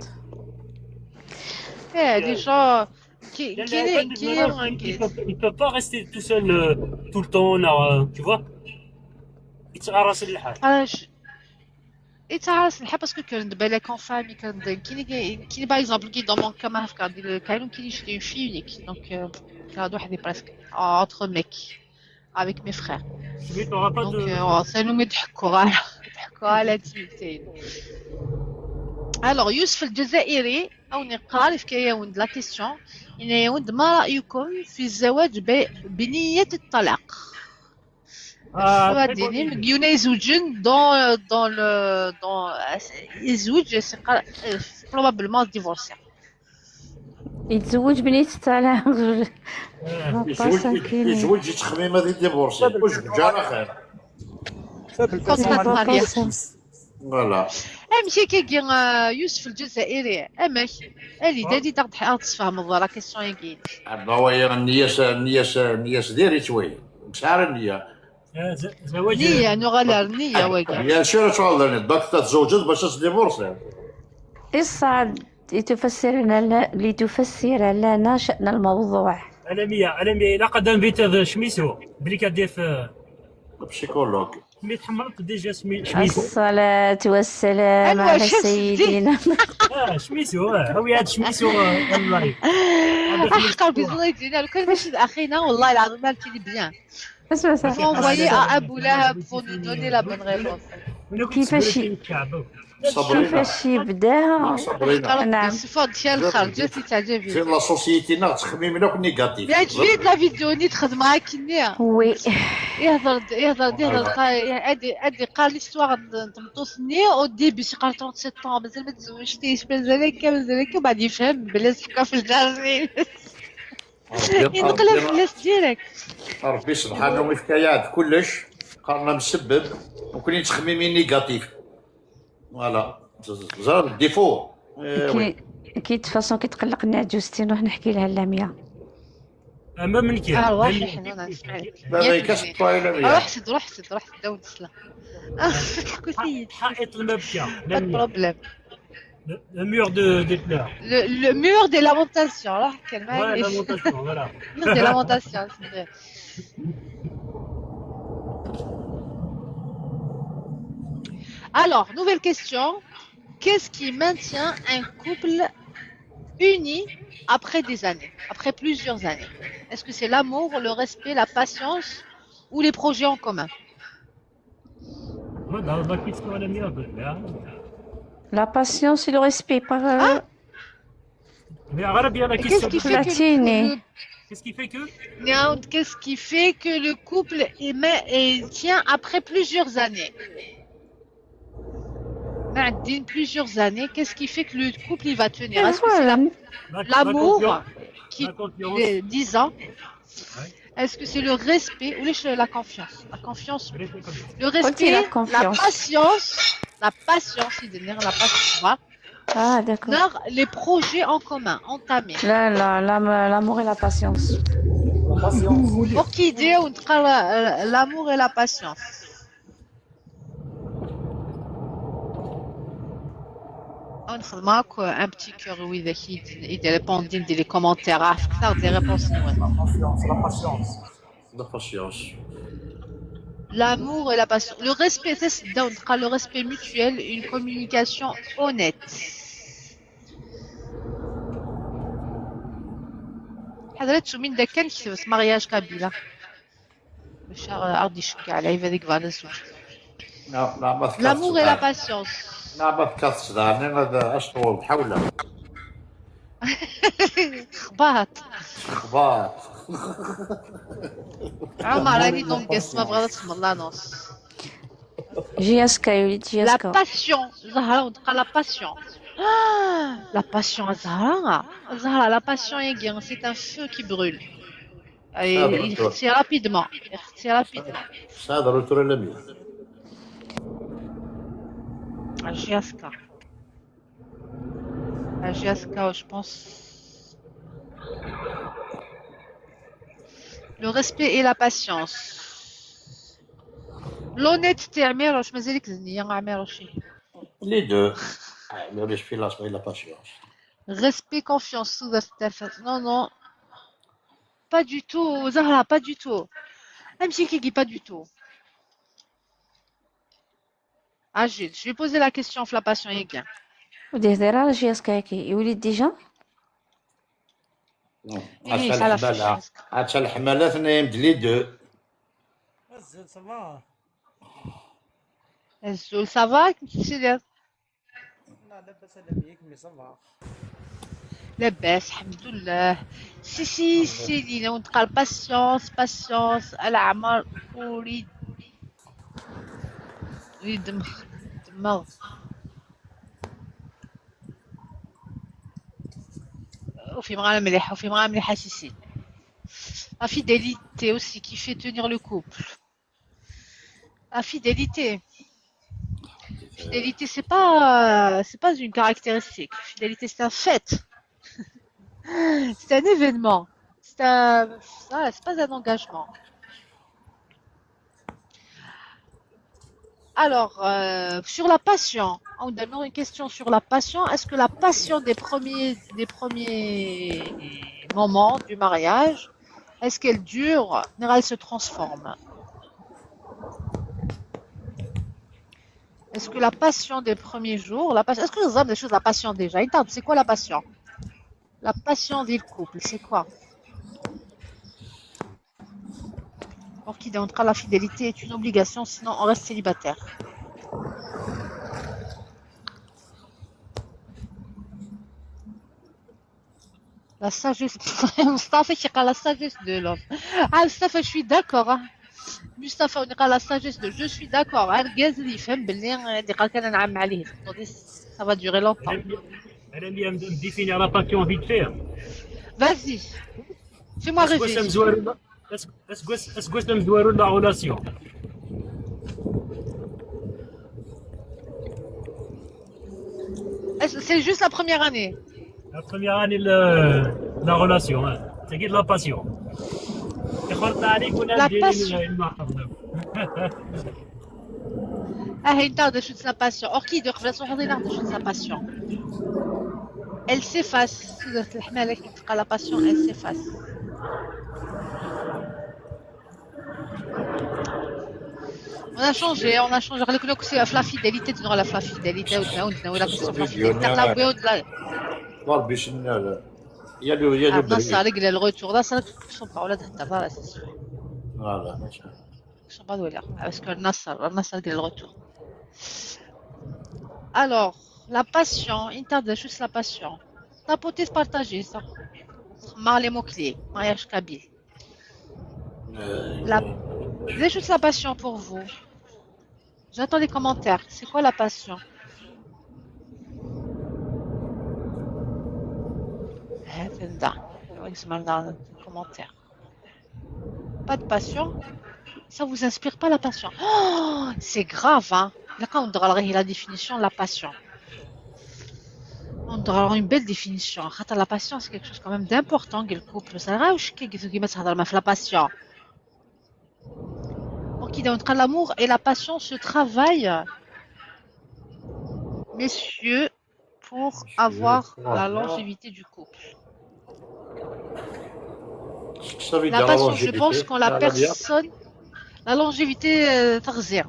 Eh, les gens, كي كي كي il peut, il peut pas rester tout seul euh, tout le temps, là, euh, tu vois. يتغرس الحال. علاش؟ يتعرس الحال parce que كان دابا la confirme كان كاين كاين par exemple كي dans mon cas ما كان كاين كاين شي une fille unique donc euh, كان واحد presque entre mecs avec mes frères. Mais t'auras pas Donc, de. Euh, ça nous met يضحكوا على يضحكوا على تيتين. Alors, يوسف الجزائري او نقال في كياون la question. إن ياون ما رايكم في الزواج ب- بنيه الطلاق؟ Ah, شو très ديني bonne idée. مليون يزوجن dans dans le dans يزوج c'est probablement divorcer. يتزوج بنيت تاع لا آه، بابا ساكيني. يزوج يتخمم هذه ديفورسي وجوج على خير. Contre mariage. Voilà. امشي كي كي آه، يوسف الجزائري امك اللي دادي تاخذ حق تفهم la question يقين. هذا هو هي النية س- النية س- النية سديري شوي. مسعر النية. آه، ز- زواج. نيه نغلر نيه واقع. Bien sûr شغل، donc تتزوجت باش تديفورسي. اصعد لتفسر لنا لتفسر لنا شأن الموضوع. على مية، على مية، إلا قد انفيت هذا شميسو، بلي كدير في Psychologue. مي تحمرت déjà سمي شميسو. الصلاة والسلام أنور على شمس الدين. سيدنا. اه شميسو، اه هو هذا شميسو، آه، اللايف. احقر بزوج ديالنا لو كان ماشي اخينا والله العظيم ما كاين bien. اسمع Faut envoyer à Abou Lahab pour nous donner la bonne réponse. كيفاش ي- كيفاش يبداها؟ صبرينا. نعم. الصفات ديال الخرجات تعجبني. C'est la société نا تخميم لك négatif. يا جديد la vidéo ني تخدم معاك كنيا. Oui. يهضر يهضر يهضر قا- ادي ادي قال l'histoire تمطوسني au début شي قال trente-sept ans مازال ما تزوجتيش مازال هكا مازال هكا وبعد يفهم بلي سحقه في الجارجين. ينقلب الناس direct. ربي سبحانه وتعالى كلش قالنا مسبب وكل تخميمي négatif. Voilà. زاد défaut. كي كي تفاصون كي تقلقني عجوزتي نروح نحكي لها لامية. اما من كي ارواحي حنونه اسمعي. لا لا كاش طايله مية. روح سد روح سد روح سد داون تسلم. كنتي حائط المبكى. pas de problème. Le mur de, des pleurs. Le, le mur des lamentations راه كان Ouais, معايا. Lamentation, voilà. Mur des lamentations, c'est vrai. Alors, nouvelle question. Qu'est-ce qui maintient un couple uni après des années, après plusieurs années ? Est-ce que c'est l'amour, le respect, la patience ou les projets en commun ? Moi, dans la question, elle est mieux, là. La patience et le respect par Ah. Mais arabe, il y a la Et qu'est-ce question. qui fait que Platini. le- Qu'est-ce qui fait que Néant, qu'est-ce qui fait que le couple est ma- est- tient après plusieurs années ? Maadine, plusieurs années, qu'est-ce qui fait que le couple il va tenir ? Est-ce que c'est la- la- la l'amour confiance, qui la confiance. est dix ans ? Est-ce que c'est le respect ou le- la confiance ? La confiance. Respect comme ça. Le respect, la la confiance. patience, la patience, c'est de dire la patience. Ah, d'accord. Dans les projets en commun, entamés. لا لا لا ما- l'amour et la patience. Orchidée, on parle euh, l'amour et la patience. On remarque un petit cœur oui, des qui des répondent des commentaires, ah, ça, des réponses. La patience. L'amour et la patience. Le respect, c'est donc le respect mutuel, une communication honnête. حضرت شو من ده كان كتبت mariage kabyle. باش غادي يشجع العباد يقبل على الزوج. لا لا ما فكرتش L'amour et la بحال. patience. لا ما فكرتش دار انا هذا اش طول بحولها. خباط. خبار. عمر راني donc ما بغا تسمع l'annonce. J S K يولي J S La K. passion, زهرة ونتقى la passion. Ah, la passion زهرة. زهرة la passion يجي c'est un feu qui brûle. هذا يختي rapidement. يختي rapidement. Ça هذا retour à la mienne. J S K. J S K, je pense. Le respect et la patience. L'honnêteté, عميروش مازالك زنية عميروشي. Les deux. Ah, le respect, la, la patience. Respect, confiance, sous. Non, non. Pas du tout, Zahra, pas du tout. M J K, pas du tout. Agile, je vais poser la question في la passion, ياك؟ ودي هضير على جي اس كاكي يولي ديجا. إيه، على الحمالة. عاد الحمالة ثنايا مدلي دو. الزول صافا. الزول صافا، كنت تسير؟ لا، لاباس على بيك، مي صافا. لاباس، الحمد لله. سي سي سي لي لو تقال patience، patience، العمر اريد، اريد دماغ. وفي مغا مليح، وفي مغا مليح، سي سي. La fidélité aussi qui fait tenir le couple. La fidélité. Fidélité, c'est pas, c'est pas une caractéristique. Fidélité, c'est un fait. C'est un événement. C'est un, voilà, c'est pas un engagement. Alors, euh, sur la passion, on a une question sur la passion. Est-ce que la passion des premiers, des premiers moments du mariage, est-ce qu'elle dure, ou elle se transforme ? Est-ce que la passion des premiers jours, la passion, est-ce que vous avez des choses, la passion déjà ? Une tarte, c'est quoi la passion ? La passion du couple, c'est quoi ? Pour qui donc la fidélité est une obligation, sinon on reste célibataire. La sagesse, مصطفى كيقال la sagesse de l'homme. Ah, مصطفى, je suis d'accord, hein. مصطفى, on est la sagesse de, je suis d'accord. Argaz اللي يفهم باللي اللي قال كان نعم عليه. Ça va durer longtemps. انا اللي نديفيني la passion vite fait. Vas-y. Fais-moi rêver. Est-ce que c'est la relation ? C'est juste la première année. La première année, le, la relation, hein. C'est de la passion. La passion. Ah, une tarte de chute la passion. Orchid, de chute la passion. Elle s'efface. La passion, elle s'efface. On a changé, on a changé. La fidélité, tu la fidélité, ou la fidélité. Il y a le, il y a le, il y a le, il y a le retour. Là, ça, c'est pas, on a d'abord, c'est sûr. Voilà. Parce que Nasser, Nasser, il y a le retour. Alors, la passion, une tarte de chute la passion. Tapoter, partager, ça. Marre les mots-clés, mariage kabyle. La... Déjà, la passion pour vous. J'attends les commentaires. C'est quoi la passion ? هذا. Commentaire. Pas de passion ? Ça vous inspire pas la passion ? Oh, c'est grave, hein ? Là, quand on dira la définition de la passion. On dira une belle définition. La passion, c'est quelque chose quand même d'important dans le couple. Ça, je suis qui la passion. Ok, donc l'amour et la passion se travaillent, messieurs, pour avoir la longévité du couple. La passion, je pense, quand la personne, la longévité, euh, تغزير.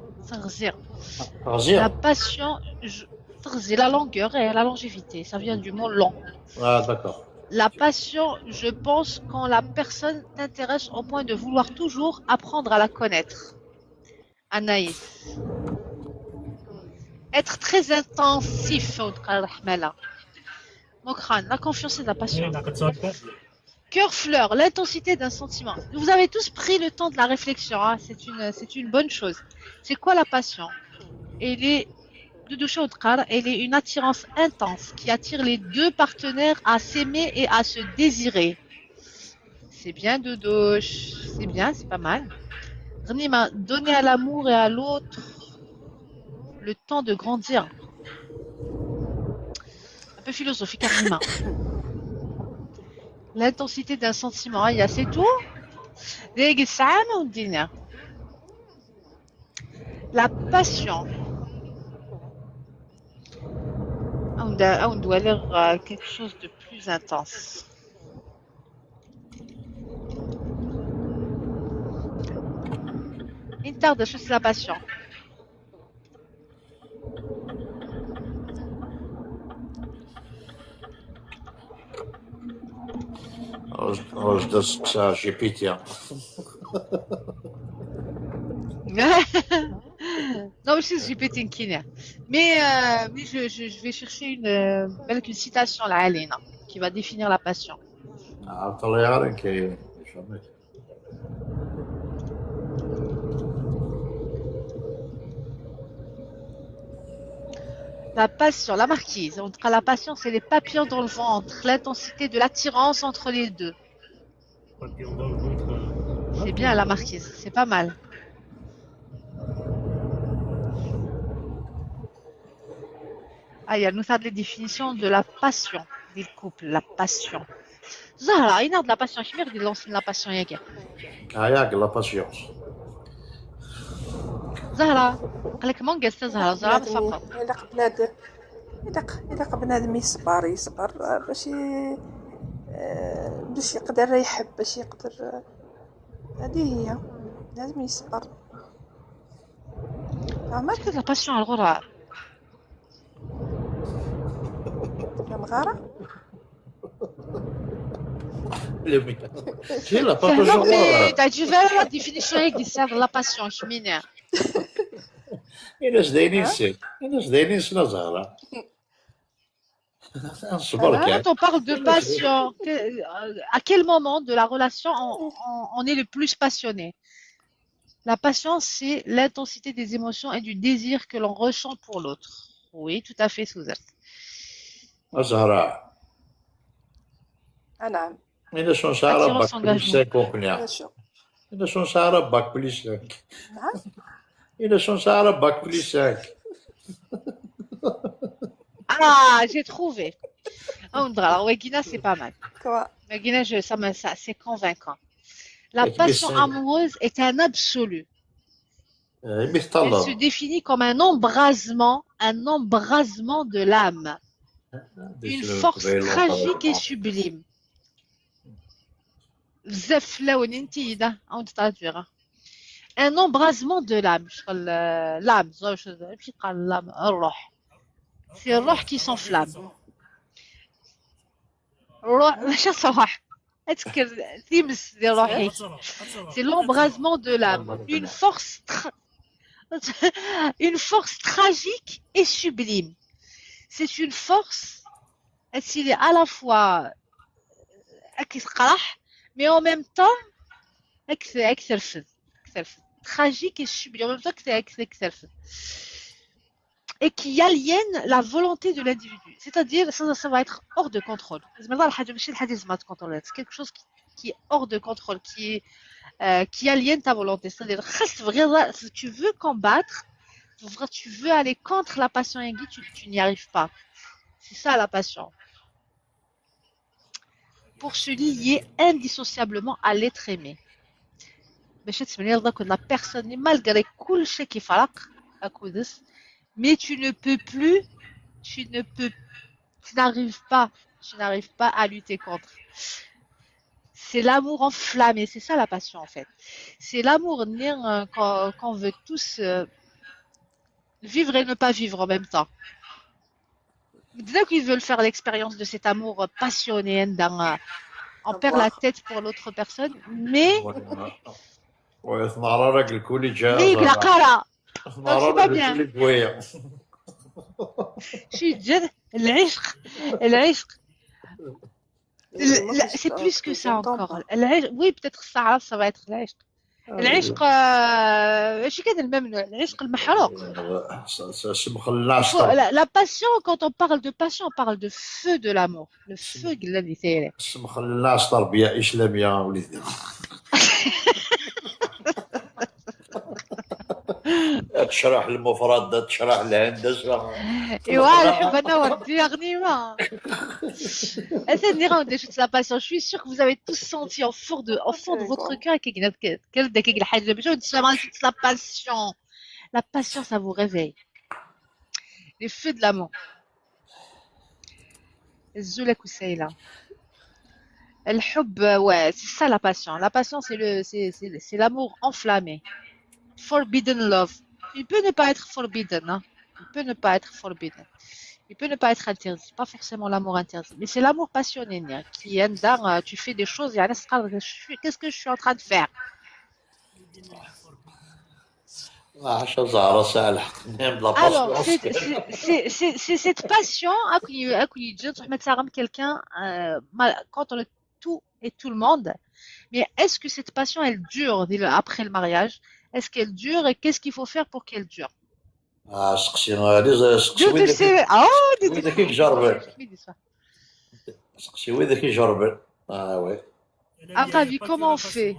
La passion, je... تغزير, la longueur et la longévité, ça vient du mot long. Ah, d'accord. La passion, je pense, quand la personne t'intéresse au point de vouloir toujours apprendre à la connaître. Anaïs. Être très intensif, Mokrane, la confiance et la passion. Cœur fleur, l'intensité d'un sentiment. Vous avez tous pris le temps de la réflexion, hein. C'est une, c'est une bonne chose. C'est quoi la passion ? Elle est, elle est une attirance intense qui attire les deux partenaires à s'aimer et à se désirer. C'est bien, Doudouche. C'est bien, c'est pas mal. Ghanima, donner à l'amour et à l'autre le temps de grandir. Un peu philosophique, Ghanima. L'intensité d'un sentiment, hein, c'est tout. La passion. Ah, on Là, on doit lire euh, quelque chose de plus intense. Une tarte de la passion. Roche de G P T. Non, je suis G P T Kina. Mais, euh, mais je, je, je vais chercher une, euh, une citation là, Alina, qui va définir la passion. Ah, t'as l'air que jamais. La passion, la marquise. En tout cas, la passion, c'est les papillons dans le ventre, l'intensité de l'attirance entre les deux. C'est bien, la marquise, c'est pas mal. Ah, il y a une autre définition de la passion, du couple, la passion. Zahra, il y a de la passion, je me dis, lance la passion, il y a Ah, il y a de la patience. Zahra, قالك ما قالت زهرة، زهرة تفقط. يلق بنادم يلق يلق بنادم يصبر يصبر باش ي- آه، باش يقدر يحب، باش يقدر. هذه هي، لازم يصبر. عمر كيف la passion على الغرة؟ يا مغارة. Le mien. J'ai la pas فهمت toujours. مي تعجبها la définition هيك دي سير la passion شمينة. Il laisse des nids. Il laisse des nids, la Zahra. صبر Quand كان. On parle de passion. Que- euh, À quel moment de la relation on, on- on est le plus passionné? La passion, c'est l'intensité des émotions et du désir que l'on ressent pour l'autre. Oui, tout à fait, Suzanne. Zahra. آه، نعم. Il a son Zahra Attirance, bac plus engagement. cinq au Kenya. Bien sûr. Il a son Zahra bac plus cinq. نعم. Il a son Zahra bac plus cinq. Ah, j'ai trouvé. Ah, on dirait, alors, Wagina, c'est pas mal. Quoi? Wagina, je, ça, me- ça, c'est convaincant. La Avec passion les cinq. Amoureuse est un absolu. Euh, mais c'est Elle là. Se définit comme un embrasement, un embrasement de l'âme. Une force tragique et sublime. بزاف فلاون انت اذا اون تطاتويغا. Un embrasement de l'âme. شغل، آه، l'âme، زوج، ماشي قال l'âme، الروح. C'est الروح qui s'enflamme. الروح، ماشي الصباح. اتكر تيمس ديال روحي. C'est l'embrasement de l'âme. Une force tra- une force tragique et sublime. C'est une force, elle est à la fois اكثر، mais en même temps اكثر اكثر tragique et sublime, en même temps اكثر اكثر اكثر et qui aliène la volonté de l'individu. C'est-à-dire, ça, ça va être hors de contrôle. زعما الحاجة ماشي الحاجة زعما تكونترولات. C'est quelque chose qui, qui est hors de contrôle, qui, est, euh, qui aliène ta volonté. C'est-à-dire, خاص تبغي، si tu veux combattre, tu veux aller contre la passion, tu, tu n'y arrives pas. C'est ça la passion. Pour se lier indissociablement à l'être aimé. باش تسمعني la personne, malgré كل شيء كيفرق, mais tu ne peux plus, tu ne peux, tu n'arrives pas, tu n'arrives pas à lutter contre. C'est l'amour enflammé, c'est ça la passion en fait. C'est l'amour, euh, qu'on qu'on veut tous euh, vivre et ne pas vivre en même temps. Donc, ils veulent faire l'expérience de cet amour passionné, hein, dans, euh, on perd la tête pour l'autre personne, mais ويتنعرى راك الكوليج mais la قرا. تنعرى c'est pas bien. الكوليج ويا. شي جد العشق، العشق. لا، c'est plus que ça encore. العشق، oui, peut-être ça, ça va être العشق. العشق، آه، ماشي كان الممنوع، العشق المحروق. سمخلنا La, la passion, quand on parle de passion, on parle de feu de l'amour. Le feu الذي سيري. سمخلنا تربية إسلامية وليدي. تشرح المفردات، تشرح الهندسة. ايوا الحب انا وردي غنيمه. Attendez, on déchute la passion. Je suis sûre que vous avez tous senti au fond de, au fond de votre cœur que كاين داك الحاجه باش تسمى la passion. La passion, ça vous réveille. Les feux de l'amour. Azul akk Sayla. الحب, ouais, c'est ça la passion. La passion, c'est le, c'est, c'est, c'est l'amour enflammé. Forbidden love. Il peut ne pas être forbidden, hein. Il peut ne pas être forbidden. Il peut ne pas être interdit. Pas forcément l'amour interdit. Mais c'est l'amour passionné, hein, qui, euh, tu fais des choses, يعني, qu'est-ce que je suis en train de faire ? Ah, ça, Zahra, ça, الحق. Même la Alors, passion. c'est c'est- c'est- c'est- c'est cette passion, hein, qui, hein, qui dit, tu mets ça comme quelqu'un, euh, mal- contre le tout et tout le monde. Mais est-ce que cette passion, elle dure dès le- après le mariage ? Est-ce qu'elle dure et qu'est-ce qu'il faut faire pour qu'elle dure ? Ah, سقسي, آه، دي, سقسي Dieu وين sait. Oh, وين كيجربوا. سقسي وين كيجربوا. Ah, ouais. Ah, Ravi, comment on fait ?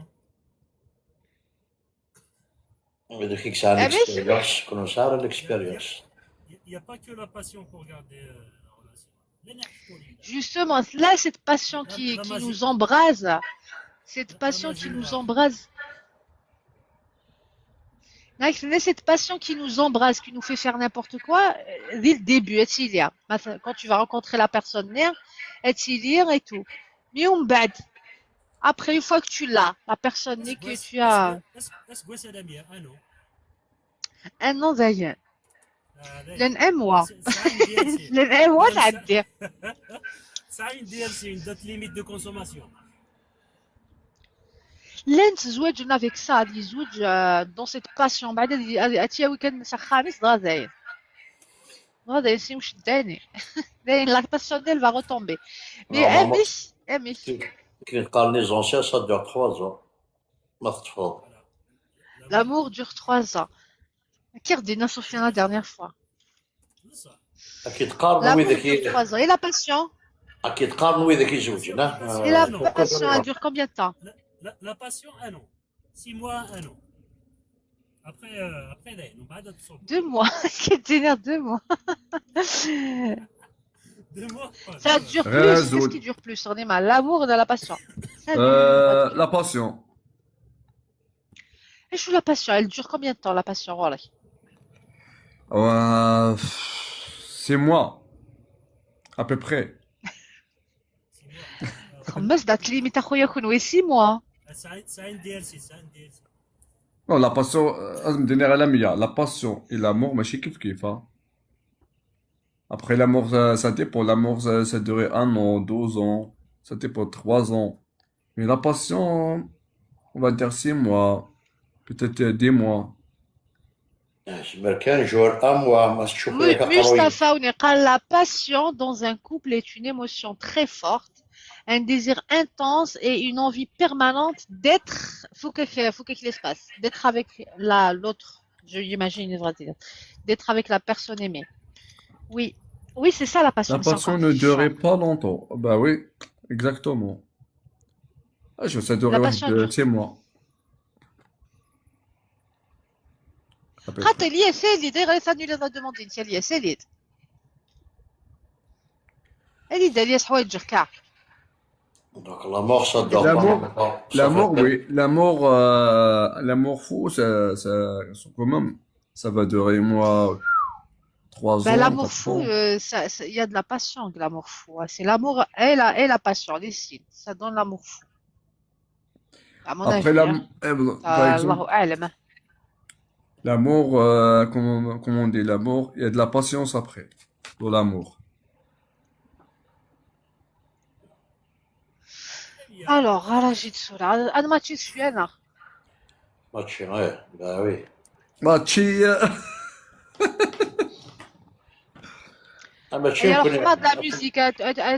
وين كيسعى Ah, mais- l'expérience, كنا نسعى l'expérience. Il n'y a pas que la passion pour garder euh, la relation. Justement, là, cette passion qui, qui nous embrase, cette passion qui nous embrase. Là, cette passion qui nous embrase, qui nous fait faire n'importe quoi, euh, dès le début, elle s'y lit. Quand tu vas rencontrer la personne, elle s'y lit et tout. Mais on bad. Après, une fois que tu l'as, la personne que tu as, Est-ce que c'est la mienne ? Un an. Un an d'ailleurs. Ah, لان un mois. C'est- c'est un D L C. لان un mois, ça veut dire. C'est un D L C, une date limite de consommation. لان تزوجنا avec ça, يزوج, euh, dans cette passion. بعد هذه، هذه، هاتي ويكند مسا خامس، دغا زاين. دغا زاين سي مش داني. داين la passion, elle va retomber. Mais Non, maman. امش، امش. كي نقارن les anciens, ça dure trois ans. ما تطفو. L'amour dure trois ans. كي ردينا سفيان la dernière fois. كي تقارن L'amour ويدك dure trois ans. Et la passion ? كي تقارن ويدك يزوجين, ها؟ Et la passion, elle dure combien de temps ? La, la, la passion, un an. Six mois, un an. Après, euh, après, là, non, بعد تصوم. Deux mois. كي دينا deux mois. Deux mois. Ça dure غير plus. زوج. Qu'est-ce qui dure plus ? On est mal. L'amour ou la passion ? Ça dure. Euh, la passion. ايش la passion ? Elle dure combien de temps, la passion ? Voilà. Euh, six mois, à peu près. خمس دات ليميت اخويا كون وي six mois. C'est un, c'est un D L C, c'est un D L C. Non, la passion, euh, لازم ندير على مية. La passion et l'amour, ماشي كيف كيف, hein. Après, l'amour, ça, ça dépend. L'amour, ça, ça dure un an, deux ans, ça dépend, trois ans. Mais la passion, on va dire six mois, peut-être dix mois. زعما كان jour, un mois, ما تشوف Mu- Mustafa وني قال la passion dans un couple est une émotion très forte, un désir intense et une envie permanente d'être, فكك فكك l'espace, d'être avec la, l'autre. Je l'imagine, il va dire, d'être avec la personne aimée. Oui, oui, c'est ça la passion. La passion ne durait pas longtemps. Bah oui, exactement. Ah, je, ça durait La passion واحد dure. Six mois. À peu près. خاطر ليا سالي دايره ثاني لي لا دوموندي انت ليا سالي. هذه داليا حوايج كاع. Donc l'amour, ça dure L'amour, pas longtemps. Ça L'amour, fait- oui. L'amour, euh, l'amour fou, ça, ça, quand même, ça va durer, moi, trois Ben, ans, l'amour quatre fou, ans. euh, ça, ça- il y a de la passion, de l'amour fou, hein. C'est l'amour et la, et la passion, les signes. Ça donne l'amour fou. À mon Après, avis, la, hein. eh, bon, par Euh, exemple, الله أعلم. L'amour, euh, comme, comme on dit, l'amour, il y a de la patience après. Dans l'amour. Alors, راجي تسول. أنا ما تشيش شوية أنا. ماتشي, ايه, bah oui. ماتشي. Ah, ماتشي هي يمكن رحمة de la musique,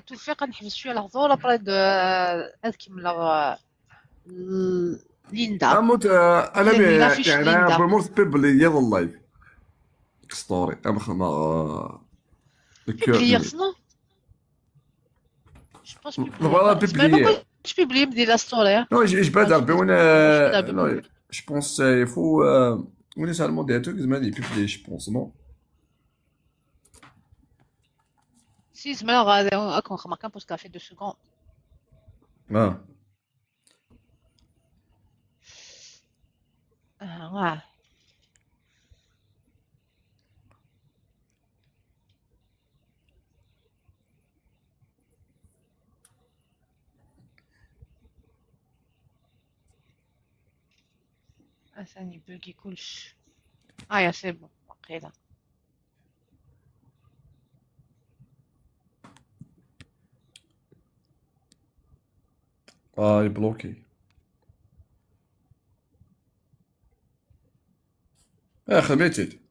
توفيق نحبس شوية الهضور، après de, أذكي من ليندا. أموت, آه، أنا لأن بي- لا فيش يعني, ليندا. أنا بموت بيبلي يضل لايف. ستوري, أم خما, آه, الكور بيبلي ديالي. يصنع. Je pense بيبلي. Voilà, بيبلي. مش بيبلي مدي la story. Non, je, je vais Ah, dire, je on pense- a, je pense non, je pense, euh, il faut, euh, on est seulement des trucs, mais il publie, je pense, non? Si, زعما غادي أكون خما كان parce que ça fait deux secondes. Ah. آه، واه. Atan yebuggi kullec. Ah ya, c'est bon, waqila. Ah, il est bloqué. Ah, خميتي.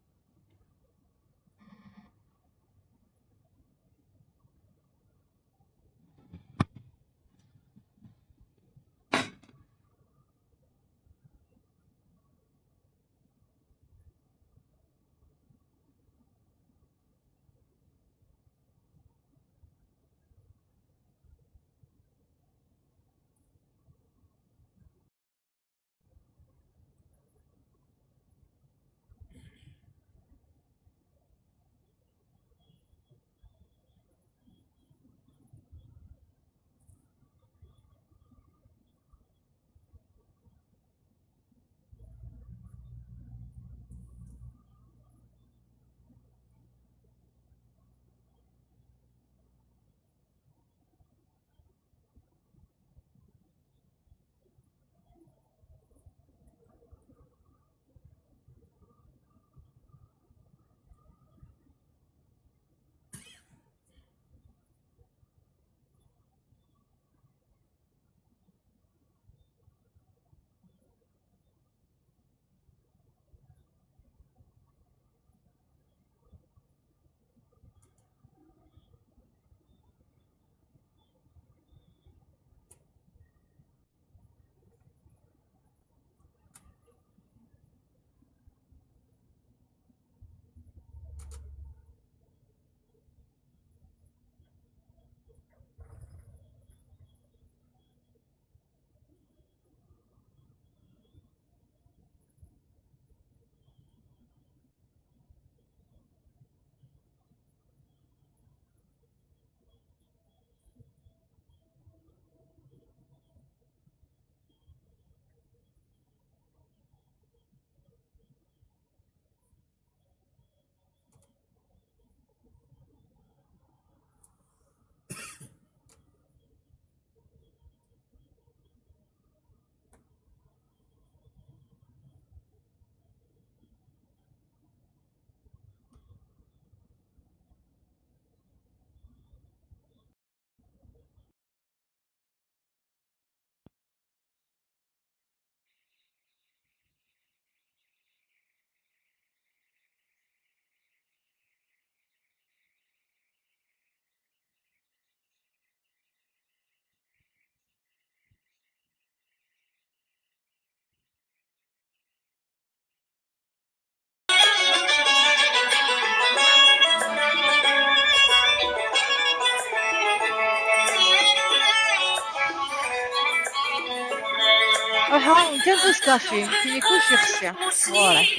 Ruḥ kan ɣer uskafi, tini kullec ixsi ɣur-k.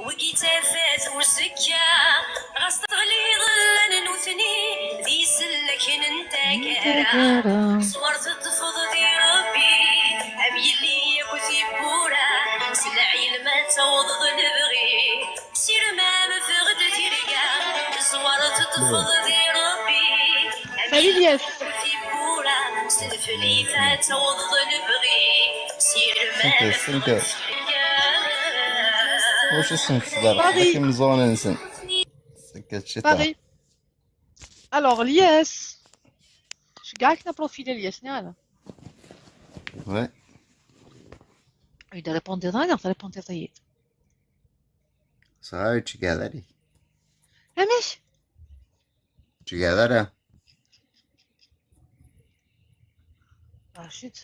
Wigi tafat uzekka, ɣas teɣliḍ llan nutni d isellaken n taggara. Ẓwer teṭṭfeḍ di Rebbi, am yelli akk tiwwura, s lɛilm ad tawḍeḍ lebɣi. Sirmam tɣed tirga, ẓwer teṭṭfeḍ di Rebbi. Salut Lies. Tiwwura, s leflif ad tawḍeḍ lebɣi. Sirmam tɣed tirga. Wacu sen-tesberḥ Paris. Dak imeẓẓuɣen-nsen. Sekket cita. Paris. Alors, Lies. Ceggeɛ-ik na profil Lies, neɣ ala? Ouais. Ur d-tṛipundiḍ ara, neɣ tṛipundiḍ-iyi-d? Sɛa ur ttceggiɛeḍ ara. Amek? Ur ttceggiɛeḍ ara. Rachid.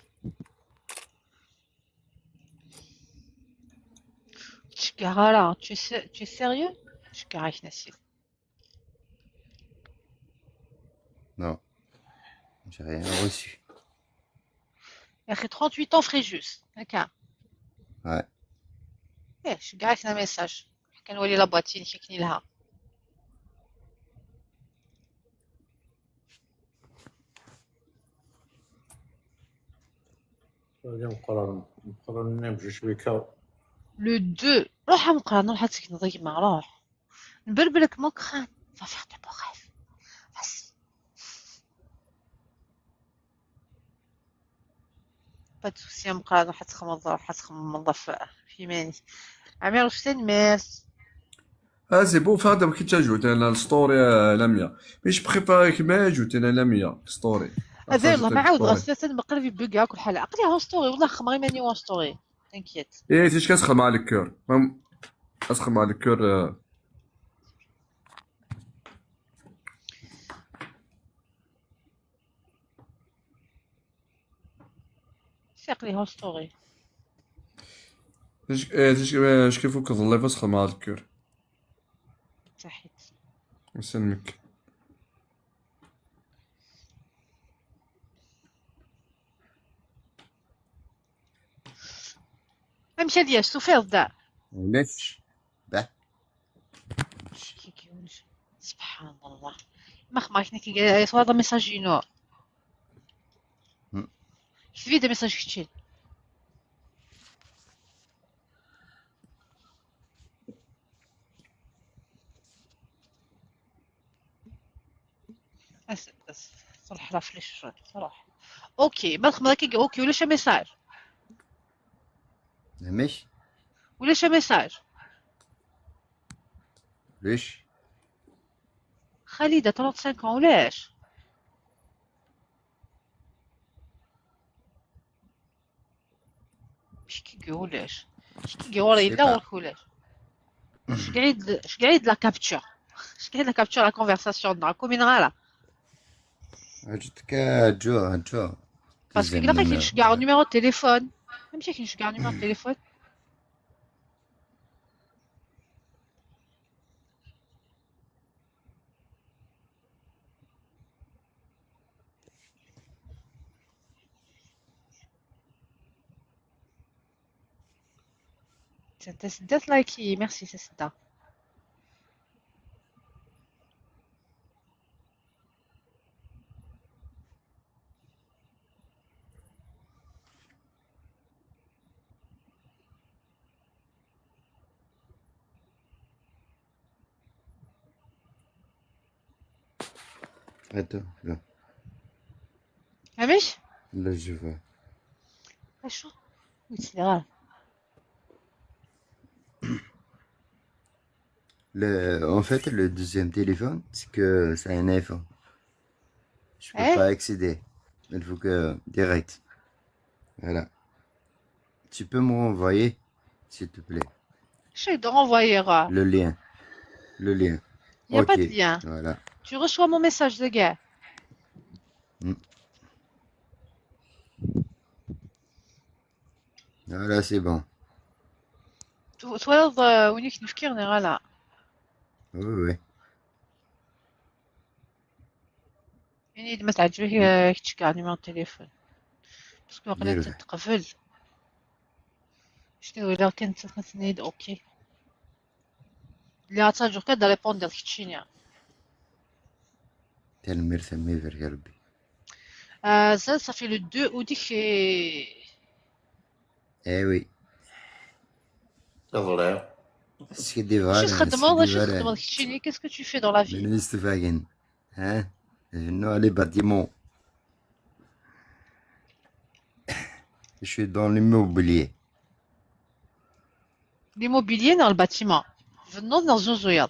Ur ttceggiɛeɣ ara. Tu es, tu es sérieux? Ur ttceggiɛeɣ ara, Nassim. Non. J'ai rien reçu. Axi, trente-huit ans Fréjus, akka. Ouais. Eh, ceggeɛ-ik na message. Kan wali la boîte-inek akken yelha. Wali ameqqran, ameqqran-nni amcic wika. Le deux. Ruḥ ameqqran, ruḥ ad tegneḍ a gma, ruḥ. Nberber-ik Mukran. Va faire tes beaux rêves. Vas-y. Pas de souci, ameqqran, ruḥ ad txemmeḍ, ruḥ ad txemmeḍ ɣef, ɣef Iman-ik. Ɛmiṛuc, tanemmirt. Ah, c'est bon, faire des petites ajoutes, hein, la story, euh, la mia. Mais je préfère que mais ajoute, hein, la mia, story. Ah, d'ailleurs, ma عاود غير ثلاثة، مقلب يبقى كل حالة. عقلي هو story، والله خمر يماني هو story. T'inquiète. إيه، تيش كاس خمر على الكور. مم. كاس خمر على الكور، آه. ساق لي هو story. تيش، إيه، تيش، إيه، تيش كيف كظل لي فاس خمر على الكور. صحيت. نسلمك. امشي ديال السوفير دا. علاش؟ باه. شكيك يولي. سبحان الله. ما خمارك نكي يصوار دا ميساج ينو. هم. كتبي دا ميساج كتشين. أس-، أس-، صلح راه فلاش شوية، صراحة. أوكي، ما خمرك يجي أوكي، ولا شي ميساج؟ مش؟ ولا شي ميساج؟ ليش؟ خالدة، trente-cinq ans، ولاش؟ اش كيقولش؟ اش كيقول؟ الا ورك ولاش؟ اش قاعد، اش قاعد لا كابتشور؟ اش قاعد لا كابتشور لا كونفرساسيون دنا كومين غالا؟ عجبتك؟ جو، جو. باسكو الا كاين شكاع نيميرو تليفون، فهمتي؟ كاين شكاع نيميرو تليفون. تسدات لايكي، ميرسي تسدا. Attends, là. عميش؟ Là, je vois. اشو؟ قلت لي غير. Le, en fait, le deuxième téléphone, c'est que c'est un iPhone. Je peux pas accéder. Il faut que direct. Voilà. Tu peux me renvoyer, s'il te plaît. Je vais te renvoyer, euh, le lien. Le lien. Il n'y a pas de lien. Voilà. Tu reçois mon message, les gars. Hmm. Voilà, c'est bon. Tu, tu vois, euh, وين كنفكر نغلا. Oui, oui. يعني إذا ما تعجبك، آه، كتشكى نيميرو التليفون. باسكو وقيلا دير. تتقفل. شنو إلا كانت تسنيد؟ أوكي. اللي غتاجو كدا ريبوندي كتشينيا. تنمير سمي برك ربي. آه، زاد صافي لو deux وديك، إيه. Eh oui. C'est vrai. شي تخدمو، شي تخدمو كتشيني؟ Qu'est-ce que tu fais dans la vie؟ من مستفاقين. Hein? Je suis dans les bâtiments. Je suis dans l'immobilier. L'immobilier dans le bâtiment. Venons dans une zone.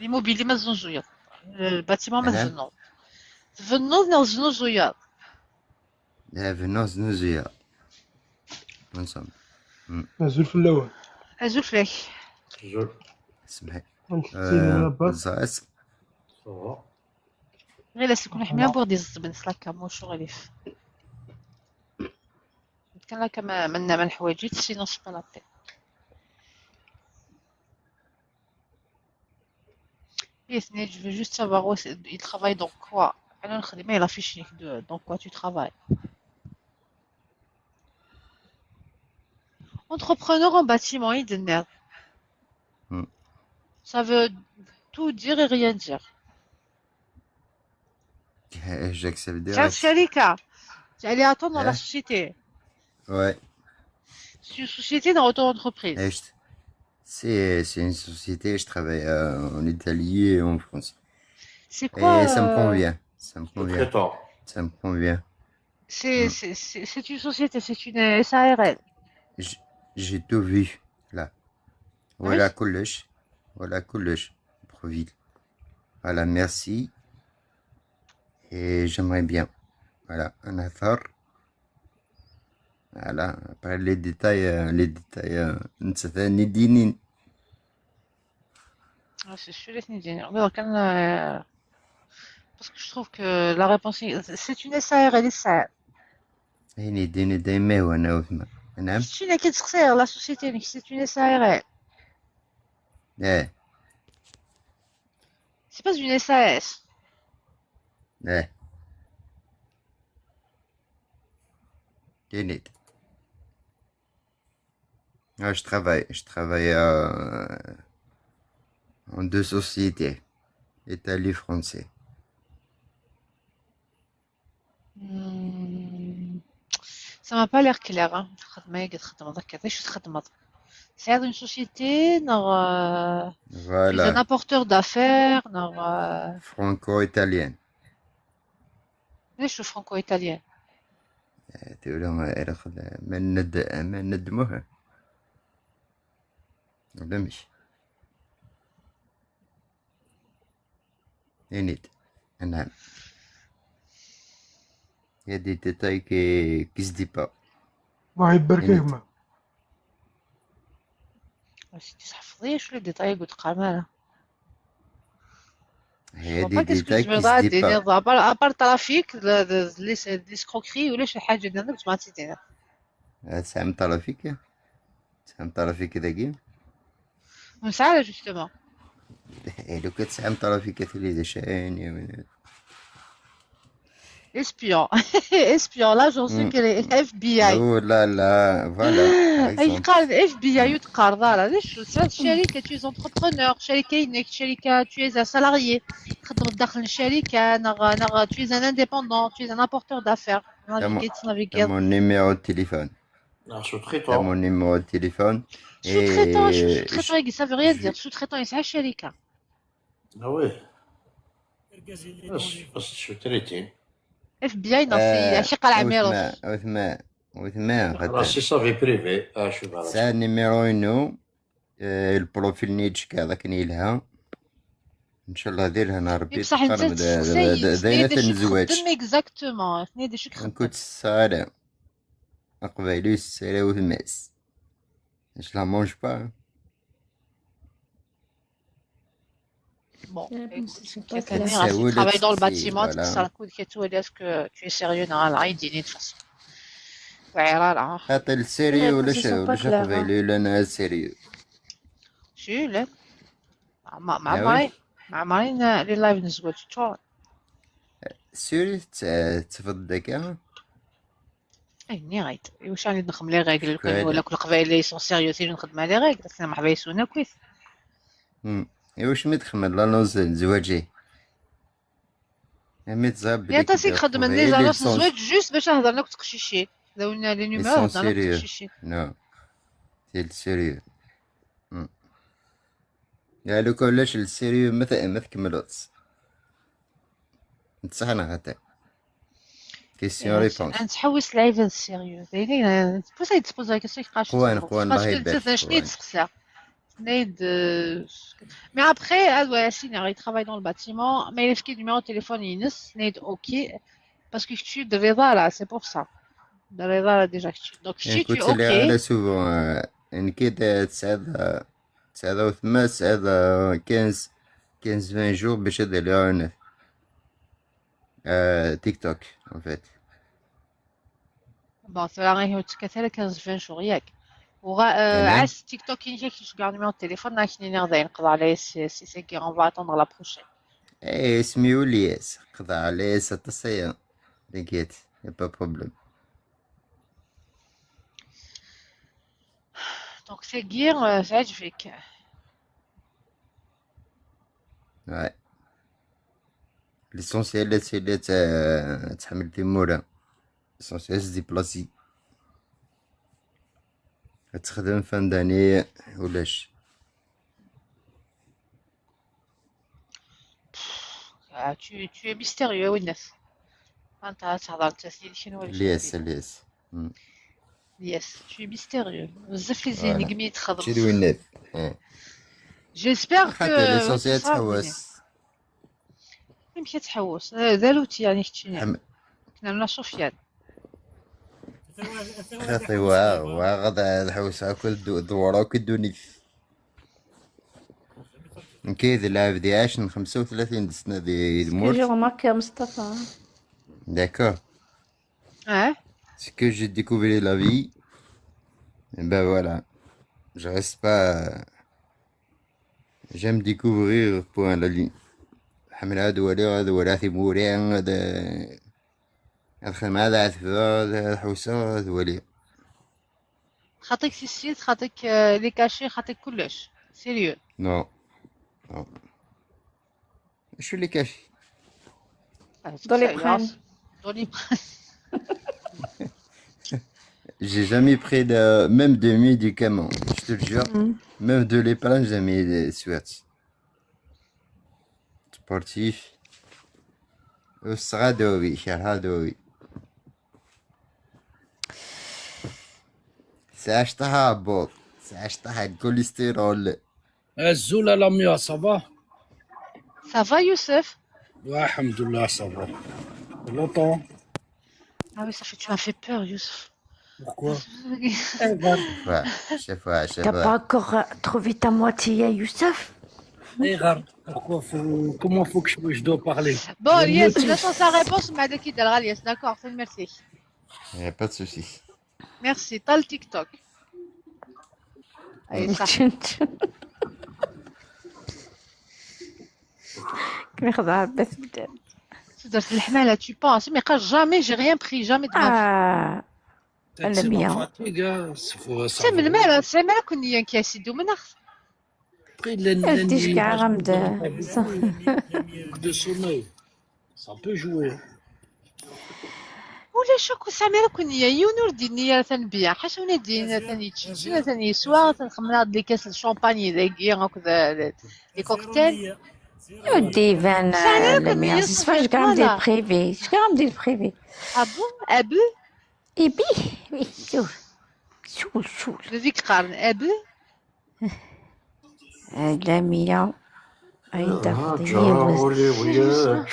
L'immobilier ما تزنزويض. Le bâtiment ما تزنوض. تفنوض نغ زنوزويض. لا، تفنوض زنوزويض. Ensemble. أزول فلاون. أزول فلاك. أزول. سمحي. أنت آه، زعس. غير لا سكون حمية بوغ دي زبن سلاكا مو شو غريف. كان لك ما، من، من حوايجي، sinon c'est pas la peine. Yes, mais je veux juste savoir où c'est, il travaille dans quoi. أنا نخدم، il affiche donc de, dans quoi tu travailles. Entrepreneur en bâtiment, il dit. Hmm. Ça veut tout dire et rien dire. J'accepte direct. C'est une société. Ouais. C'est une société dans auto-entreprise. C'est, c'est une société, je travaille, euh, en Italie et en France. C'est quoi, et ça me convient. Ça me convient. Ça me convient. C'est, c'est, c'est, c'est une société, c'est une S A R L. J'ai tout vu, là. Voilà, كلش. Voilà, كلش. Profil. Voilà, merci. Et j'aimerais bien. Voilà, un affaire. Voilà, après les détails, euh, les détails, euh, نتسنى دينين. Ah, c'est sûr, les Tunisiens. Oui, aucun, euh, parce que je trouve que la réponse, c'est une S A R L, S A R L. هيني ديني دايما هو انا وثمان. نعم. C'est une, كي تسقسي la société, c'est une S A R L. ايه. C'est pas une S A S. ايه. ديني. Ah, je travaille, je travaille, euh, en deux sociétés, Italie, français. Hmm. Ça m'a pas l'air clair, hein. تخدمي، قد خدمة ذاك، كيفاش تخدمة؟ C'est une société, non, euh, tu es un Voilà, apporteur d'affaires, non, euh, franco-italienne. ليش franco-italien؟ آه، تقول لهم: "إيه، خذ، ما ند-، ما ندموها". ولا مش؟ ينيد. نعم. Il y a des détails qui, qui se dit pas. الله يبارك فيك، ينيد. ما. اسيدي، تحفظيش ولا détails قلت قال مالا؟ هي دي ديتا كيس دي با. ابار، ابار ترافيك، لي سكروكري ولا شي حاجه ديالك ما تيدير. تسعة من ترافيك، تسعة من ترافيك داكي. مساعدة justement. لو كتسعة من ترافيك كتولي شاين. Espion. Espion, là, j'en suis que les F B I. Oh là là, voilà. اي قال الاف بي اي وتقارض راه ليش؟ ساعات الشركه، tu es entrepreneur، شركه انك شركه، tu es un salarié، تخدم داخل الشركه، نغ نغ tu es un indépendant، tu es un apporteur d'affaires. T'as mon numéro de téléphone. T'as mon numéro de téléphone. Sous-traitant, sous-traitant, ça veut rien dire. Sous-traitant, c'est une شركه. Ah oui. Sous-traitant. F B I, non, c'est عشيق العميروس. وثمان، وثمان، خاطر c'est sa vie privée. C'est un numéro inu. آه، البروفيل نيتش كاع ذاك نيلها. ان شاء الله ديرها نهار ربي بصح انت تقرب. تسقسي زينة الزواج. Exactement، ثني دي شك خدم. كنت الصغيرة. اقبالي السيرة وثماس. اش لا مونج با. Bon, écoute, كتهني راسي travail dans le bâtiment، تكسر كود كتولي est-ce que tu es sérieux نهار العيد يديني تفصل. وعيرة راه. خاطر السيريو ولا شي ولا شي قبيلي ولا انا سيريو. شي لا. ما ما عمري ما عمري لي لايف نزول تشور. سيريو تفضل داك. اي ني غايت واش راني نخدم لي ريغل كل ولا كل قبايل لي سون سيريو تيري نخدم على لي ريغل اصلا ما حبايسونا كويس. ايوا واش مي تخمم لا نوز زواجي؟ مي تزاب يا تاسي تخدم لي زالوس زواج جوست باش نهضر لك تقشيشي. لو لي نيميرو هضر لك تقشيشي. نو سي سيريو. يا لو كان علاش السيريو ما ت-، ما تكملوش. نتصح انا غاتا. كيسيون ريبونس. انت حوس لعيبه سيريو دايرين بوزا يتسبوزا كيسيون يقاش قوان قوان الله يبارك قوان. شنو يتسقسى؟ نايد. مي ابخي هاد واه سيني غي ترافاي دون الباتيمون ما يلفكي نيميرو تليفون ينس نايد اوكي. باسكو كنتي دري ضالا سي بور سا. دري ضالا ديجا كنتي دونك كنت شتي اللي اوكي. على سوفون، آه، يعني كي دا تسعة، آه، تسعة وثمانية، تسعة، آه، كنز، كنز فين جور باش هذا اللي رانا. آه، تيك توك، ان فيت. بون سي لا غير هو تكا ثلاثة كنز فين جور ياك. وغا آه، عاس تيك توك كاين شي كيشكع نيميرو التليفون، لكن انا غادي نقضي عليه سي سي سي كي اون فا اتوندر لا بروشين. ايه اسمي ولياس، قضى عليه ستة صيام. تنكيت، يا با بروبليم. دونك سي كير تعجبك. واي. ليسونسيال لا سي لا ت-، تحمل في مورا. ليسونسيال سي ديبلاسي. تخدم فان داني ولاش؟ آه، tu, tu es mystérieux, Winnes. Anta ad tehḍer d tatlit, kenwi d Lyes, Lyes. Hmm. Lyes, tu es mystérieux. Bezzaf les énigmes i txedmeḍ. Mačči d winnat. Eh. J'espère que l'essentiel ad tḥewwes. Amek ad tḥewwes? Eh, d arut, yeɛni, keččini. Ḥem- Kna la Sofiane. Xaṭi, wa, wa, ad, ad ḥewseɣ akk d, d ddwar akk ddunit. Nekk d lɛebd iɛacen xemsa u tlatin d sna di, di tmurt. J'ai remarqué, Mustafa. D'accord. Ouais. C'est que j'ai découvert la vie. Et ben voilà. Je reste pas. J'aime découvrir point la ligne. Ḥemmleɣ ad waliɣ, ad waliɣ timura, ad, ad xedmeɣ, ad ɛetbeɣ, ad, ad ḥewseɣ, ad waliɣ. Xaṭi-k tissit, xaṭi-k, euh, les cachets, xaṭi-k kullec. Sérieux. Non. Non. Acu les cachets? Ah, dans les primes. Dans les primes. J'ai jamais pris de, même de médicaments, je te le jure. Mm. Même de l'épargne, jamais, euh, swiɣ-tt. Sportif. Ur tesɛa adawi, kerheɣ adawi. Tesɛa cṭaḥ aɛebbuḍ, tesɛa cṭaḥ n cholestérol. Azul a Lamia, ça va? Ça va, Youssef? Ouais, alhamdoulilah, ça va. Longtemps. Ah oui, ça fait, tu m'as fait peur, Youssef. Pourquoi? Chef, ouais, chef, ouais, chef, t'as pas encore, euh, trouvé ta moitié, Youssef? Pourquoi faut, comment faut que je, je dois parler? Bon, Lyes, j'attends sa réponse, mais d'accord, merci. Y a pas de souci. Merci, t'as le TikTok. Allez, ça. كيما يخدع عباس بدال. Tudert leḥmala, tu penses, mais jamais j'ai rien pris, jamais de ma vie. Ah, la mienne. C'est même mal, c'est même mal qu'on y a qui a si dommage. Après, il y a des gars de sommeil. Ça peut jouer. Ulac akk, ur tesɛim ara akk nniya, yiwen ur d-yenni ara tanbiya, ḥaca win ad d-yini atan yeččeǧǧen, atan yeswa, atan xemmeɣ-d les caisses de champagne dagi, akked, euh, les cocktails. Ur d-iban, euh, la mère, c'est pas, je garde des privés, je garde des privés. Ah bon? Abu? Ibi? Oui, sûr. Sûr, sûr. D acu i yeqqaren? Abu? Lamiya, ay d-tafeḍ yiwet.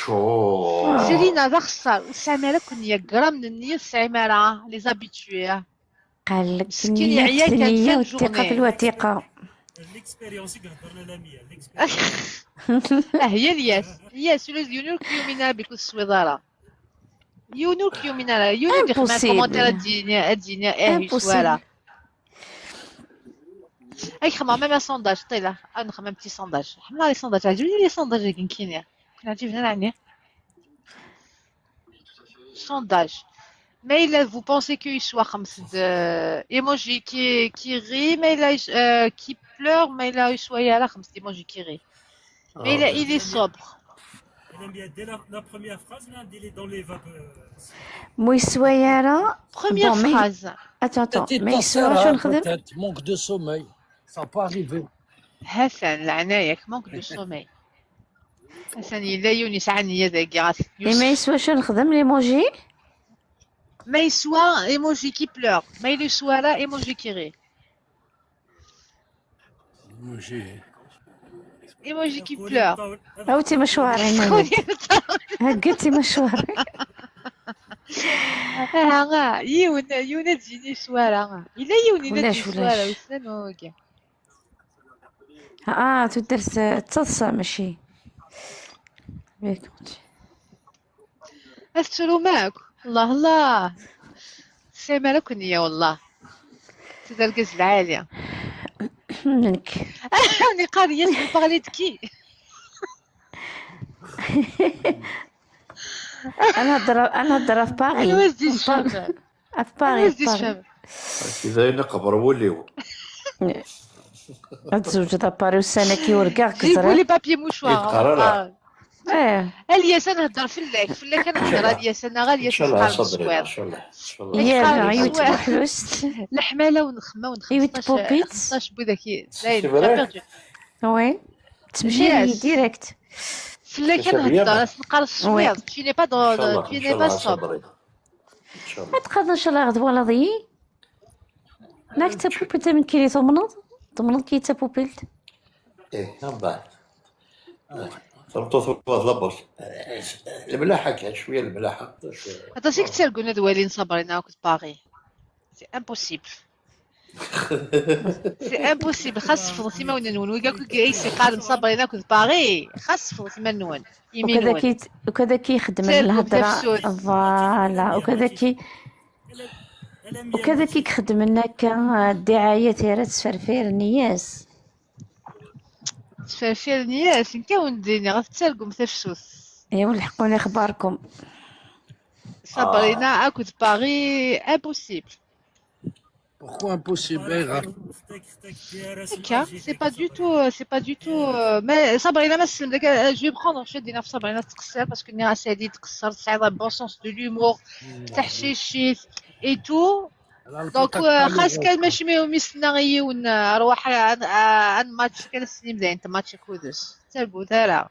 Selina, d axeṣṣar, ur tesɛim ara akk nniya, gram n nniya ur tesɛim ara, les habitués. Qal-, nniya, nniya, wtiqa fi lwatiqa. Ah, yal yas, yas, ula d yiwen ur k-yumin ara belli ur teswiḍ ara. Yiwen ur k-yumin ara, yiwen ur d-ixdem commentaire ad d-yini, ad d-yini, eh, yeswa ara. Ad xedmeɣ même un sondage, ṭila, ad nexdem un petit sondage. Ḥemmleɣ les sondages, ɛeǧben-iyi les sondages-agi nekkini. Ken ɛeǧben ara ɛni? Sondage. Ma yella vous pensez que yeswa xems d, euh, emoji qui, qui rit, ma yella, euh, qui pleure, ma yella yeswa ara xems d emoji qui rit. Mais il est, il est sobre. Il aime bien dès la, la première phrase, là, il est dans les vapeurs. Ma yeswa ara. Première phrase. Attends, attends. Ma yeswa acu nexdem? Peut-être manque de sommeil. Ça peut arriver. Hassan, leɛnaya-k, manque de sommeil. Hassan, yella yiwen yesɛa nniya dagi, ɣas. Et ma yeswa acu nexdem, l'emoji? Ma yeswa emoji qui pleure. Ma yella yeswa ara emoji qui rit. Emoji. Emoji qui pleure. Aw timecwarin. Heggi timecwarin. Ah, ah, yiwen, yiwen ad d-yini yeswa ara. Yella yiwen yella ad d-yini yeswa ara, wissen anwa wagi. Ah, tudert, eh, d taḍsa, mačči. Ad tettrum akk. Allah, Allah. Tesɛim ara akk nniya, wallah. C'est d'argaz lɛali. Nekk. Niqal, yes, vous parlez de qui? Ad nehder, ad nehder ɣef Paris. Anwa i s-d-yecfan? Ɣef Paris, ɣef Paris. Kra aqber wul-iw. Ad tzewǧeḍ à Paris ussan-agi urgaɣ. J'ai vu les papiers mouchoirs. Eh. Alyas, ad nehder fell-ak, fell-ak ad nehder, Alyas, neɣ Alyas, ncallah, ad nehder ṣṣabri, ncallah, ncallah. Yir yiwet tbuḥlust. Leḥmala wen-, xemma wen-, yiwet xemseṭṭac, tpupit. Xemseṭṭac n widak i, dayen, j'ai perdu. Oui. Ttmeccileɣ direct. Fell-ak ad nehder, ad s-neqqar teswiḍ. Tu n'es pas dans, tu n'es pas sobre. Ma tqadeḍ ncallah ɣer twalaḍ-iyi. Nak d tapupilt am nekkini tumneḍ? Tumneḍ ki d tapupilt? Ih, mbeɛd. Tameṭṭut ur tḍebbert. Lemlaḥa kan, cwiya lemlaḥa. Aṭas i yettargun ad walin Sabrina akked Paris. C'est impossible. C'est impossible. Xas sefḍet imawen-nwen. Wigi akk i s-iqqaren Sabrina akked Paris, xas sefḍet iman-nwen. Imi-nwen. Ukad akk ixeddmen lhedra. Voilà. Ukad akk ukad akk ixeddmen akka ddiɛayat ara ttferfiren yes. Ttferfiren yes. Nekk awen-d-iniɣ ad tettargum tafsut. Yaw lḥeqqun ixbarkum. Sabrina akked Paris, impossible. Pourquoi impossible? Ayɣer? Akka, c'est pas du tout, euh, c'est pas du tout. Euh, mais Sabrina, ma tselmed akka, euh, je vais prendre, je vais dire Sabrina tqeṣṣer parce que nniɣ-as ad tqeṣṣer, tesɛiḍ un bon sens de l'humour, taḥcicit et tout. Donc, euh, xas kan mačči mi mi s-tenna i yiwen, euh, rwaḥ ad ad match kan, as-tinim dayen tmatch akked-s. Ur ttargut ara.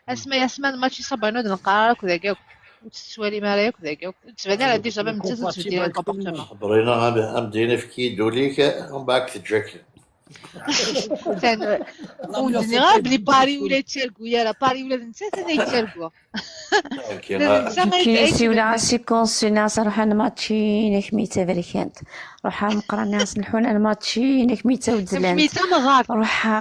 Asma Yasma, match Sabrina ur d-neqqar ara akk dagi akk. Ur tt-tettwalim ara akk dagi akk. Ur d-tettban ara déjà, même nettat ur tettbeddil ara le comportement. Sabrina, am- am d-yini efk-iyi-d ul-ik, umbeɛd teǧǧa-k. Atan, ur d-nniɣ ara belli Paris ula yettargu ara, Paris ula d nettat ana yettargu. Ok, La, ah, d nettat ay Kini ay siwla si konsi nas ruḥan matchi inek mi tabrikant. Ruḥan meqran nas lḥunan matchi inek mi tawdzlant. Sammi tamɣart. Ruḥa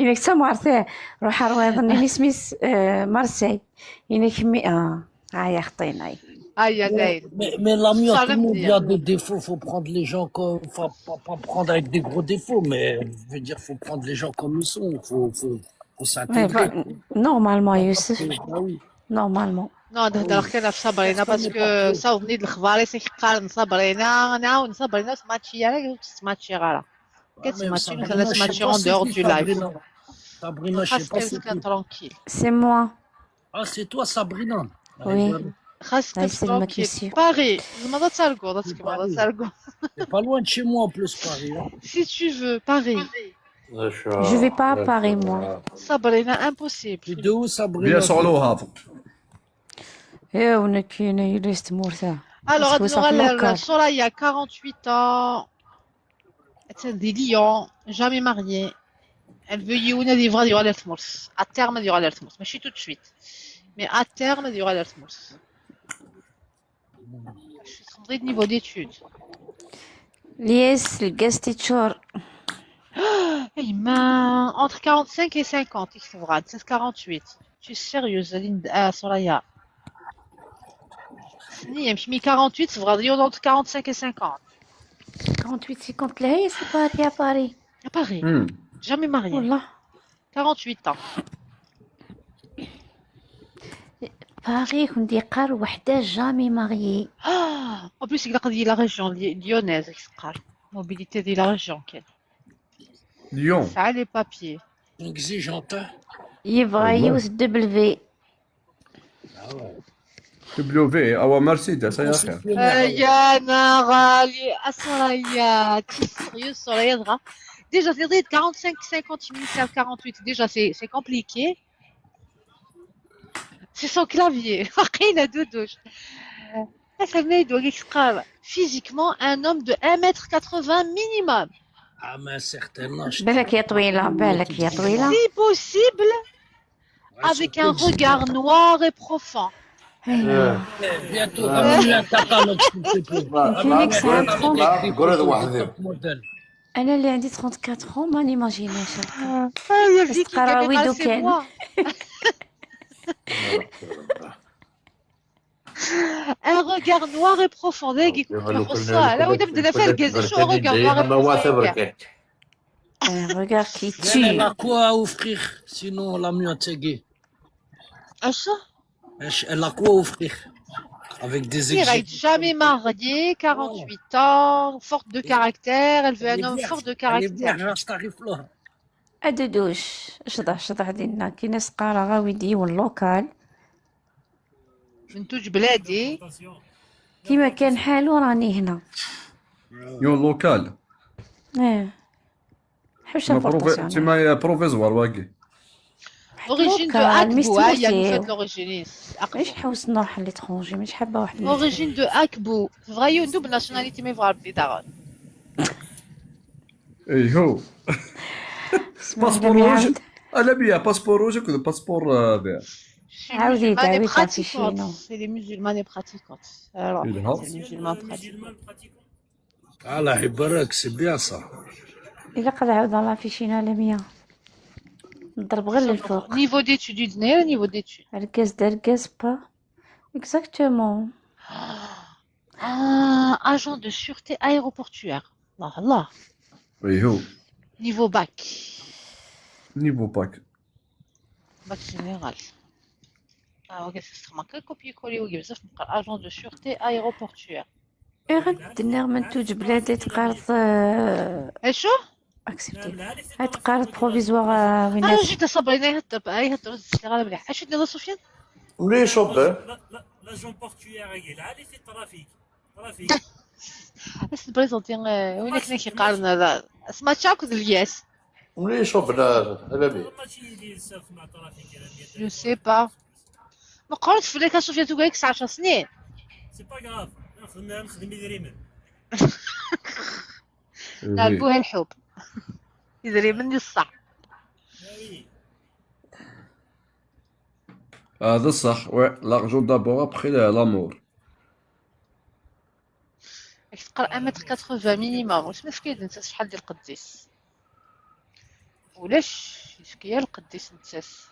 inek tamɣart eh. Ruḥa rwiḍen inis mis eh, Marseille. Inek mi ah ah ya xṭinay. Ay, ay, ay. Mais, mais là, mieux, Ça, tout le monde j'aime il y a bien. des défauts, faut prendre les gens comme, faut pas, pas prendre avec des gros défauts, mais je veux dire, faut prendre les gens comme ils sont, faut, faut, faut Ouais, s'intégrer. bah, normalement Youssef. Ah oui. Normalement. Non, ad hedreɣ kan ɣef Sabrina parce que sawḍen-iyi-d lexbar-is ak-qqaren Sabrina, nɛawen Sabrina ur tettmatchi ara, ur tettmatchi ara. Kattematchi, Sabrina, nutenti ad je sais tmatchi pas en si dehors c'est du live. Sabrina. Sabrina, je Xas sais pas kkret si kan c'est. Tranquille. C'est moi. Ah, c'est toi, Sabrina. Oui. Xas Ay, kkret c'est ma Tranquille. question. Paris, tzemreḍ ad targuḍ, ad tkemmleḍ ad targuḍ. C'est pas loin de chez moi en plus, Paris, hein. Si tu veux, Paris. Je vais pas à Paris, moi. Sabrina, impossible. T'es de où, Sabrina? Bien sûr, le Havre. Eh, on est qui est juste mort ça. Alors, Parce que ad ça fait nuɣal ar local. Soraya, quarante-huit ans. Attan di Lyon, jamais mariée. Elle veut yiwen ad yebɣu ad yuɣal ar tmurt. À terme ad yuɣal ar tmurt. Mačči tout de suite. Mais à terme ad yuɣal ar tmurt. Txedmeḍ-iyi-d niveau d'études. Yes, le guest teacher. Ay, ma entre quarante-cinq et cinquante, i k-tebɣa, nettat quarante-huit. Tu es sérieuse, Linda, ah, Soraya. Ssni, amek mi quarante-huit, tebɣaḍ yiwen entre quarante-cinq et cinquante. Quarante-huit cinquante là, c'est Paris, à Paris. À Paris, Hmm. jamais mariée. والله. Quarante-huit ans. Paris, on dit قال وحدة jamais mariée. Ah, en plus, il a dit la région li- lyonnaise, i k-teqqar. Mobilité de la région, quelle. Lyon. Ça a les papiers. Exigeante, hein. يبغى والله. يوث W. W V, ah ouais, Mercedes, ça y est. Ay, ana ɣali, a Soraya, tu es sérieuse, Soraya, dɣa. Déjà, c'est vrai, quarante-cinq, cinquante minutes à quarante-huit, déjà, c'est c'est compliqué. C'est son clavier. Waqila, Doudouche. Asamay d wagi teqqar, physiquement, un homme de un mètre quatre-vingts minimum. Ah, mais certainement. بالك يا طويلة، بالك يا طويلة. Si possible, Ouais, avec surtout un que regard noir et profond. هيا. Bientôt, ramène un catalogue, s'il te plaît. Phoenix a trente. قرد وحدهم. Modèle. أنا اللي عندي trente-quatre ans ما نيماجينيش. Ah, il y a Vicky qui تقراوي est دوكان. moi. Un regard noir et profond. دايقي كنت نخصها. لا، ودا بدنا فيها الكازي. شو regard noir et profond؟ Un regard qui Elle, elle a tue. quoi à offrir, sinon, la mienne, c'est gay. اش؟ Elle, elle a quoi à offrir? Avec des Mira, exigences. jamais mariée, quarante-huit ans, forte de caractère, elle veut un homme fort de Elle est bien, caractère. je t'arrive là. أدودوش، شضح شضح دينا كي ناس قارا غاوي ديون لوكال. من توج بلادي. كيما كان حالو راني هنا. Lyon local. ايه. حوشه تما بروفي- بورتاسيون. تما provisoire واقي. Origine de Akbou, ah, il y a une fête d'origine. Akbou. مش حوس نروح l'étranger، مش حابة واحد. Origine de Akbou. Vrai ou double nationalité, mais voilà, plus tard. ايهو. Passeport rouge. انا بيا passeport rouge كذا passeport هذا. عاودي تعاودي تعرفي شنو. C'est les musulmanes pratiquants. Alors, les musulmans pratiquants. الله يبارك، c'est bien ça. الا قد عاود الله في شينا لمية، نضرب غير للفوق. Niveau d'études, niveau d'études. ركز دركز با. Exactement. Ah, agent de sûreté aéroportuaire. الله الله. ايهو. Niveau bac. Niveau bac. Bac général. Ah, ok, c'est marqué copier-coller, ok, بزاف نقرا agent de sûreté aéroportuaire. اي غدنر من توج بلادي تقارض. ايشو؟ اكسبتي. هاي تقارض provisoire وين. انا جيت صبري، انا يهدر، اي يهدر، غالب لي. اش دير سفيان؟ ملي يصبر. L'agent portuaire, il est là, il fait trafic. اش بريزونتي؟ وين كنا كيقارن هذا؟ اسمع تشاكو الياس. ملي يصبنا. ماشي اللي يساف مع trafic. Je sais pas. ما قررت في ليك سفيان، تقول لك تسعطاش سنين. C'est pas grave. نخدم نخدم يدريمن. نعرفوها الحب. يدريمن الصح. هذا الصح. وي، l'argent d'abord, après l'amour. راك تقرا un mètre quatre-vingts minimum. واش ما فكيت انت شحال ديال القديس؟ ولاش شكيا القديس نتساس؟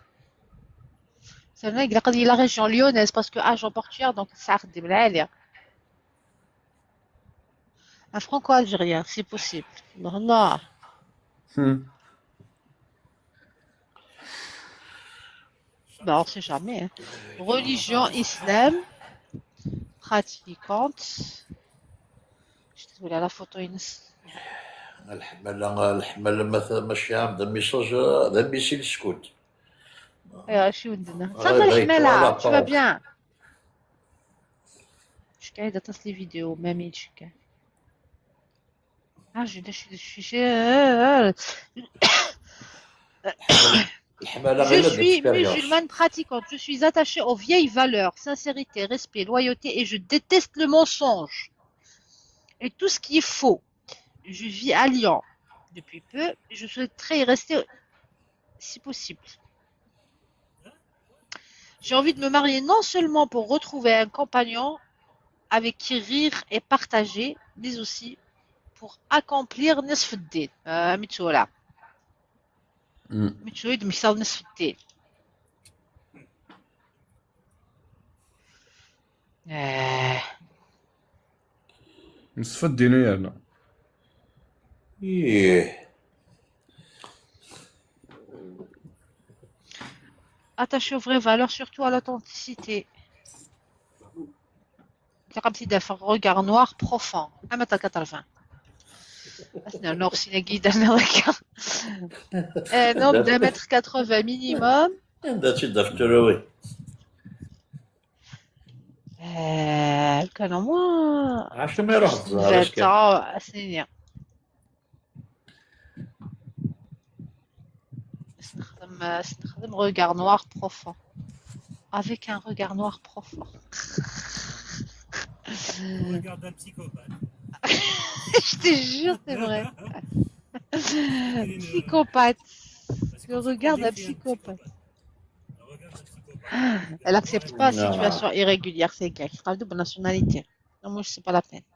سيرنا يقلق لي la région lyonnaise parce que agent portuaire donc تسعة خدم العالية. Un franco-algérien, c'est possible. الله الله. Bah, on sait jamais, hein. Religion islam, pratiquante. شتي تقول على فوتو ينس؟ الحمالة الحمالة مثلا ماشي عام ذا ميساج. ذا ميسيل سكوت. ايوا شي ودنا صافي الحمالة. Tu vas bien. شكاين دات لي فيديو مامي شكاين. Ah, je, je, je, je, je suis musulmane pratiquante. Je suis attachée aux vieilles valeurs, sincérité, respect, loyauté et je déteste le mensonge et tout ce qui est faux. Je vis à Lyon depuis peu et je souhaiterais y rester si possible. J'ai envie de me marier non seulement pour retrouver un compagnon avec qui rire et partager, mais aussi pour accomplir نصف الدين. آه، متشورة. متشورة مكسر نصف الدين. آه. نصف الدين يا هنا. ايه. Attaché aux vraies valeurs, surtout à l'authenticité. تلقى تيدافع regard noir profond. اما تا quatre-vingts. اسنا نور سينا كي درنا هكا. Un homme d'un mètre quatre-vingts minimum. عندها تيدافع تروي. آه، كان هو عرفتي ما يروح الزهر اش كان. تاع سنين. نخدم نخدم regard noir profond. Avec un regard noir profond. Regarde un psychopathe. Je te jure, c'est vrai. Psychopathe. Le regard d'un psychopathe. Elle accepte pas la situation irrégulière, c'est gay. Double nationalité. Non, moi, c'est pas la peine.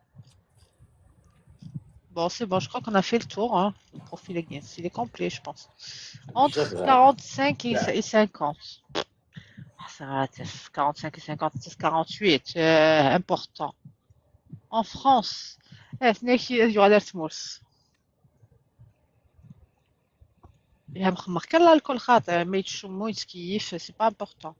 Bon, c'est bon, je crois qu'on a fait le tour, hein. Le profil est, il est complet, je pense. Entre quarante-cinq et, et cinquante. Ah, ça va, quarante-cinq et cinquante, c'est quarante-huit. Euh, important. En France. Eh, c'est يا مخمر كان الكل خاطر ما يتشمو يتكيف c'est pas important.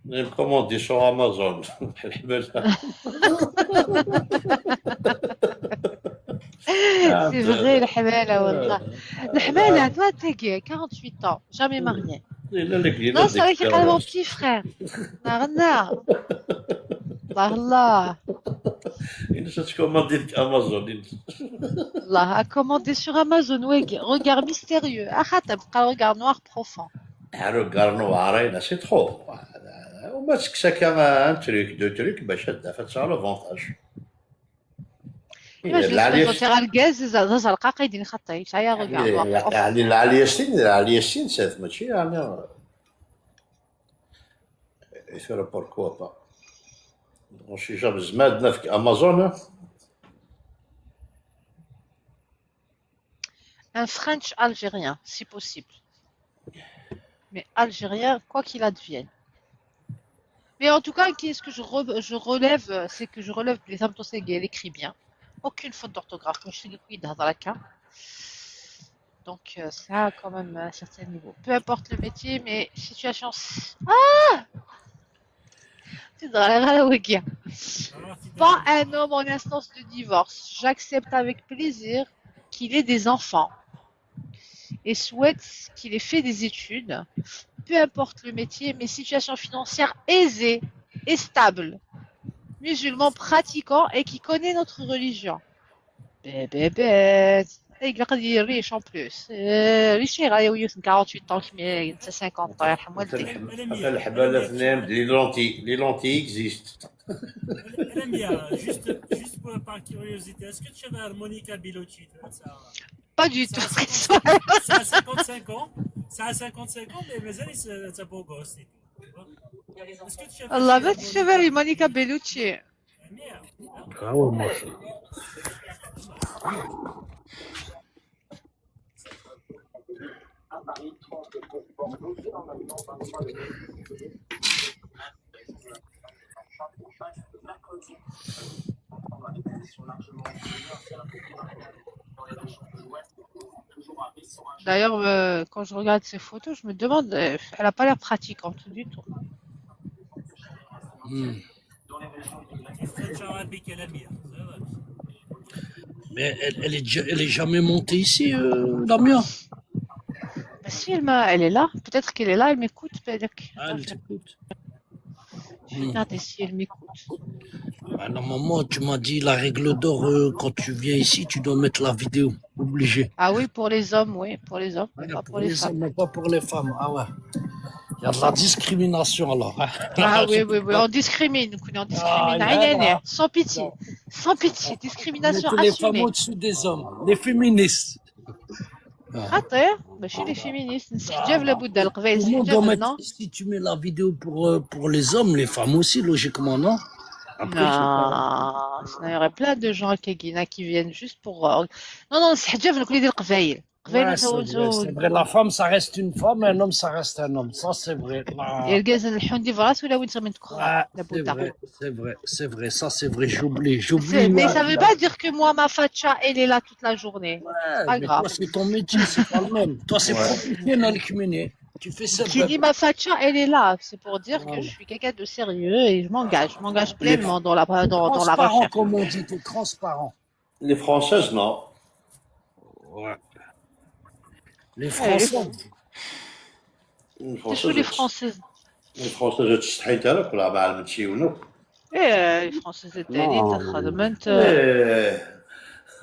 نكوموندي sur Amazon. الحمالة. C'est vrai الحمالة والله. الحمالة toi t'es gay, quarante-huit ans, jamais marié. لا لا لا. Non, c'est vrai qu'il a mon petit frère. الله الله. Ça te commande avec Amazon. Là, à commander sur Amazon, oui, regard mystérieux. Ah, t'as un regard noir profond. Un regard noir, hein, là, c'est trop. Au moins, c'est que ça, quand même, un truc, deux trucs, ben, ça te fait ça l'avantage. Imagine, tu vas faire le gaz, ça, ça, ça, le caca, il dit, خطي, ça y est, regard noir profond. يعني العالية سين، العالية سين، c'est ماشي يعني. Et ça, pourquoi pas. On sait jamais, زعما عندنا في Amazon, hein. Un French Algérien, si possible. Mais Algérien, quoi qu'il advienne. Mais en tout cas, qu'est-ce que je, re- je relève, euh, c'est que je relève les femmes, elle écrit bien. Aucune faute d'orthographe. Moi, je suis le quid dans la carte. Donc, euh, ça a quand même un certain niveau. Peu importe le métier, mais situation. Ah! C'est drôle, là, là, oui, qui a. Pas un homme en instance de divorce. J'accepte avec plaisir qu'il ait des enfants et souhaite qu'il ait fait des études. Peu importe le métier, mais situation financière aisée et stable. Musulman pratiquant et qui connaît notre religion. Bébé, bébé. Il est riche en plus. Euh, riche, il a quarante-huit ans, mais il a cinquante ans, يرحم والديك. الحبالة اثنين، les lentilles, les lentilles existent. Lamia, juste, juste pour, par curiosité, est-ce que tu avais Monica Bellucci, ça? Pas du tout. Ça a cinquante-cinq ans, ça a cinquante-cinq ans, mais مازال c'est un beau gosse et tout. Est-ce que tu avais الله ما تشوفي Monica Bellucci. Lamia, Ah ouais, moi, c'est- D'ailleurs, euh, quand je regarde ces photos, je me demande, euh, elle n'a pas l'air pratiquante du tout. Hmm. French Arabic, Lamia, ça va. Mais elle, elle est, ja- elle est jamais montée ici, euh, Lamia. Bah, si elle, m'a- elle est là, peut-être qu'elle est là, elle m'écoute. Peut-être que- Ah, elle t'écoute. Je vais regarder si elle m'écoute. Bah, normalement, tu m'as dit la règle d'or, euh, quand tu viens ici, tu dois mettre la vidéo. Obligé. Ah oui, pour les hommes, oui, pour les hommes, mais Ouais, pas pour pour les les femmes. hommes, mais pas pour les femmes. Ah ouais. Il y a de la discrimination alors, hein. Ah oui, oui, oui, on discrimine, on discrimine. Ah, Aïe, aïe, aïe. là, là. Sans pitié, sans pitié, discrimination Mettez les femmes assumée. Au-dessus des hommes, les féministes. خاطر ماشي les féministes, نسحجاب لابد القبايل Tout le monde doit نسحجاب mettre, non. Si tu mets la vidéo pour, euh, pour les hommes, les femmes aussi, logiquement, non? Après, je sais pas. Non, sinon il y aurait plein de gens qui, qui, qui viennent juste pour. Euh, non, non, نسحجاب لكل القبايل. القبايل Ouais, c'est vrai, c'est vrai. La femme, ça reste une femme, un homme, ça reste un homme. Ça, c'est vrai. Là, يرقز نحون دي فراس ولا وين من تكخر ouais, la c'est bout à vrai, bout. C'est vrai, c'est vrai. Ça, c'est vrai. J'oublie, j'oublie. C'est- Mais Ouais, ça veut pas dire que moi, ma facha, elle est là toute la journée. ouais, pas mais grave. Toi, c'est ton métier, c'est pas le même. Toi, c'est professionnel, Kimene. Tu fais ça. Qui dit ma facha, elle est là. C'est pour dire que je suis quelqu'un de sérieux et je m'engage. Je m'engage pleinement dans la, dans, dans la Transparent, recherche. Comme on dit, t'es transparent. Les Françaises, non. Ouais. Les Français. Les C'est sur les Françaises. Les Françaises, تستحي انت لك ولا ما علمتش يونو. ايه، les Françaises التاني Non. تخدمت. ايه.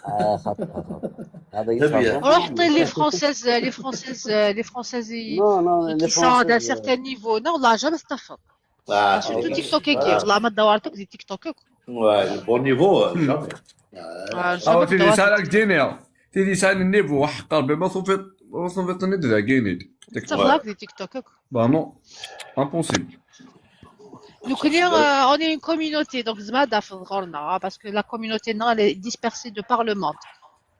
آه، خاطر، خاطر. هذا Très bien. يتفرج. روح عطي les Françaises, les Françaises, les Françaises Non, non, les qui sont d'un Françaises, certain niveau. Non, là, jamais استفد. Ah, Surtout ok. TikTok, Voilà. والله ما دورتك دي TikTok. Ouais, le bon niveau, euh, jamais. آه، اه تيدي jamais سالك دينيا، تيدي سال النيفو وحق قلبي ما صوفيت، ما صوفيت نيد ذا كينيد. استفدك دي TikTok. Bah non, impossible. Donc, on est, euh, on est une communauté, donc زعما في صغرنا, parce que la communauté, non, elle est dispersée de par le monde.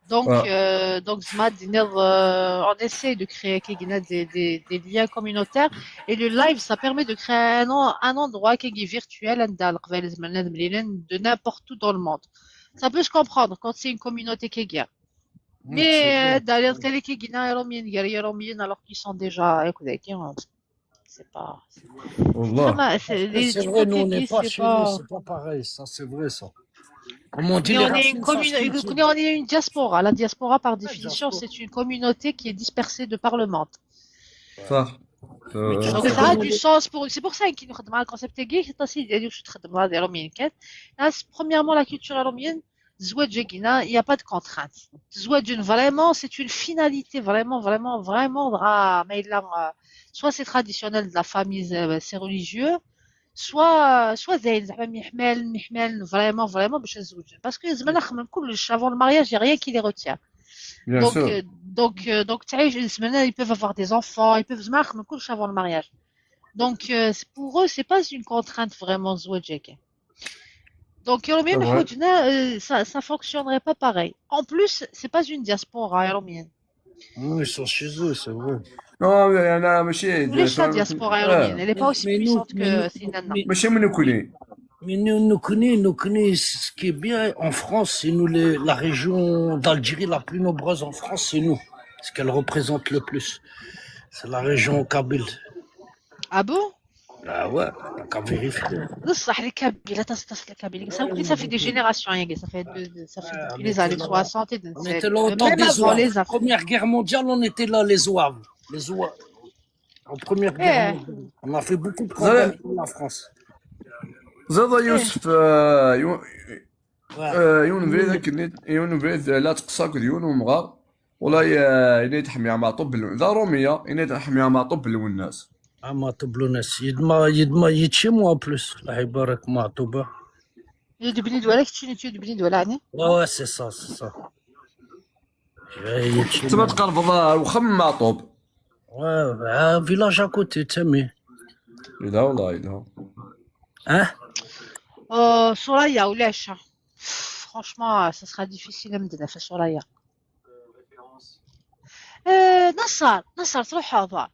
Donc, Ouais. euh, donc زعما, euh, on essaie de créer كي قلنا des, des, des liens communautaires. Et le live, ça permet de créer un, en- un endroit qui est virtuel, عند القبايل زعما الناس مليانين de n'importe où dans le monde. Ça peut se comprendre quand c'est une communauté qui est. Mais euh, d'ailleurs, كي قلنا يروميين, يروميين, alors qu'ils sont déjà, écoutez, c'est pas. والله. Vraiment, c'est- les C'est vrai, nous, on TikTok, n'est pas c'est chez pas- nous, c'est pas pareil, ça, c'est vrai, ça. Comme on dit, Mais les on est racines, une ça se commune, cultive. on est une diaspora. La diaspora, par définition, diaspora. C'est une communauté qui est dispersée de par le monde. صح. Donc ça a du sens pour eux. C'est pour ça كي نخدم على le concept تاعي حتى سيدي هذه واش تخدم هذه روميين كان. Premièrement, la culture romienne, الزواج كينا, il n'y a pas de contrainte. الزواج vraiment, c'est une finalité vraiment, vraiment, vraiment, آه, ما إلا, آه, soit c'est traditionnel de la famille, euh, c'est religieux, soit, soit زين زعما ميحمل, ميحمل vraiment, vraiment باش نزوج. Parce que زعما نخمم كلش avant le mariage, il n'y a rien qui les retient. Bien Donc, sûr. euh, donc, euh, donc, تعيش زعما, ils peuvent avoir des enfants, ils peuvent زعما نخمم كلش avant le mariage. Donc, euh, c'est- pour eux, c'est pas une contrainte vraiment الزواج هكا. Donc, يوم C'est vrai. حوجنا, euh, ça, ça fonctionnerait pas pareil. En plus, c'est pas une diaspora romienne. Oui, ils sont chez eux, c'est vrai. Non, mais أنا ماشي ولاش la diaspora romienne, elle est pas aussi Mais nous, puissante mais que nous, سينا. mais, ماشي من كوني. Mais nous, nous connaît, nous connaît, ce qui est bien en France, c'est nous, les- la région d'Algérie la plus nombreuse en France, c'est nous. Ce qu'elle représente le plus, c'est la région kabyle. Ah bon? Ah ouais, t'as qu'à vérifier. بصح les Kabyles, attends, attends, les Kabyles, ça, ça fait des générations, hein, ça fait, de- ça fait Ah, depuis on les était années là. soixante et de- On était c'est- là au temps même des avant Zouaves. les Africains. Première guerre mondiale, on était là, les Zouaves. Les Zouaves. En première guerre Eh. Mondiale. On a fait beaucoup de Vous avez- problèmes pour la France. زاد يوسف, آه, يو- Ouais. آه, يون بريد كنيت, يون بريد لا تقصاك ديون ومغار. والله يا, إني تحمي مع طب الون. ذا رومية, إني تحمي مع طب الون الناس. Ah, Matoub Lounès. Il m'a, il m'a, il chez moi en plus. Là, il barre avec Matoub. يدبني دولا كتشيني تيدبني دولا يعني. Ouais, ouais, c'est ça, c'est ça. Ouais, il chez تما moi. تقرب الله وخم مع طب. Ouais, un village à côté, Tami. لا والله لا. Hein? Euh, Soraya ولاش. Franchement, ça sera difficile à me dire, Soraya. Euh, Nassar, Nassar, تروح هذا.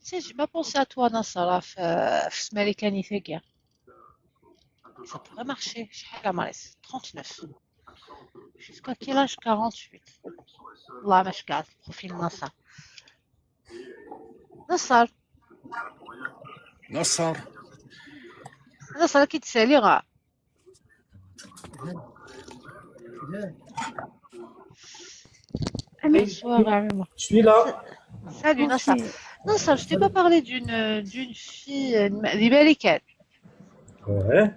Si, j'ai pas pensé à toi, Nassar, في, في السماريكاني ثقيل. Ça pourrait marcher. شحال عمرك؟ trente-neuf. Jusqu'à quel âge? quarante-huit. والله ما شكات profil Nassar. Nassar. Nassar. Nassar كي تسالي غا. Bonsoir, Arima. Je suis là. Salut, Nassar. Nassar, je t'ai pas parlé d'une, d'une fille, euh, دي بالي كان. Ouais.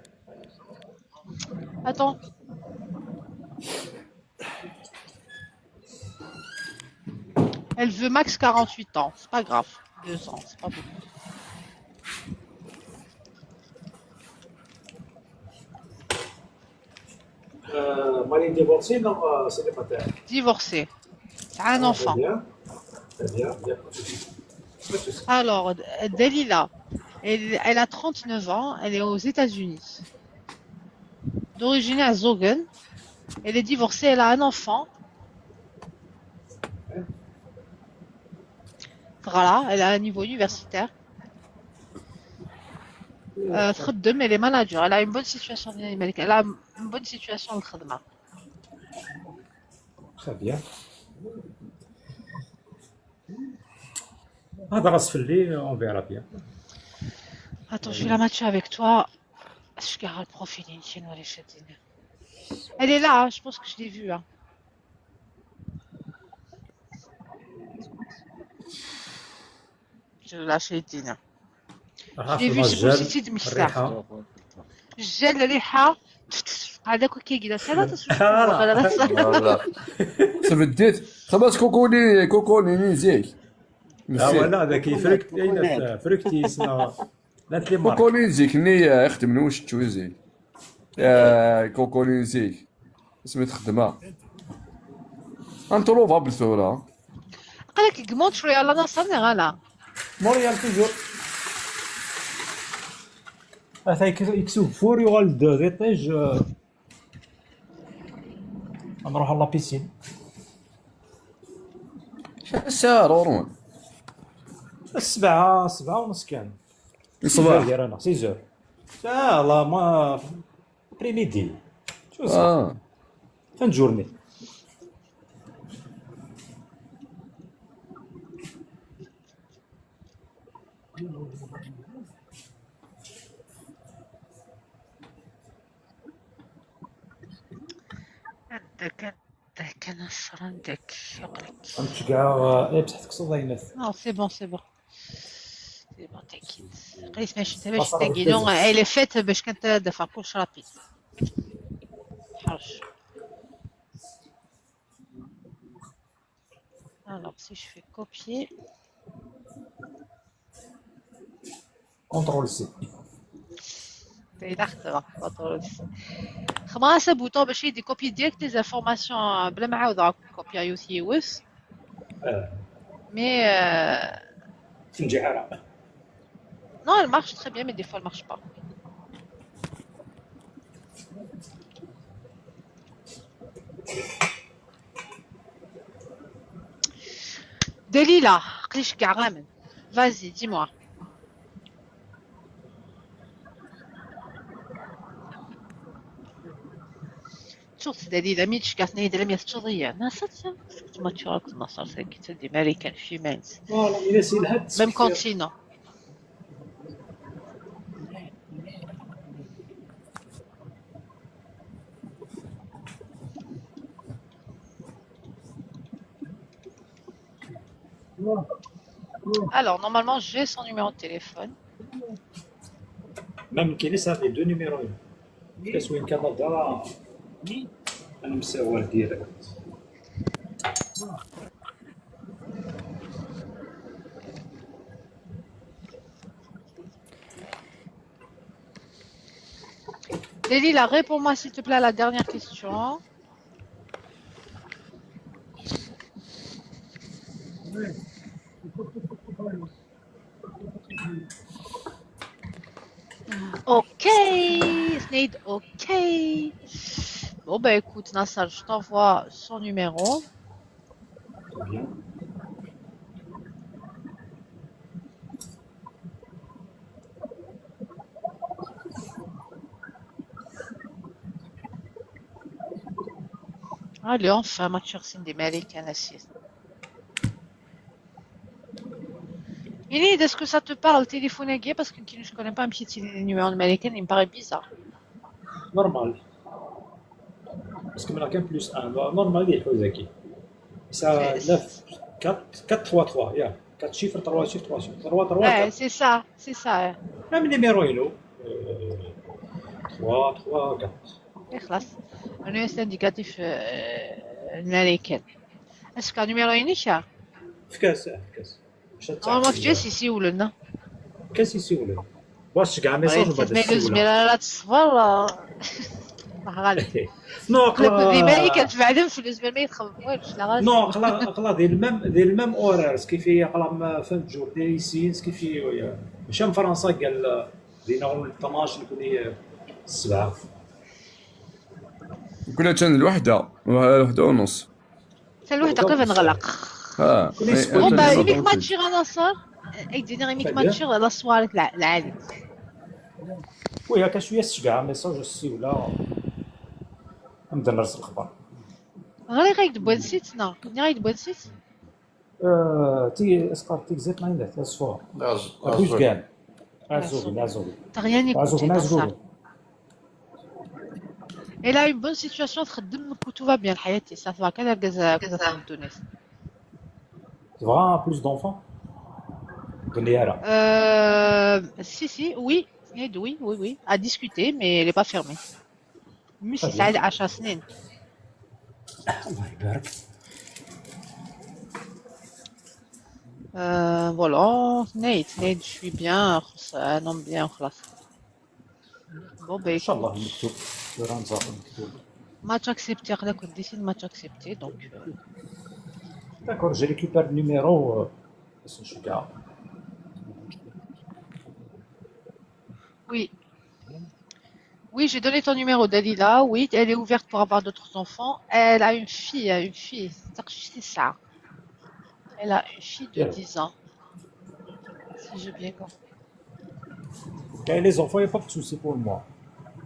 Attends. Elle veut max quarante-huit ans. C'est pas grave. Deux ans, c'est pas beaucoup. Euh, marié divorcé, non, euh, célibataire. Divorcée. C'est un Ah, enfant. Très bien. Très bien. Bien. Pas de souci. Alors, Dalila, elle, elle a trente-neuf ans, elle est aux États-Unis. D'origine azougen. Elle est divorcée, elle a un enfant. Voilà, elle a un niveau universitaire. Euh, تخدم, elle est manager, elle a une bonne situation, elle a une bonne situation الخدمة. Très bien. هذا راس فلي, on verra bien. Attends, je vais la matcher avec toi. اش كاع البروفيل يمكن ولا شادين. Elle est là, hein, je pense que je l'ai vue, hein. Je la شادين. ها J'ai vu, c'est الجل، positif de Michel. الريحة. الجل، الريحة. هذاك كي يجي سنة لا، لا. لا، لا. سبديت. خلاص كوكوني, كوكوني نزيك. لا ولا هذا كيفرك كاين فركتي سنا. لا تلي مارك. كوكوني نزيك ني يا اختي من واش تشوي زيك. يا كوكوني نزيك. اسمي تخدمها. انتروفا بالثورة. قالك قموت شوية على ناصر غلا. موريال توجور. هذا يك- يكسب فور يغال دو ريطيج. نروح على لا بيسين. شحال الساعة رورون؟ السبعة، سبعة ونص كان. الصباح. سيزور انا سيزور. لا لا ما ابري ميدي. شو اسمه؟ اه. فان جورني. هذا كان كان الصرندك يقلك. غنتشكع، آه، إيه، بصح تقصد عينات. Non, c'est bon, c'est bon. C'est bon, t'inquiète. قلت ماشي انت باش تاكينو، elle est faite باش كانت دافع كلش rapide. حرش. Alors, si je fais copier. Contrôle C. D'accord, contrôle C. خمسة بوطون باش يدي copier direct les informations بلا ما عاود copier يوث يوث. آه. Mais euh, تنجح راه. Non, elle marche très bien, mais des fois elle marche pas. دليلة، قليش كاع غامن. Vas-y, dis-moi. شوف دليلة، مي تشكاتني هيدا لم يستطيع. ناصر، ما تشارك ناصر، ساكت، دي ماري كان في مانس. Voilà, il essaie de Même continent. Alors, normalement, j'ai son numéro de téléphone. Même qu'il est ça, les deux numéros. Parce que وين كان هضرة، أنا مساوي direct. Dalila, réponds-moi s'il te plaît à la dernière question. Ok, Snaid, ok. Bon, bah écoute, Nassar, je t'envoie son numéro. Très bien. Allez, enfin, ma chère Cindy, mais elle est canadienne. Init-d, est-ce que ça te parle, téléphone-agi ? Parce que je connais pas un petit numéro américain, il me paraît bizarre. Normal. Parce que maintenant, plus un, normal, il faut ذكي. Ça, neuf, quatre, quatre, trois, trois, yeah. Quatre chiffres, trois chiffres, trois chiffres. Trois, trois, quatre. C'est ça, c'est ça. Même numéro, il est, euh, trois, trois, quatre. Et خلاص. أنا c'est indicatif, euh, américain. Est-ce que numéro initial ? Efk-as, efk-as. Normalement, efk-as yisiwlen. Efk-as yisiwlen. Wa tceggeɛ message, ma d-tessiwleḍ. Lezmir ara teṣber. Allah ɣaleb. Non, aql-, di Marikan tbeɛdem f lezmir ma yetxemmem walu, cclaɣ. Non, aql-, aql-, di le même, di le même horaire, ce qui fait, aql-, ma fin de journée ici, ce qui fait, euh, maca am Fransa, قال, euh, dina ur neṭṭamac nekni, euh, ssebɛa. Kul attan d lwaḥda, lwaḥda u nus. Atan lwaḥda qrib ad neɣleq. Ah, bon, bah, uniquement tchir a Nassar. Ay d-iniɣ uniquement tchir la soirée lɛali. Oui, akka cwiya tceggeɛ message ssiwla. Ad d-nerr s lexbar. Ɣriɣ-ak-d n wansi-tt, neɣ? Nniɣ-ak-d n wansi-tt? Euh, ti-, asqar tigzit n Ɛindat, asfur. Abuj kan. Azul, azul. Teɣyani azul, kunti azul. Nassar. Elle a une bonne situation, تخدم, tout va bien, حياتي, ça va, كان argaz, argaz ddunit. Tebɣa plus d'enfants ? Ddunit ara. Euh, si, si, oui, oui, oui, oui, à discuter, mais elle est pas fermée. Mmi-s yesɛa ɛecṛa snin. الله يبارك. Euh, voilà, Nate, Nate, je suis bien, un homme bien, خلاص. Bon, ben, إن شاء الله écoute. مكتوب. راه نزاق مكتوب. Match accepté, aql-aken di sin, match accepté, donc, euh. D'accord, je récupère le numéro, euh, c'est super. Oui. Oui, j'ai donné ton numéro, Dalila. Oui, elle est ouverte pour avoir d'autres enfants. Elle a une fille, une fille. C'est ça. Elle a une fille de dix ans. Si j'ai bien compris. Quand les enfants, il n'y a pas de souci pour moi.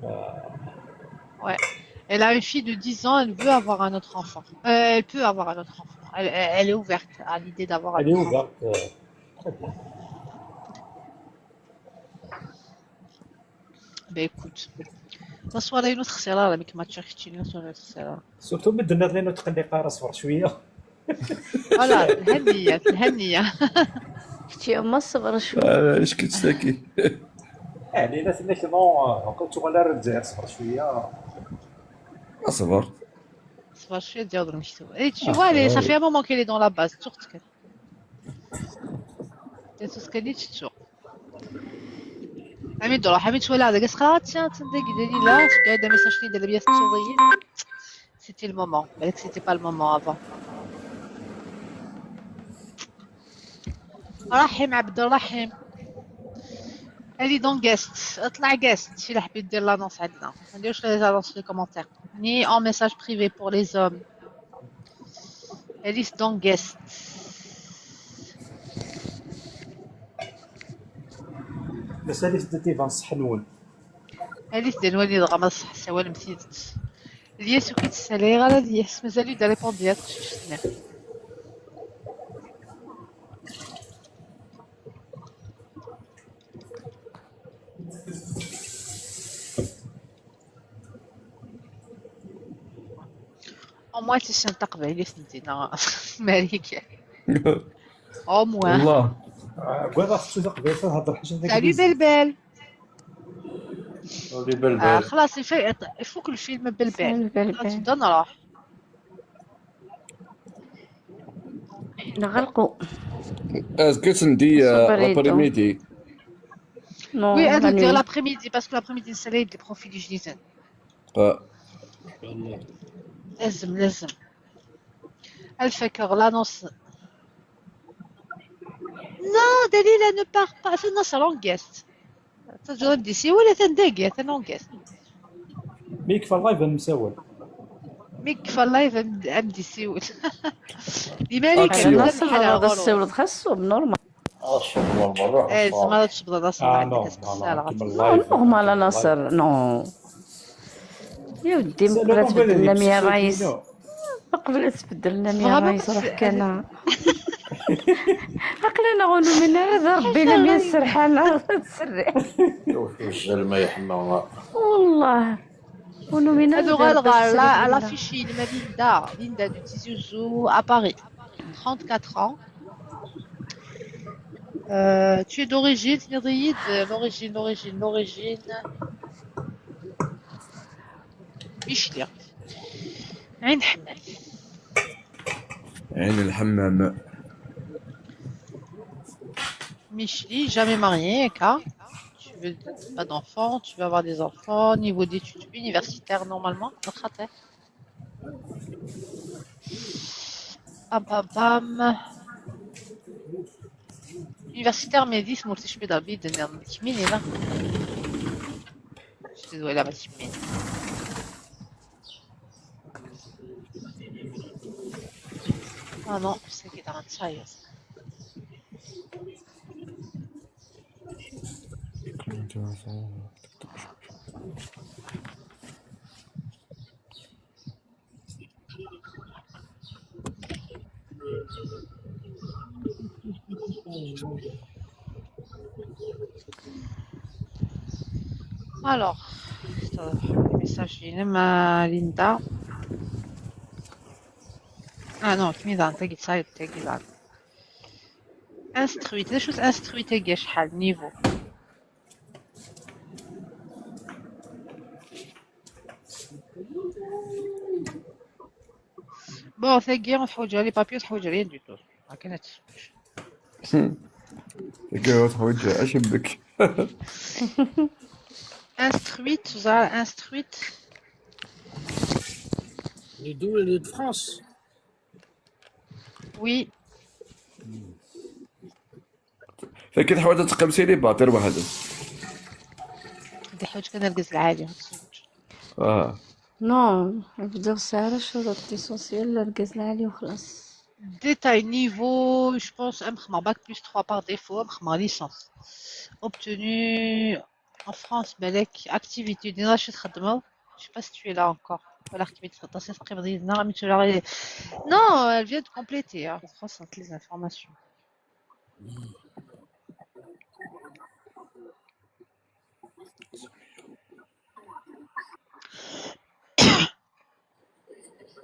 Euh. Ouais. Elle a une fille de dix ans, elle veut avoir un autre enfant. Euh, elle peut avoir un autre enfant. Elle, elle, elle est ouverte à l'idée d'avoir un autre enfant. Elle est ouverte, euh, très bien. Ben écoute, Taswara-inu texsir ara, mi k-matchiɣ keččini, taswara-inu texsir ara. Surtout mi d-tenniḍ linu tqelliq ara, ṣber cwiya. Voilà, telha nniya, telha nniya. Kečč yuma ṣber cwiya. Ah, ايش كنت ساكي؟ Ɛni la tenna-k non, ur tuɣal ara Lezzayer, ṣber cwiya. اصبر. Ṣber cwiya, ad yaweḍ lmektub. Et tu vois, elle est- ça fait un moment qu'elle est dans la base, ttuɣ-tt kan. Ttuɣ-tt kan, ttuɣ. Ami d-ruḥ, ami twalaɣ deg asxar, tiens, attan dagi Dalila, tefka-d amessage-nni d Dalila, tettuḍ-iyi. C'était le moment. Balak, c'était pas le moment avant. Rahim Abdelrahim. Elle est dans guest. اطلع guest. شي اللي حبيت دير l'annonce عندنا. ما نديروش les annonces في les commentaires. Ni en message privé pour les hommes. Elle est dans guest. Massalit d tiban ṣṣeḥ-nwen. Alit d anwali dɣa ma ṣṣeḥ, sawalem tidet. Lyas ur k-id-ssalayeɣ ara, Lyas, mazal ur d-répondit ara teqcict-nni. Au moins tisin taqbaylit n dinna. Marika. Au moins. والله. Ggad ad tettu taqbaylit, ad hedder ḥaca. Salut Belbel. Salut Ah, Belbel. خلاص يفك يفك الفيلم Belbel. Salut Belbel. خلاص نبدا نروح. نغلقوا. Est-ce que tu me dis Super l'après-midi? Non, Oui, la elle dire nuit. l'après-midi parce que l'après-midi c'est les profils du Jason. Ah. لازم لازم. الفكر l'annonce. Non, Dalila ne part pas. C'est une longue guest. تجرب دي سي ولا تندقي تنونغيست. Mi yekfa live ad nemsawal. Mi yekfa live ad d-, ad d-isiwel. Di Malik Action. Nasser, هذا السيول خاصو بنورمال. Ah, c'est normal. Eh, تزمر تشبض راسك Ah عندك non, تسقسي non, على كيما غاسك. اللايف. نورمال ناصر، نو. يا ودي C'est مقبلة normal تبدل لنا هذيك مية الشيء رايس. كيما. مقبلة تبدل لنا مية Vraiment رايس، روح parce- كان. عقلنا غنو من هذا ربي لم يسرحنا تسرح. شوف الزلمه يا حمامه. والله. ونو من هادو هذا غير ربي غير لا تسرح. لافيشي المدينة، Linda de Tizi Ouzou à Paris. Trente-quatre ans. Euh, tu es d'origine, تنيضيد, euh, l'origine, l'origine, l'origine. ميشلي. عين حمام. عين الحمام. Michli, jamais marié, K. Tu veux pas d'enfants, tu veux avoir des enfants, niveau d'études universitaires normalement, الخطر. Pam pam pam. Universitaire, mais dix, moi, je suis dans le vide, mais qui mine là. Je suis désolée, ma petite mine. Ah non, c'est qui dans le sérieux. Alors, message ينما ليندا. Ah non, كمي دان تاكي تسايد تاكي دان. Instruite, d acu-tt instruite-agi, acḥal niveau? Bon, tagi ur teḥwaǧ ara les papiers, ur teḥwaǧ rien du tout. Akken ad tessewǧ. Tagi ur teḥwaǧ acemmek. Instruite, teẓra instruite. Les deux, les de France. Oui. Tagi teḥwaǧ ad teqqim célibataire weḥd-s. Ad teḥwaǧ kan argaz lɛali. Ah. Non, بداو سعر الشروط essentiel للركاز العالي وخلاص. Détail niveau, je pense, M خمار bac plus trois par défaut, M خمار licence. Obtenu en France, بالك activité دينا شي تخدمو. Je sais pas si tu es là encore. ولا خدمتي تخدم، سي تقيم ديالنا، راه ميتو راه غير. Non, elle vient de compléter, hein. Recense les informations.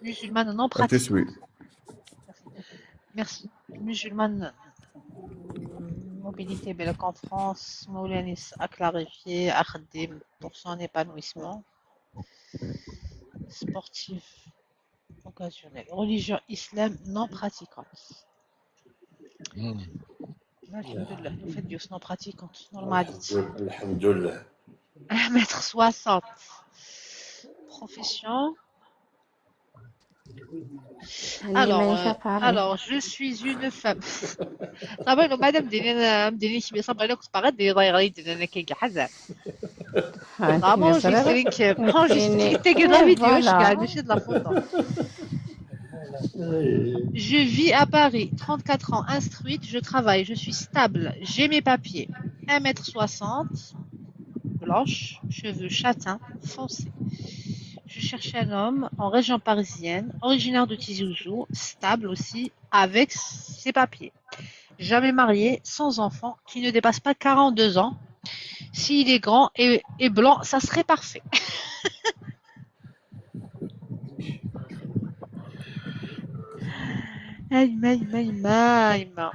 Musulmane non À tes pratiquante. souhaits. Merci. Musulmane, mobilité belle en France. Moulanis a clarifié. Akhdim pour son épanouissement. Sportif occasionnel. Religion islam non pratiquante. Hmm. Alhamdoulilah, le fait de non pratiquante, normal. الحمد لله. un mètre soixante. Profession. يعني Alors, ما euh, ينفع فعلا. alors, je suis une femme. طبعا madame ديري، madame ديري كي صبر عليك تبغى ديري ضايغه يدير انا كي حزن. هاك Vraiment, يا j'ai سلام. fait une يعني، t'es que de la vidéo, je voilà. gagne, c'est de la photo. Je vis à Paris, trente-quatre ans, instruite, je travaille, je suis stable, j'ai mes papiers. Un mètre soixante, blanche, cheveux châtains, foncés. Je cherche un homme en région parisienne, originaire de Tizi Ouzou, stable aussi, avec ses papiers. Jamais marié, sans enfant, qui ne dépasse pas quarante-deux ans. S'il est grand et, et blanc, ça serait parfait. Aïma, aïma, aïma, aïma.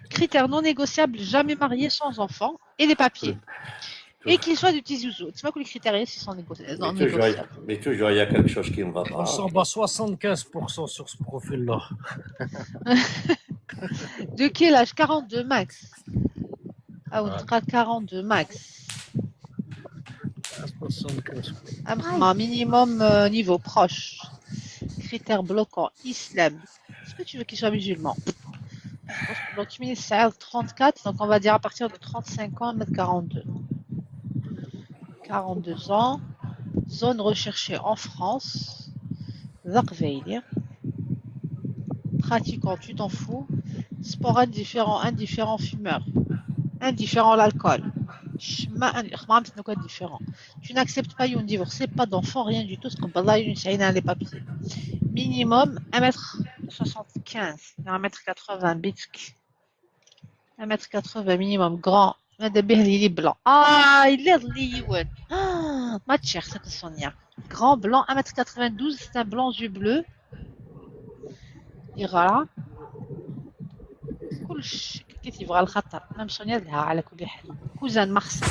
Critère non négociable, jamais marié, sans enfant et les papiers. Et qu'il soit de Tizi Ouzou. Tu vois que les critères, ils sont négociables. Non Mais toujours, négociables. Mais toujours, il y a quelque chose qui ne va On pas. s'en bat soixante-quinze pour cent sur ce profil-là. De quel âge? Quarante-deux max. Ah, on sera quarante-deux max. soixante-quinze. Un minimum euh, niveau proche. Critère bloquant, islam. Est-ce que tu veux qu'il soit musulman? Donc, tu mets ça à trente-quatre, donc on va dire à partir de trente-cinq ans, un mètre quarante-deux. quarante-deux ans. Zone recherchée en France. D aqbayli. Pratiquant, tu t'en fous. Sport indifférent, indifférent, fumeur. Indifférent à l'alcool. Ccma, indi-, xemma, xemma, indifférent. Tu n'acceptes pas, tu ne divorces pas, d'enfant, rien du tout. تقبل لا يسعينا les papiers. Minimum un mètre soixante-quinze, un mètre quatre-vingts, بيتك. Un mètre quatre-vingts minimum, grand. ماذا به اللي blanc. Ah, il est اللي يون. Ah, ما تشيخ ساك سونيا. Grand blanc, un mètre quatre-vingt-douze, c'est un blanc yeux bleus. يغرى. كلش كيف يبغى الخطر. Même سونيا لها على كل حال. Cousin مخصم.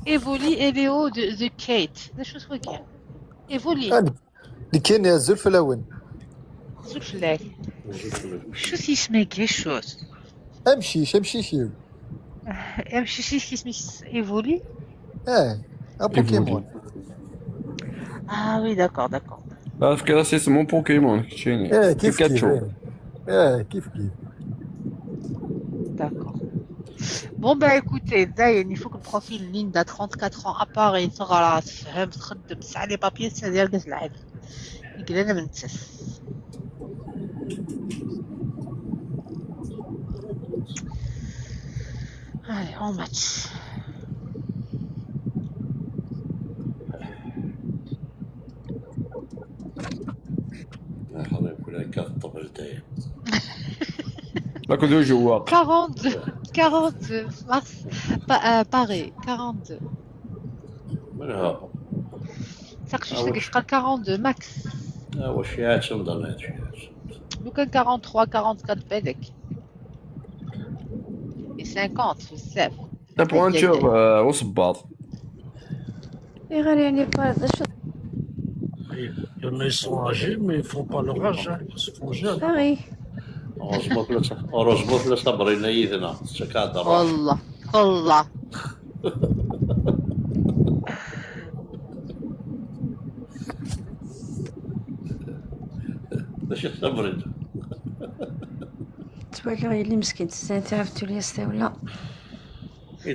Evoli, Eveo de, de Kate. لا شو اسمه كان؟ Evoli. اللي كاين يا زول في الاول. زول في الاول. شو اسمك يا شو؟ امشي امشي شيو. امشي شي اسمك Evoli. اه، بوكيمون. Ah oui, d'accord, d'accord. لا، فكرة سي اسمه بوكيمون كتشيني. ايه، كيف كيف. بيكاتشو. ايه. ايه، كيف كيف. D'accord. Bon, bah écoutez, داين يفوق البروفيل ليندا، trente-quatre ans, appareil, تغرى، تفهم، تخدم، تسعى les papiers, c'est-à-dire كاس العادي. يقلنا من تس. Allez, on match. الله يقول لك الطبل دايم. لا كنت جواق. quarante-deux, quarante-deux, Mars, pa- euh, Paris, quarante-deux. منها. تقشيش تلقى شقال quarante-deux max. آه، واش يا تشم ضليت شي. لو كان quarante-trois, quarante-quatre بالك. Et cinquante بزاف. لا بوانتور، آه، وصباط. اي غير يعني با- شو Il y en a, ils sont âgés, mais ils font pas leur âge, hein, ils se font jeunes. اه غي. Heureusement que le, heureusement que le صبرين يدنا. شكا ضرر. والله، والله. ماشي صبرين. توالي غير اللي مسكين تسنى تعرفتو لي استاولا.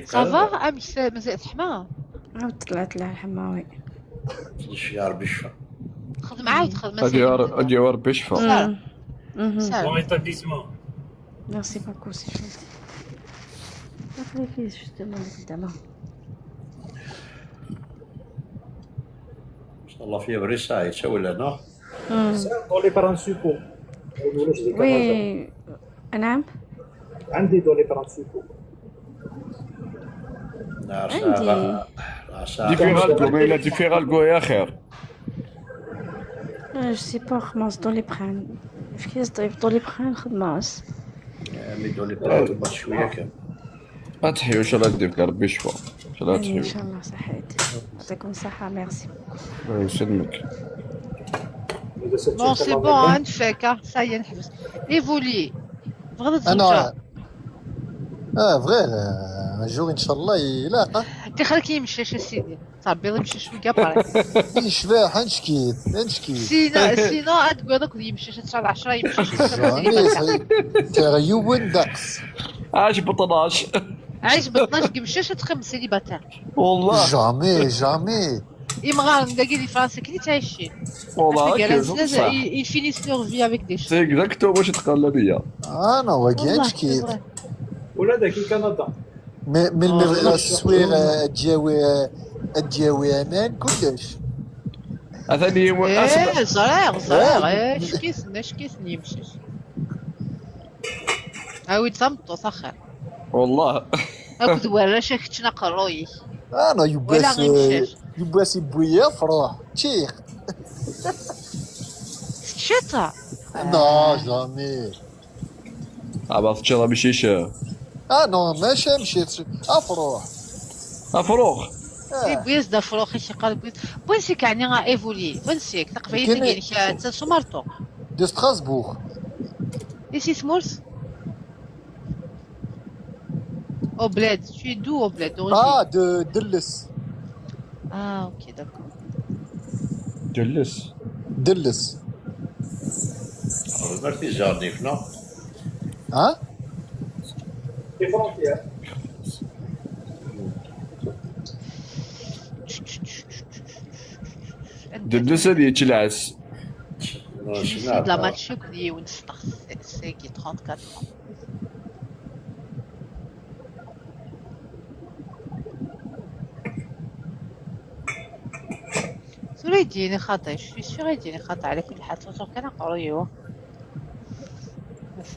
Ça va؟ امس مازال تحمى؟ عاود طلعت لها الحمى وي. الشيار بالشفا. تخدم عاود تخدم ادي يا ر-، ادي يا ربي شفا. سهل. مهم. سهل. Bon établissement. ميرسي بوكو سي جونتي. دخلي فيه جوستومون ديك الدعمة. ان شاء الله في بريسا يتسوى لنا. مم. Dans les principaux. وي. نعم. عندي dans les principaux. نعرف عندي. ساعة. ديفيرالكو، ما إلا ديفيرالكو يا خير. آه، je sais pas خماس دوليبران. فكيس دوليبران خدماس. Mais دوليبران تبقى شويه كان. ما تحيوش، الله يديك ربي شفا. ان شاء الله تحيو. ان شاء الله صحيت. يعطيكم الصحة، merci. الله يسلمك. Bon, c'est bon, hein, نفاك، ها، ça y est، نحبس. Évoluer. بغيت انا الزوجة. اه فغير، آه، un jour ان شاء الله يلاقى. تخليك يمشي شي سيدي. صافي، يلا يمشي شوية برك. يشبح نشكيت نشكيت. سينا، سينا، غتقول لك يمشي شي تسعة عشرة، يمشي شي جامي. ترى يوين داكس. اش بطناش؟ عايش ب اثناش، يمشي شي تخمس سيليباتير. والله. جامي جامي. يمغار داكي دي فرنسا كي تعيشين. والله قال هكا زاد صح. Ils finissent leur vie avec des choses. C'est exactement واش تقال ليا. انا وكان والله شكيت. c'est vrai. ولا داك كان هذا. مي مي المغرب السوير، آه، تجاوي، آه، تجاوي امان كلش. اثاني يوم ايه، أسمع. زرير زرير. ايه، شكيسن شكيسن يمشي. هاويد تمطو سخر. والله. هاكد ولا شاكتنا قرويك. انا ولا يباس، غيمشيش. يباس يبويا فروح تشيخ. الشتا. لا جامي. عبا تشرب شيشه. اه نو ماشي مشيت. افروح. افروخ. سي بويز دا فروخ شي قال بويز. بوين سيك يعني غا ايفولي، بوين سيك تقبيل كاين تقيل شا تسمرتو. دو ستراسبورغ. ايسي سمورس. او بلاد، tu es d'où au bled d'origine؟ اه دو دلس. اه، اوكي، داكور. جلس. دلس. عرفتي جارني فنا. ها؟ جلس هذه تلعس. Je suis de la match que les Winstars, c'est qui trente-quatre ans. ثورة يديني خاطئ، je suis sûr يديني خاطئ على كل حال، توصل كان قريو. بس.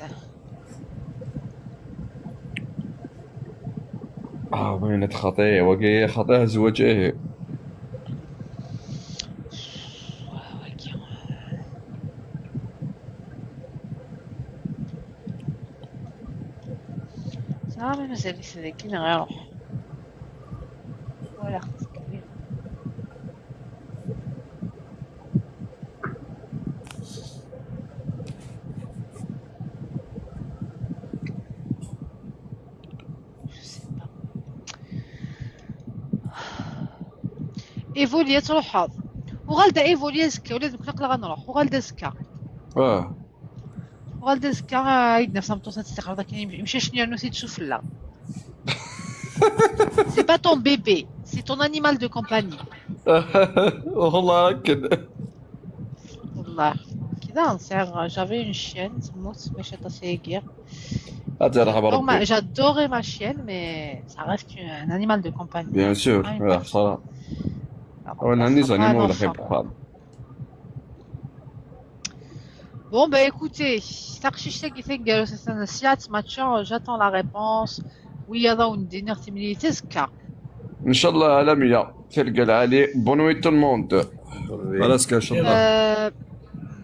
اه وين خطيه وقي خطيه زوجيه. صافي، مازال يسلك كي نغيروح. ولا خصك كبير. ايفوليا تروحض. وغالدا ايفوليا زكا، ولاد مكناقلا غنروح وغالدا زكا. اه. وغالدا زكا، آه، عيد نفس مطوسة تستخرج كاين يمشي شنو نسيت شوف لا. C'est pas ton bébé, c'est ton animal de compagnie. والله هكذا. والله كذا نصير j'avais une chienne تموت باش تسيقير. هذا راه بربي. J'adorais ma chienne, mais ça reste un animal de compagnie. Bien sûr. Ah, une واه صراحه. Alors, وانا ça عندي sera زانيمو un ولا enfant. خير بحال. Bon, bah écoutez, تاع قشيشتك يتقالوا سيات ماتشور. J'attends la réponse. ويا ضو ندير نغتي ملي تزكى. ان شاء الله على مية. تلقى العالي. Bonne nuit tout le monde. خلاص كان ان شاء الله. Euh,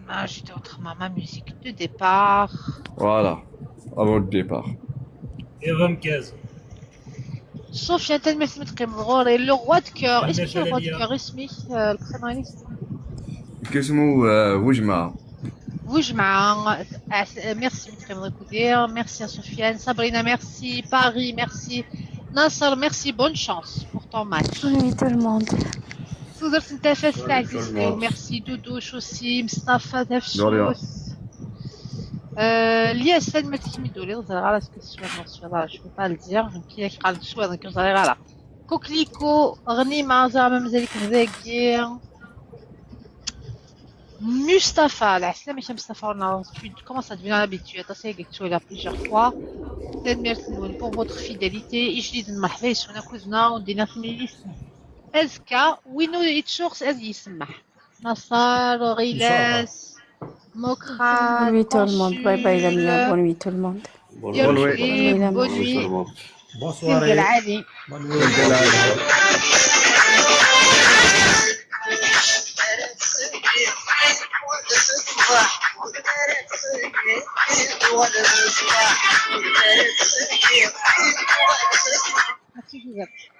ah, je dois autrement ma musique de départ. Voilà. Avant le départ. ايفا مكاز. Sofiane, تنميرت متقيم غوري. Le roi de cœur. اسمك le roi de cœur اسمك؟ آه، البخيماني. كيسمو آه، وجمعه. وجمعة. آه، merci متقيم غوري. Merci à Sofiane. Sabrina, merci. Paris, merci. Nasser, merci. Bonne chance pour ton match. Oui, tout le monde. تزرت انت فاس عزيزتي. Merci Doudouche aussi. مصطفى نفس. آه، الياس، سلمى تحميدو لي زرغالة سكسيون ناسيونال، je peux pas le dire. كي قال شوية دونك زرغالة. كوكليكو، غنيمة، زعما مازالك مزاكي. مصطفى، العسلامة يا مصطفى، on a, tu commences à devenir habitué. T'as essayé que tu es là plusieurs fois. Merci pour votre fidélité. إجديد مرحبا يسونا كوزنا ودينا في ميليس. أزكى وينو يتشوخس أز يسمح. نصار، غيلاس، مكران، Bonne nuit tout le monde. Bye bye Lamia. Bonne nuit tout le monde. Bonne nuit. Bonne nuit. Bonsoir. العالي. Bonne nuit. Mačči d